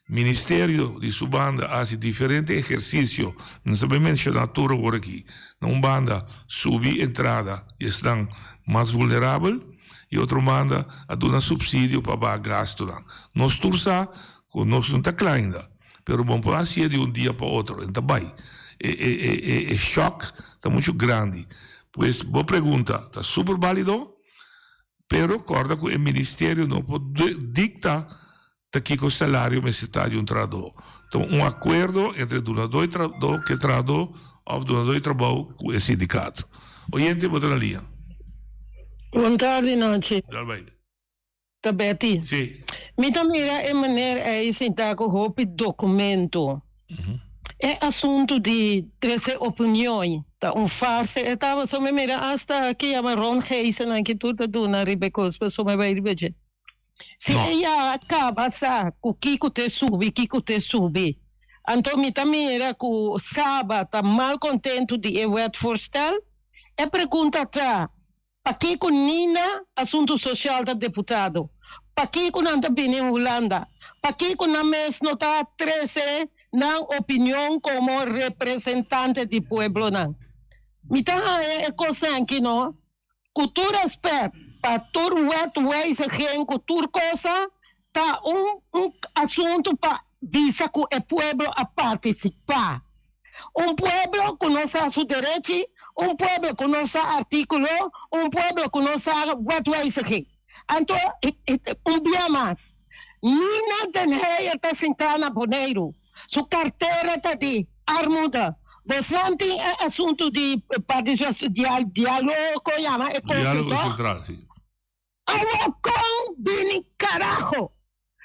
Ministerio di su banda a haci diferente ehercicio, no ta bay menciona tur awor aki, na un banda subi entrada di esnan mas vulnerabel y otro banda a duna subsidio pa baha gastonan. Nos tur sa cu nos no ta cla ainda, pero bon por hacié di un dia pa otro, en ta bay. E e e e shock ta mucho grandi. Pues bo pregunta ta super balido, pero corda cu e ministerio no por dicta Ta kiko salario mester ta di un trahadó? Ta un akuerdo entre dunadó di trabou ku e trahadó òf dunadó di trabou ku e sindikato. Oyente bo ta na liña. Bon tardi Nachi. Dal bai. Ta Betty. Si. Mi ta mira e meneer ei sinta ku hopi dokumento. E asuntu di trese opinion ta un farse. E tabata so mi mira asta aki yama Ron Gijsen aki tur ta duna riba e kos pasobra mi bai riba dje. Si e ya caba sa cu kico te subi, kico te subi. Anto mi ta mira cu Saba ta mal contento di e wetvoorstel. E pregunta ta, pakico Nina, Asunto Social, ta deputado? Pakico nan ta bini Hulanda? Pakico nan mes no ta trece nan opinion como representante di pueblonan? Mi ta haya e cosnan aki no. Ku tur respet pa tur wetwijziging ku tur cosa ta un un asuntu pa bisa ku e pueblo a participa. Un pueblo ku no sa su derechi, un pueblo ku no sa articulo, un pueblo ku no sa wetwijziging. Anto un bia mas, Nina den Heyer ta sinta na Boneiru. Su cartera ta di armoede. Bosnan tin e asuntu di participacion, dialogo yama e cosa Dialogo toch? central, si. Awo con bini carajo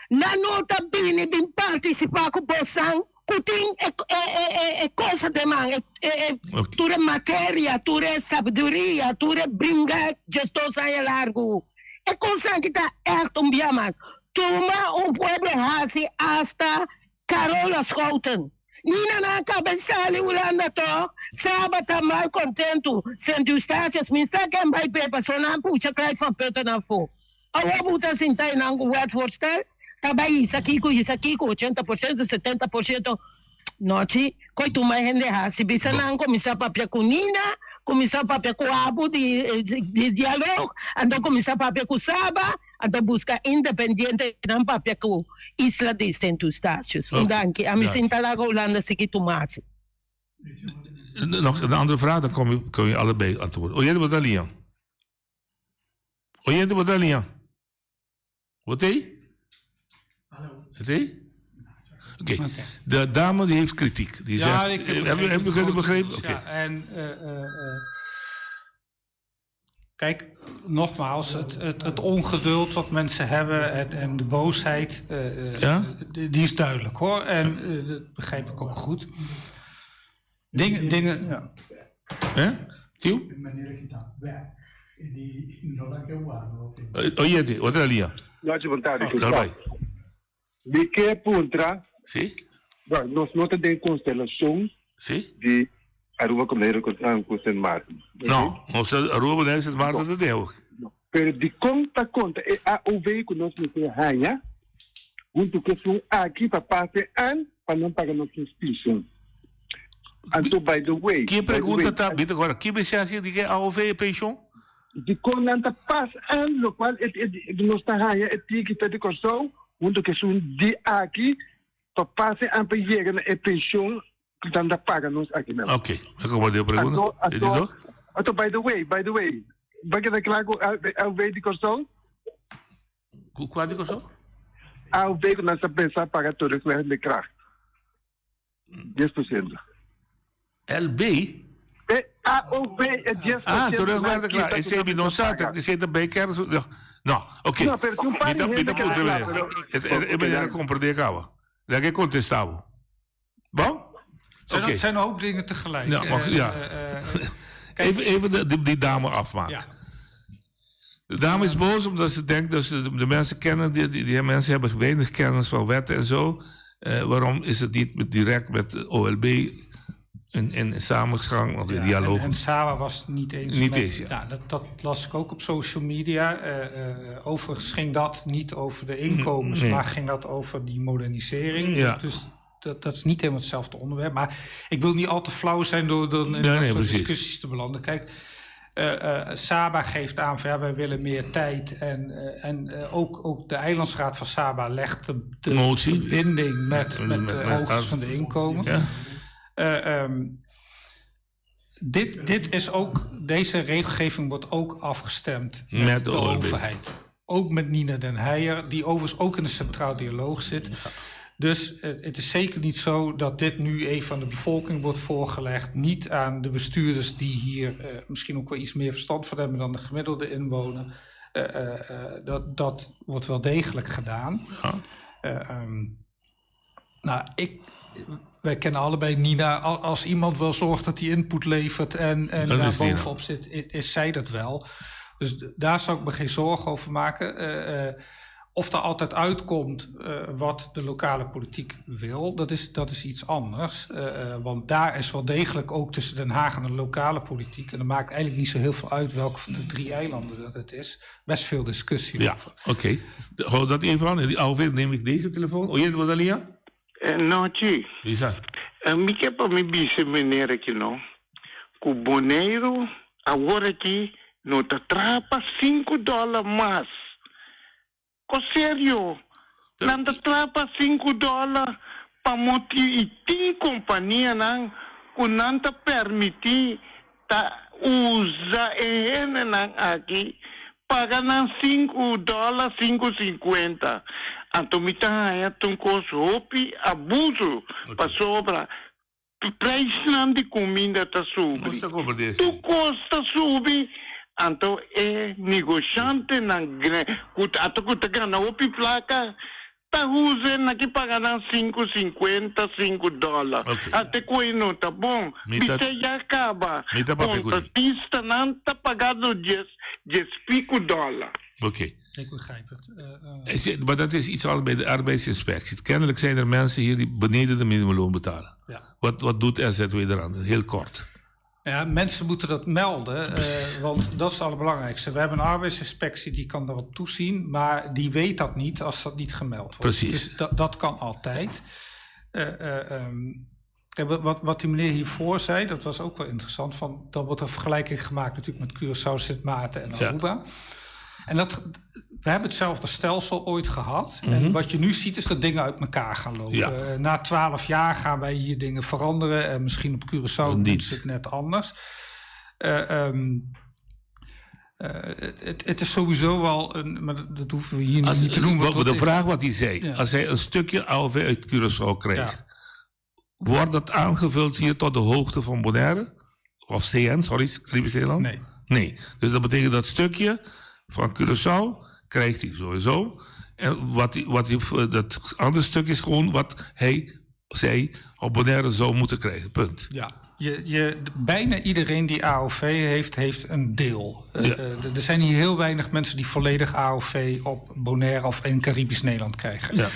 nan no ta bini bin participa cu bosnan cu tin e e e cosa den man, e e tur e materia, tur e sabiduria, tur e bringa 12 aña largo. E cosnan aki ta echt un bia mas. Tuma un pueblo haci hasta Carola Schouten. Nina nan a caba e sali Hulanda toch? Saba ta mal contento. Sint Eustatius mi sa ken bay pe paso nan pusha Clyde van Putten afo. Awor bo ta sinta einan cu wetvoorstel ta bay hisa kico hisa kico 80% 70% Nochi, koe tuma hende hasi bisa nan kuminsá papia ku Nina, kuminsá papia ku Abu di di dialog, anto kuminsá papia ku Saba, anto buska independientenan papia ku Isla di Sint Eustatius. Un danki. Ami sinta laga Hulanda sigui tuma hasi. Nog een andere vraag, dan kom je, kun je allebei antwoorden. Oyente, bo ta liña? Oyente, bo ta liña? Bo t'ei? E t'ei? Oké. De dame die heeft kritiek. Die Ja, zegt, ik heb eh, heb, je- heb je het begrepen? Oké. Ja, en kijk, nogmaals, het, het, het ongeduld wat mensen hebben en, en de boosheid, die die is duidelijk hoor. En dat begrijp ik ook goed. Dingen, dingen, ja. Hè? Tio? Oyente, otra línea. Nochi, bon tardi. Dal bai. Mi ke puntra. Sí. Bueno, nos no ta den constelacion Sí. di Aruba Bonaire con con Sint Maarten. No, nos ta Aruba Bonaire Sint Maarten ta den ook. Pero di con ta conta e AOV cu nos mester haña hunto cu esun aki pa pase an pa nan paga nos nos pensioen. Anto by the way, Ki by the pregunta way, ta, bita agora, ki mester haci di ke AOV e pensioen? Di con nan ta pas an locual e, e, nos ta haña e tiki ta di Kòrsou hunto cu esun di aki pa pase an pa yega na e pensioen cu nan ta paga nos aki nan. Ok, me comprende e pregunta. Anto, E di anto, dos? anto by the way, by the way, ba keda kla cu AOV di Kòrsou? Cu cua di Kòrsou? AOV cu nan sa pensa paga terugwerkende kracht. 10%. LB? E AOV e 10% Ah, terugwerkende nan kracht. kita Esei mi no sa, esei ta bij kerk. No, oké. No, pero tin un par Mi di ta, mi hende ta ku puntra ta meneer. pero- E, e meneer a comprende caba. Laat ik contestabo. Bon? Zijn, Oké. er zijn een hoop dingen tegelijk. Ja, mag, ja. Even die dame afmaken. Ja. De dame is boos omdat ze denkt dat ze de mensen kennen, die mensen hebben weinig kennis van wetten en zo. Waarom is het niet direct met de OLB in samengang of in Ja, dialoog? En Saba was het niet eens. Niet met- eens, ja. Nou, dat las ik ook op social media. Overigens ging dat niet over de inkomens, Nee. maar ging dat over die modernisering. Ja. Dus dat is niet helemaal hetzelfde onderwerp. Maar ik wil niet al te flauw zijn door in Nee, dat nee, soort precies. discussies te belanden. Kijk, Saba geeft aan van ja, wij willen meer tijd. En ook de eilandsraad van Saba legt de Motie. verbinding met de hoogtes van de inkomen. Ja. Dit is ook, deze regelgeving wordt ook afgestemd met, Met de de, OLB. overheid. Ook met Nina den Heijer, die overigens ook in de centraal dialoog zit. Dus het is zeker niet zo dat dit nu even aan de bevolking wordt voorgelegd. Niet aan de bestuurders die hier misschien ook wel iets meer verstand van hebben dan de gemiddelde inwoner. Dat wordt wel degelijk gedaan. Nou, wij kennen allebei Nina. Als iemand wel zorgt dat die input levert en Dat daar is Nina. bovenop zit, is zij dat wel. Dus daar zou ik me geen zorgen over maken. Of er altijd uitkomt wat de lokale politiek wil, dat is iets anders. Want daar is wel degelijk ook tussen Den Haag en de lokale politiek, en dat maakt eigenlijk niet zo heel veel uit welke van de drie eilanden dat het is, best veel discussie Ja, over. oké. Hou dat even aan. Die Alvin, neem ik deze telefoon. Oh, jij wat Alia? No, chi. Lisa. Mi ke pa mi bisa meneer aki no. Ku Boneiru, awor aki, no ta traha pa 5 dòler mas. Ko serio. Nan ta traha pa 5 dòler pa moti i tin kompanianan ku nan ta permití ta usa e hendenan aki paga nan 5 dòler 5,50. Anto mi ta haña ta un kos hopi abuso pasobra prijsnan di kuminda ta subi. Tur kos ta subi. Anto e negoshantenan ku ato ku ta gana hopi plaka ta usa nan aki paga nan 5,50 5 dòler. Ate ku no ta bon. Bisa ya kaba. Mi ta papia ku Kontratistanan ta pagando 10 piku dòler. Oké. Ik begrijp het. Maar dat is iets anders bij de arbeidsinspectie. Kennelijk zijn er mensen hier die beneden de minimumloon betalen. Ja. Wat doet SZW eraan? Heel kort. Ja, mensen moeten dat melden, want dat is het allerbelangrijkste. We hebben een arbeidsinspectie die kan daarop toezien, maar die weet dat niet als dat niet gemeld wordt. Dus dat kan altijd. Kijk, wat die meneer hiervoor zei, dat was ook wel interessant. Van, dan wordt er vergelijking gemaakt natuurlijk met Curaçao, Sint Maarten en Aruba. En we hebben hetzelfde stelsel ooit gehad. En wat je nu ziet is dat dingen uit elkaar gaan lopen. Na 12 jaar gaan wij hier dingen veranderen. En misschien op Curaçao doen ze het net anders. Het is sowieso wel een, maar dat hoeven we hier nu niet te doen. Want De dat is- vraag wat hij zei. Als hij een stukje AOV uit Curaçao krijgt, wordt dat aangevuld hier tot de hoogte van Bonaire? Of CN, sorry, Caribisch Nederland? Nee. Nee. Dus dat betekent dat stukje van Curaçao krijgt hij sowieso. En wat hij, dat andere stuk is gewoon wat hij, zij op Bonaire zou moeten krijgen. Punt. Ja, bijna iedereen die AOV heeft, heeft een deel. Er zijn hier heel weinig mensen die volledig AOV op Bonaire of in Caribisch Nederland krijgen.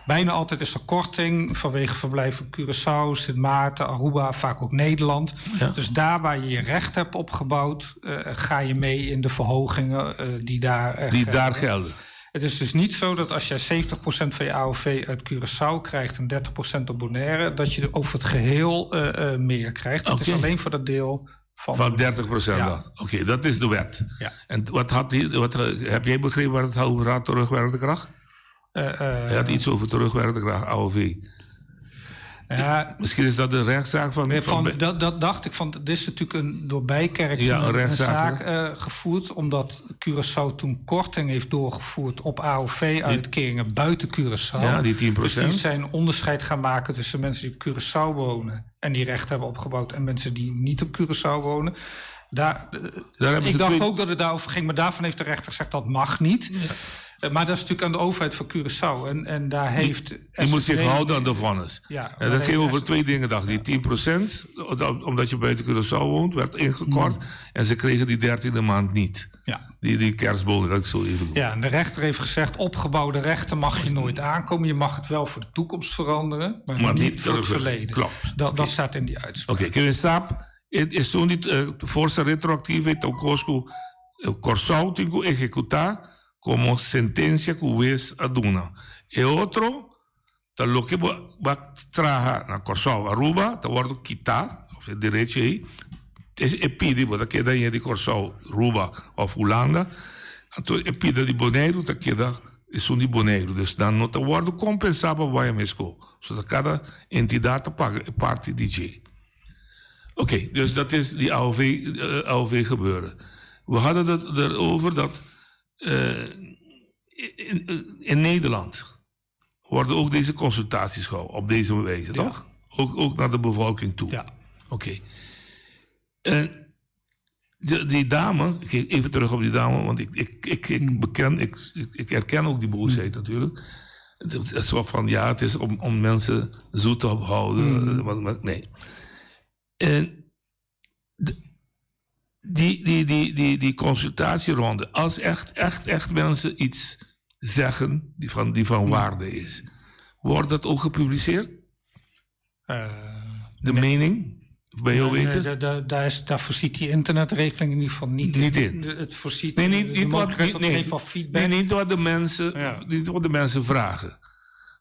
Bijna altijd is er korting vanwege verblijf op Curaçao, Sint Maarten, Aruba, vaak ook Nederland. Dus daar waar je je recht hebt opgebouwd, ga je mee in de verhogingen die daar Die gelden. daar gelden. Het is dus niet zo dat als jij 70% van je AOV uit Curaçao krijgt en 30% op Bonaire, dat je over het geheel meer krijgt. Het is alleen voor dat deel van, Van 30% Ja. dan. Oké, dat is de wet. Ja. En wat had die, wat, heb jij begrepen waar het over gaat, terugwerkende kracht? Hij had iets over terugwerkende kracht, AOV. Ja, Misschien is dat de rechtszaak van... Nee, van, dat dacht ik. Van, dit is natuurlijk een, door Bijkerk Ja, een een rechtszaak, zaak gevoerd... omdat Curaçao toen korting heeft doorgevoerd op AOV-uitkeringen buiten Curaçao. Ja, die 10%. Dus die zijn onderscheid gaan maken tussen mensen die op Curaçao wonen... en die recht hebben opgebouwd en mensen die niet op Curaçao wonen. Daar, Daar hebben ik ze dacht ook dat het daarover ging, maar daarvan heeft de rechter gezegd dat mag niet. Maar dat is natuurlijk aan de overheid van Curaçao. En daar heeft... Die moet zich SVD houden aan de vonnis. Ja, en maar dat ging heeft over twee dingen, dacht ik. Die 10%, omdat je buiten Curaçao woont, werd ingekort. En ze kregen die 13e maand niet. Ja. Die kerstboom, dat ik zo even noem. Ja, en de rechter heeft gezegd: opgebouwde rechten mag je nooit aankomen. Je mag het wel voor de toekomst veranderen, maar, Maar niet, niet voor het terug. verleden. Klopt. Dat staat in die uitspraak. Oké, Kevin Saap, het is toen niet forza retroactiva e cosco Corsau tinha que executar como sentencia que hues aduna. E outro, ta lo que va traja na Corsau Aruba, ta wordo quitar, of het direito aí, e pide, bota queda aí de Corsau, Aruba of Holanda, então e pide de Bonaire, ta queda is um de Bonaire, dus dan não ta wordo compensar para vai mesco. Zodat cada entidade paga parte de G. Oké, dus dat is die AOV gebeuren. We hadden het erover dat in Nederland worden ook deze consultaties gehouden op deze wijze, toch? Ook naar de bevolking toe. Ja. Oké. En die dame, ik geef even terug op die dame, want ik beken, ik herken ook die boosheid natuurlijk. Het is zo van, ja, het is om mensen zoet te houden. Maar nee. En die consultatieronde, als echt, echt, echt mensen iets zeggen die van waarde is, wordt dat ook gepubliceerd? De mening? Bij jou Nee, weten? nee, daar voorziet die internetregeling in ieder geval niet, Niet in. Het voorziet Nee, niet, de niet, wat, mogelijkheid niet, tot nee, geven van feedback. nee, niet wat de mensen, niet wat de mensen vragen.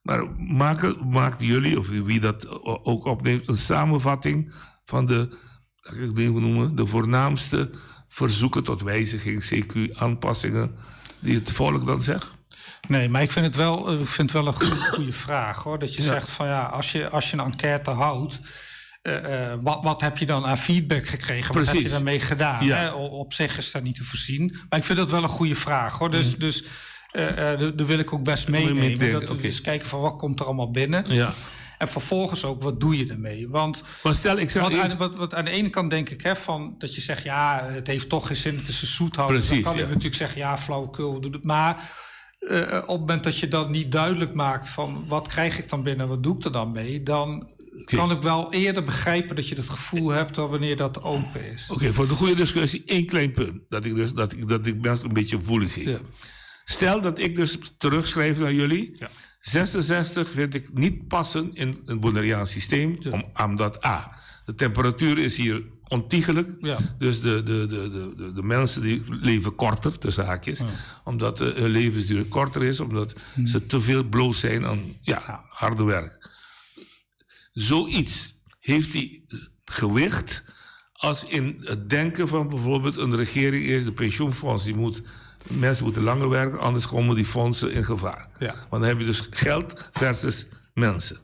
Maar maken jullie, of wie dat ook opneemt, een samenvatting van de, laat ik het even noemen, de voornaamste verzoeken tot wijziging, CQ, aanpassingen, die het volk dan zegt? Nee, maar ik vind het wel, ik vind het wel een goede vraag, hoor. Dat je zegt van ja, als je een enquête houdt, wat heb je dan aan feedback gekregen? Wat heb je daarmee gedaan? Ja. Hè? Op zich is dat niet te voorzien. Maar ik vind dat wel een goede vraag, hoor. Dus, daar wil ik ook best Moet je meenemen. meedenken, Dat we oké. dus kijken van wat komt er allemaal binnen. Ja. En vervolgens ook, wat doe je ermee? Want, maar stel, ik zeg want, eens- aan, wat aan de ene kant denk ik, hè, van, dat je zegt, ja, het heeft toch geen zin, het is een zoethouder. Precies, Dan kan ja. ik natuurlijk zeggen, ja, flauwekul, we doen het. Maar op het moment dat je dat niet duidelijk maakt van wat krijg ik dan binnen, wat doe ik er dan mee, dan kan ik wel eerder begrijpen dat je dat gevoel hebt dan wanneer dat open is. Oké, voor de goede discussie één klein punt. Dat ik, dus, dat ik, dat ik mensen een beetje voeling geef. Stel dat ik dus terugschrijf naar jullie. 66 vind ik niet passen in een Bonaireaans systeem. Omdat A, de temperatuur is hier ontiegelijk. Ja. Dus de mensen die leven korter, tussen haakjes. Omdat hun levensduur korter is. Omdat ze te veel bloot zijn aan harde werk. Zoiets heeft die gewicht als in het denken van bijvoorbeeld een regering is, de pensioenfonds, die moet, mensen moeten langer werken, anders komen die fondsen in gevaar. Ja. Want dan heb je dus geld versus mensen.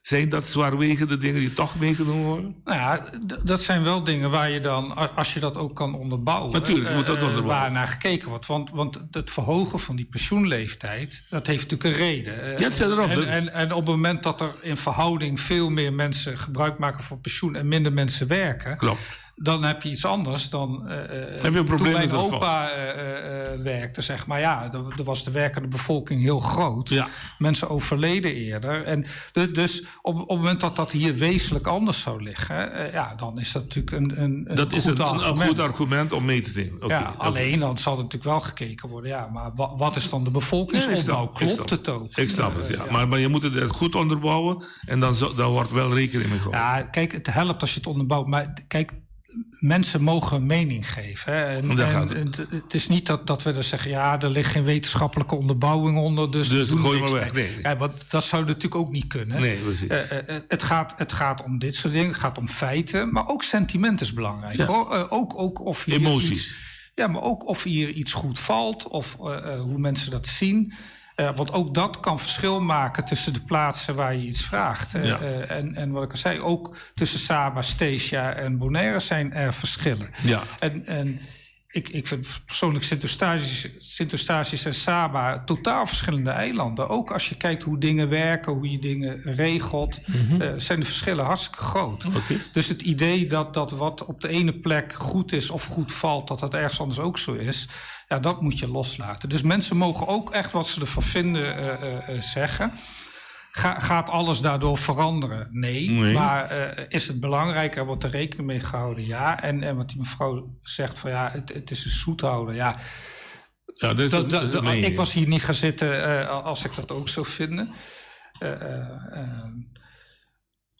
Zijn dat zwaarwegende dingen die toch meegenomen worden? Nou ja, dat zijn wel dingen waar je dan, als je dat ook kan onderbouwen. Natuurlijk, je moet dat onderbouwen. Waar naar gekeken wordt. Want het verhogen van die pensioenleeftijd, dat heeft natuurlijk een reden. Ja, het staat erop. En op het moment dat er in verhouding veel meer mensen gebruik maken van pensioen en minder mensen werken. Klopt. Dan heb je iets anders dan Heb je een probleem toen mijn met dat opa werkte, zeg maar. Ja, er was de werkende bevolking heel groot. Ja. Mensen overleden eerder. En dus op het moment dat dat hier wezenlijk anders zou liggen, ja, dan is dat natuurlijk een Dat is goed een argument. goed argument om mee te nemen. Oké, ja, oké. alleen dan zal er natuurlijk wel gekeken worden. Ja, maar wat is dan de bevolkingsopbouw? Nee, ik snap- ik Klopt snap. het ook? Ik snap het, ja. Maar je moet het goed onderbouwen en dan daar wordt wel rekening mee gehouden. Ja, kijk, het helpt als je het onderbouwt. Maar kijk, mensen mogen een mening geven. Hè. En, Daar gaat en het is niet dat we dan zeggen, ja, er ligt geen wetenschappelijke onderbouwing onder. Dus, Dus we doen gooi niks maar weg. mee. Nee, nee. Ja, want dat zou natuurlijk ook niet kunnen. Nee, precies. Het gaat om dit soort dingen, het gaat om feiten. Maar ook sentiment is belangrijk. Ja. Hoor. Ook of hier Emoties. iets, ja, maar ook of hier iets goed valt of hoe mensen dat zien. Want ook dat kan verschil maken tussen de plaatsen waar je iets vraagt. En wat ik al zei, ook tussen Saba, Statia en Bonaire zijn er verschillen. En ik vind persoonlijk Sint Eustatius en Saba totaal verschillende eilanden. Ook als je kijkt hoe dingen werken, hoe je dingen regelt, zijn de verschillen hartstikke groot. Dus het idee dat wat op de ene plek goed is of goed valt, dat dat ergens anders ook zo is, ja, dat moet je loslaten. Dus mensen mogen ook echt wat ze ervan vinden zeggen. Gaat alles daardoor veranderen? Nee. Nee. Maar is het belangrijk? Er wordt er rekening mee gehouden? Ja. En wat die mevrouw zegt van ja, het is een zoethouder. Ja, Ja, dat is dat is een mening. ik was hier niet gaan zitten als ik dat ook zou vinden.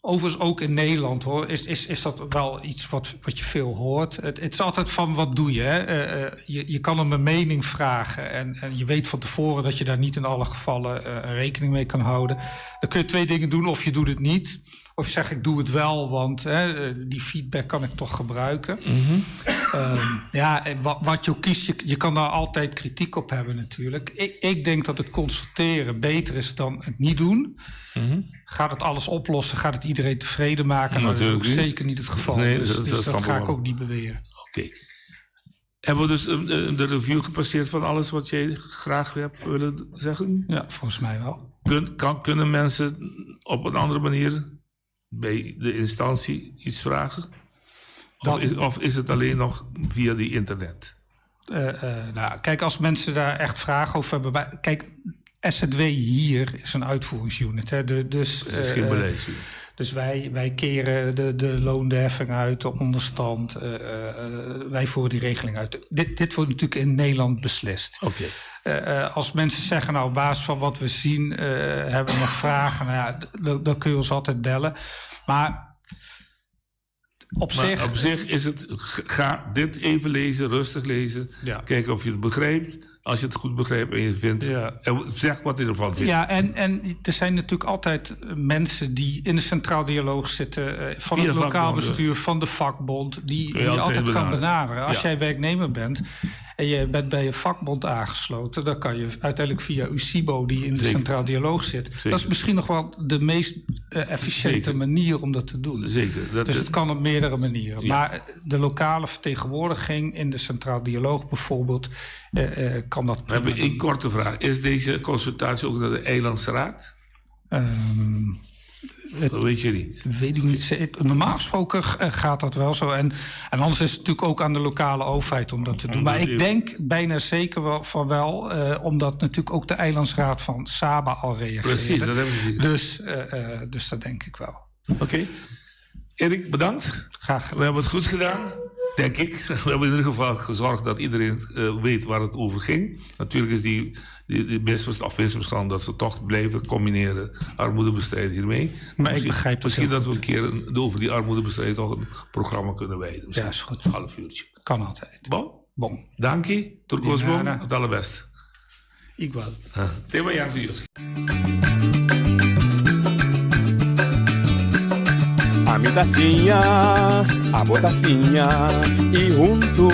Overigens ook in Nederland hoor, is dat wel iets wat je veel hoort. Het is altijd van wat doe je. Hè? Je kan om een mening vragen en je weet van tevoren dat je daar niet in alle gevallen rekening mee kan houden. Dan kun je twee dingen doen, of je doet het niet. Of je zegt ik doe het wel, want hè, die feedback kan ik toch gebruiken. Ja, en wat je ook kiest, je kan daar altijd kritiek op hebben natuurlijk. Ik denk dat het consulteren beter is dan het niet doen. Gaat het alles oplossen? Gaat het iedereen tevreden maken? Nou, dat is ook Natuurlijk niet. zeker niet het geval. Nee, Dus dat dat snap ik ga ik wel. ook niet beweren. Oké. Hebben we dus de review gepasseerd van alles wat jij graag hebt willen zeggen? Ja, volgens mij wel. Kunnen mensen op een andere manier bij de instantie iets vragen? Of is het alleen nog via die internet? Nou, kijk, als mensen daar echt vragen over hebben. Kijk, SZW hier is een uitvoeringsunit. Hè, dus, Het is geen beleidsunit. Dus wij keren de loonderheffing uit, de onderstand. Wij voeren die regeling uit. Dit wordt natuurlijk in Nederland beslist. Als mensen zeggen, nou, op basis van wat we zien, hebben we nog vragen. Nou ja, dan kun je ons altijd bellen. Maar op Maar zich... op zich is het, ga dit even lezen, rustig lezen. Kijken of je het begrijpt. Als je het goed begrijpt en je vindt... En zeg wat je ervan vindt. Ja, en er zijn natuurlijk altijd mensen die in de centraal dialoog zitten, van Via het de lokaal vakbonden. bestuur, van de vakbond, Kun je die je altijd altijd kan benaderen. benaderen. Als jij werknemer bent en je bent bij je vakbond aangesloten, dan kan je uiteindelijk via UCIBO, die in de centraal dialoog zit. Dat is misschien nog wel de meest efficiënte manier om dat te doen. Zeker. Dus het kan op meerdere manieren. Maar de lokale vertegenwoordiging in de centraal dialoog bijvoorbeeld, kan dat We hebben prima één korte vraag. Is deze consultatie ook naar de Eilandsraad? Dat weet je niet. Weet ik niet. Normaal gesproken gaat dat wel zo. En anders is het natuurlijk ook aan de lokale overheid om dat te doen. Maar ik denk bijna zeker wel van wel, omdat natuurlijk ook de Eilandsraad van Saba al reageerde. Precies, dat hebben we gezien. Dus dat denk ik wel. Oké. Erik, bedankt. Graag gedaan. We hebben het goed gedaan, denk ik. We hebben in ieder geval gezorgd dat iedereen weet waar het over ging. Natuurlijk is die misverstand, of misverstand dat ze toch blijven combineren armoedebestrijding hiermee. Maar ik Misschien- begrijp dat Misschien heel dat we een keer over die armoedebestrijding toch een programma kunnen wijden. Misschien Ja, is goed. Een half uurtje. Kan altijd. Bon? Bon. Dank je. Turkos bon. Dinara. Het allerbest. Ik wel. Thema Janku A mi tacinha, a botacinha E junto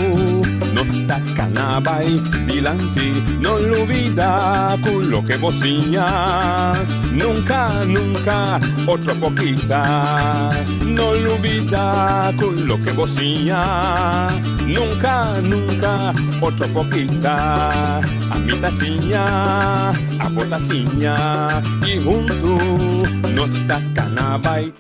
nos tacanabai Dilante, no olvida con lo que vocinha Nunca, nunca, otro poquita No olvida con lo que vocinha Nunca, nunca, otro poquita A mi tacinha, a botacinha E junto nos tacanabai.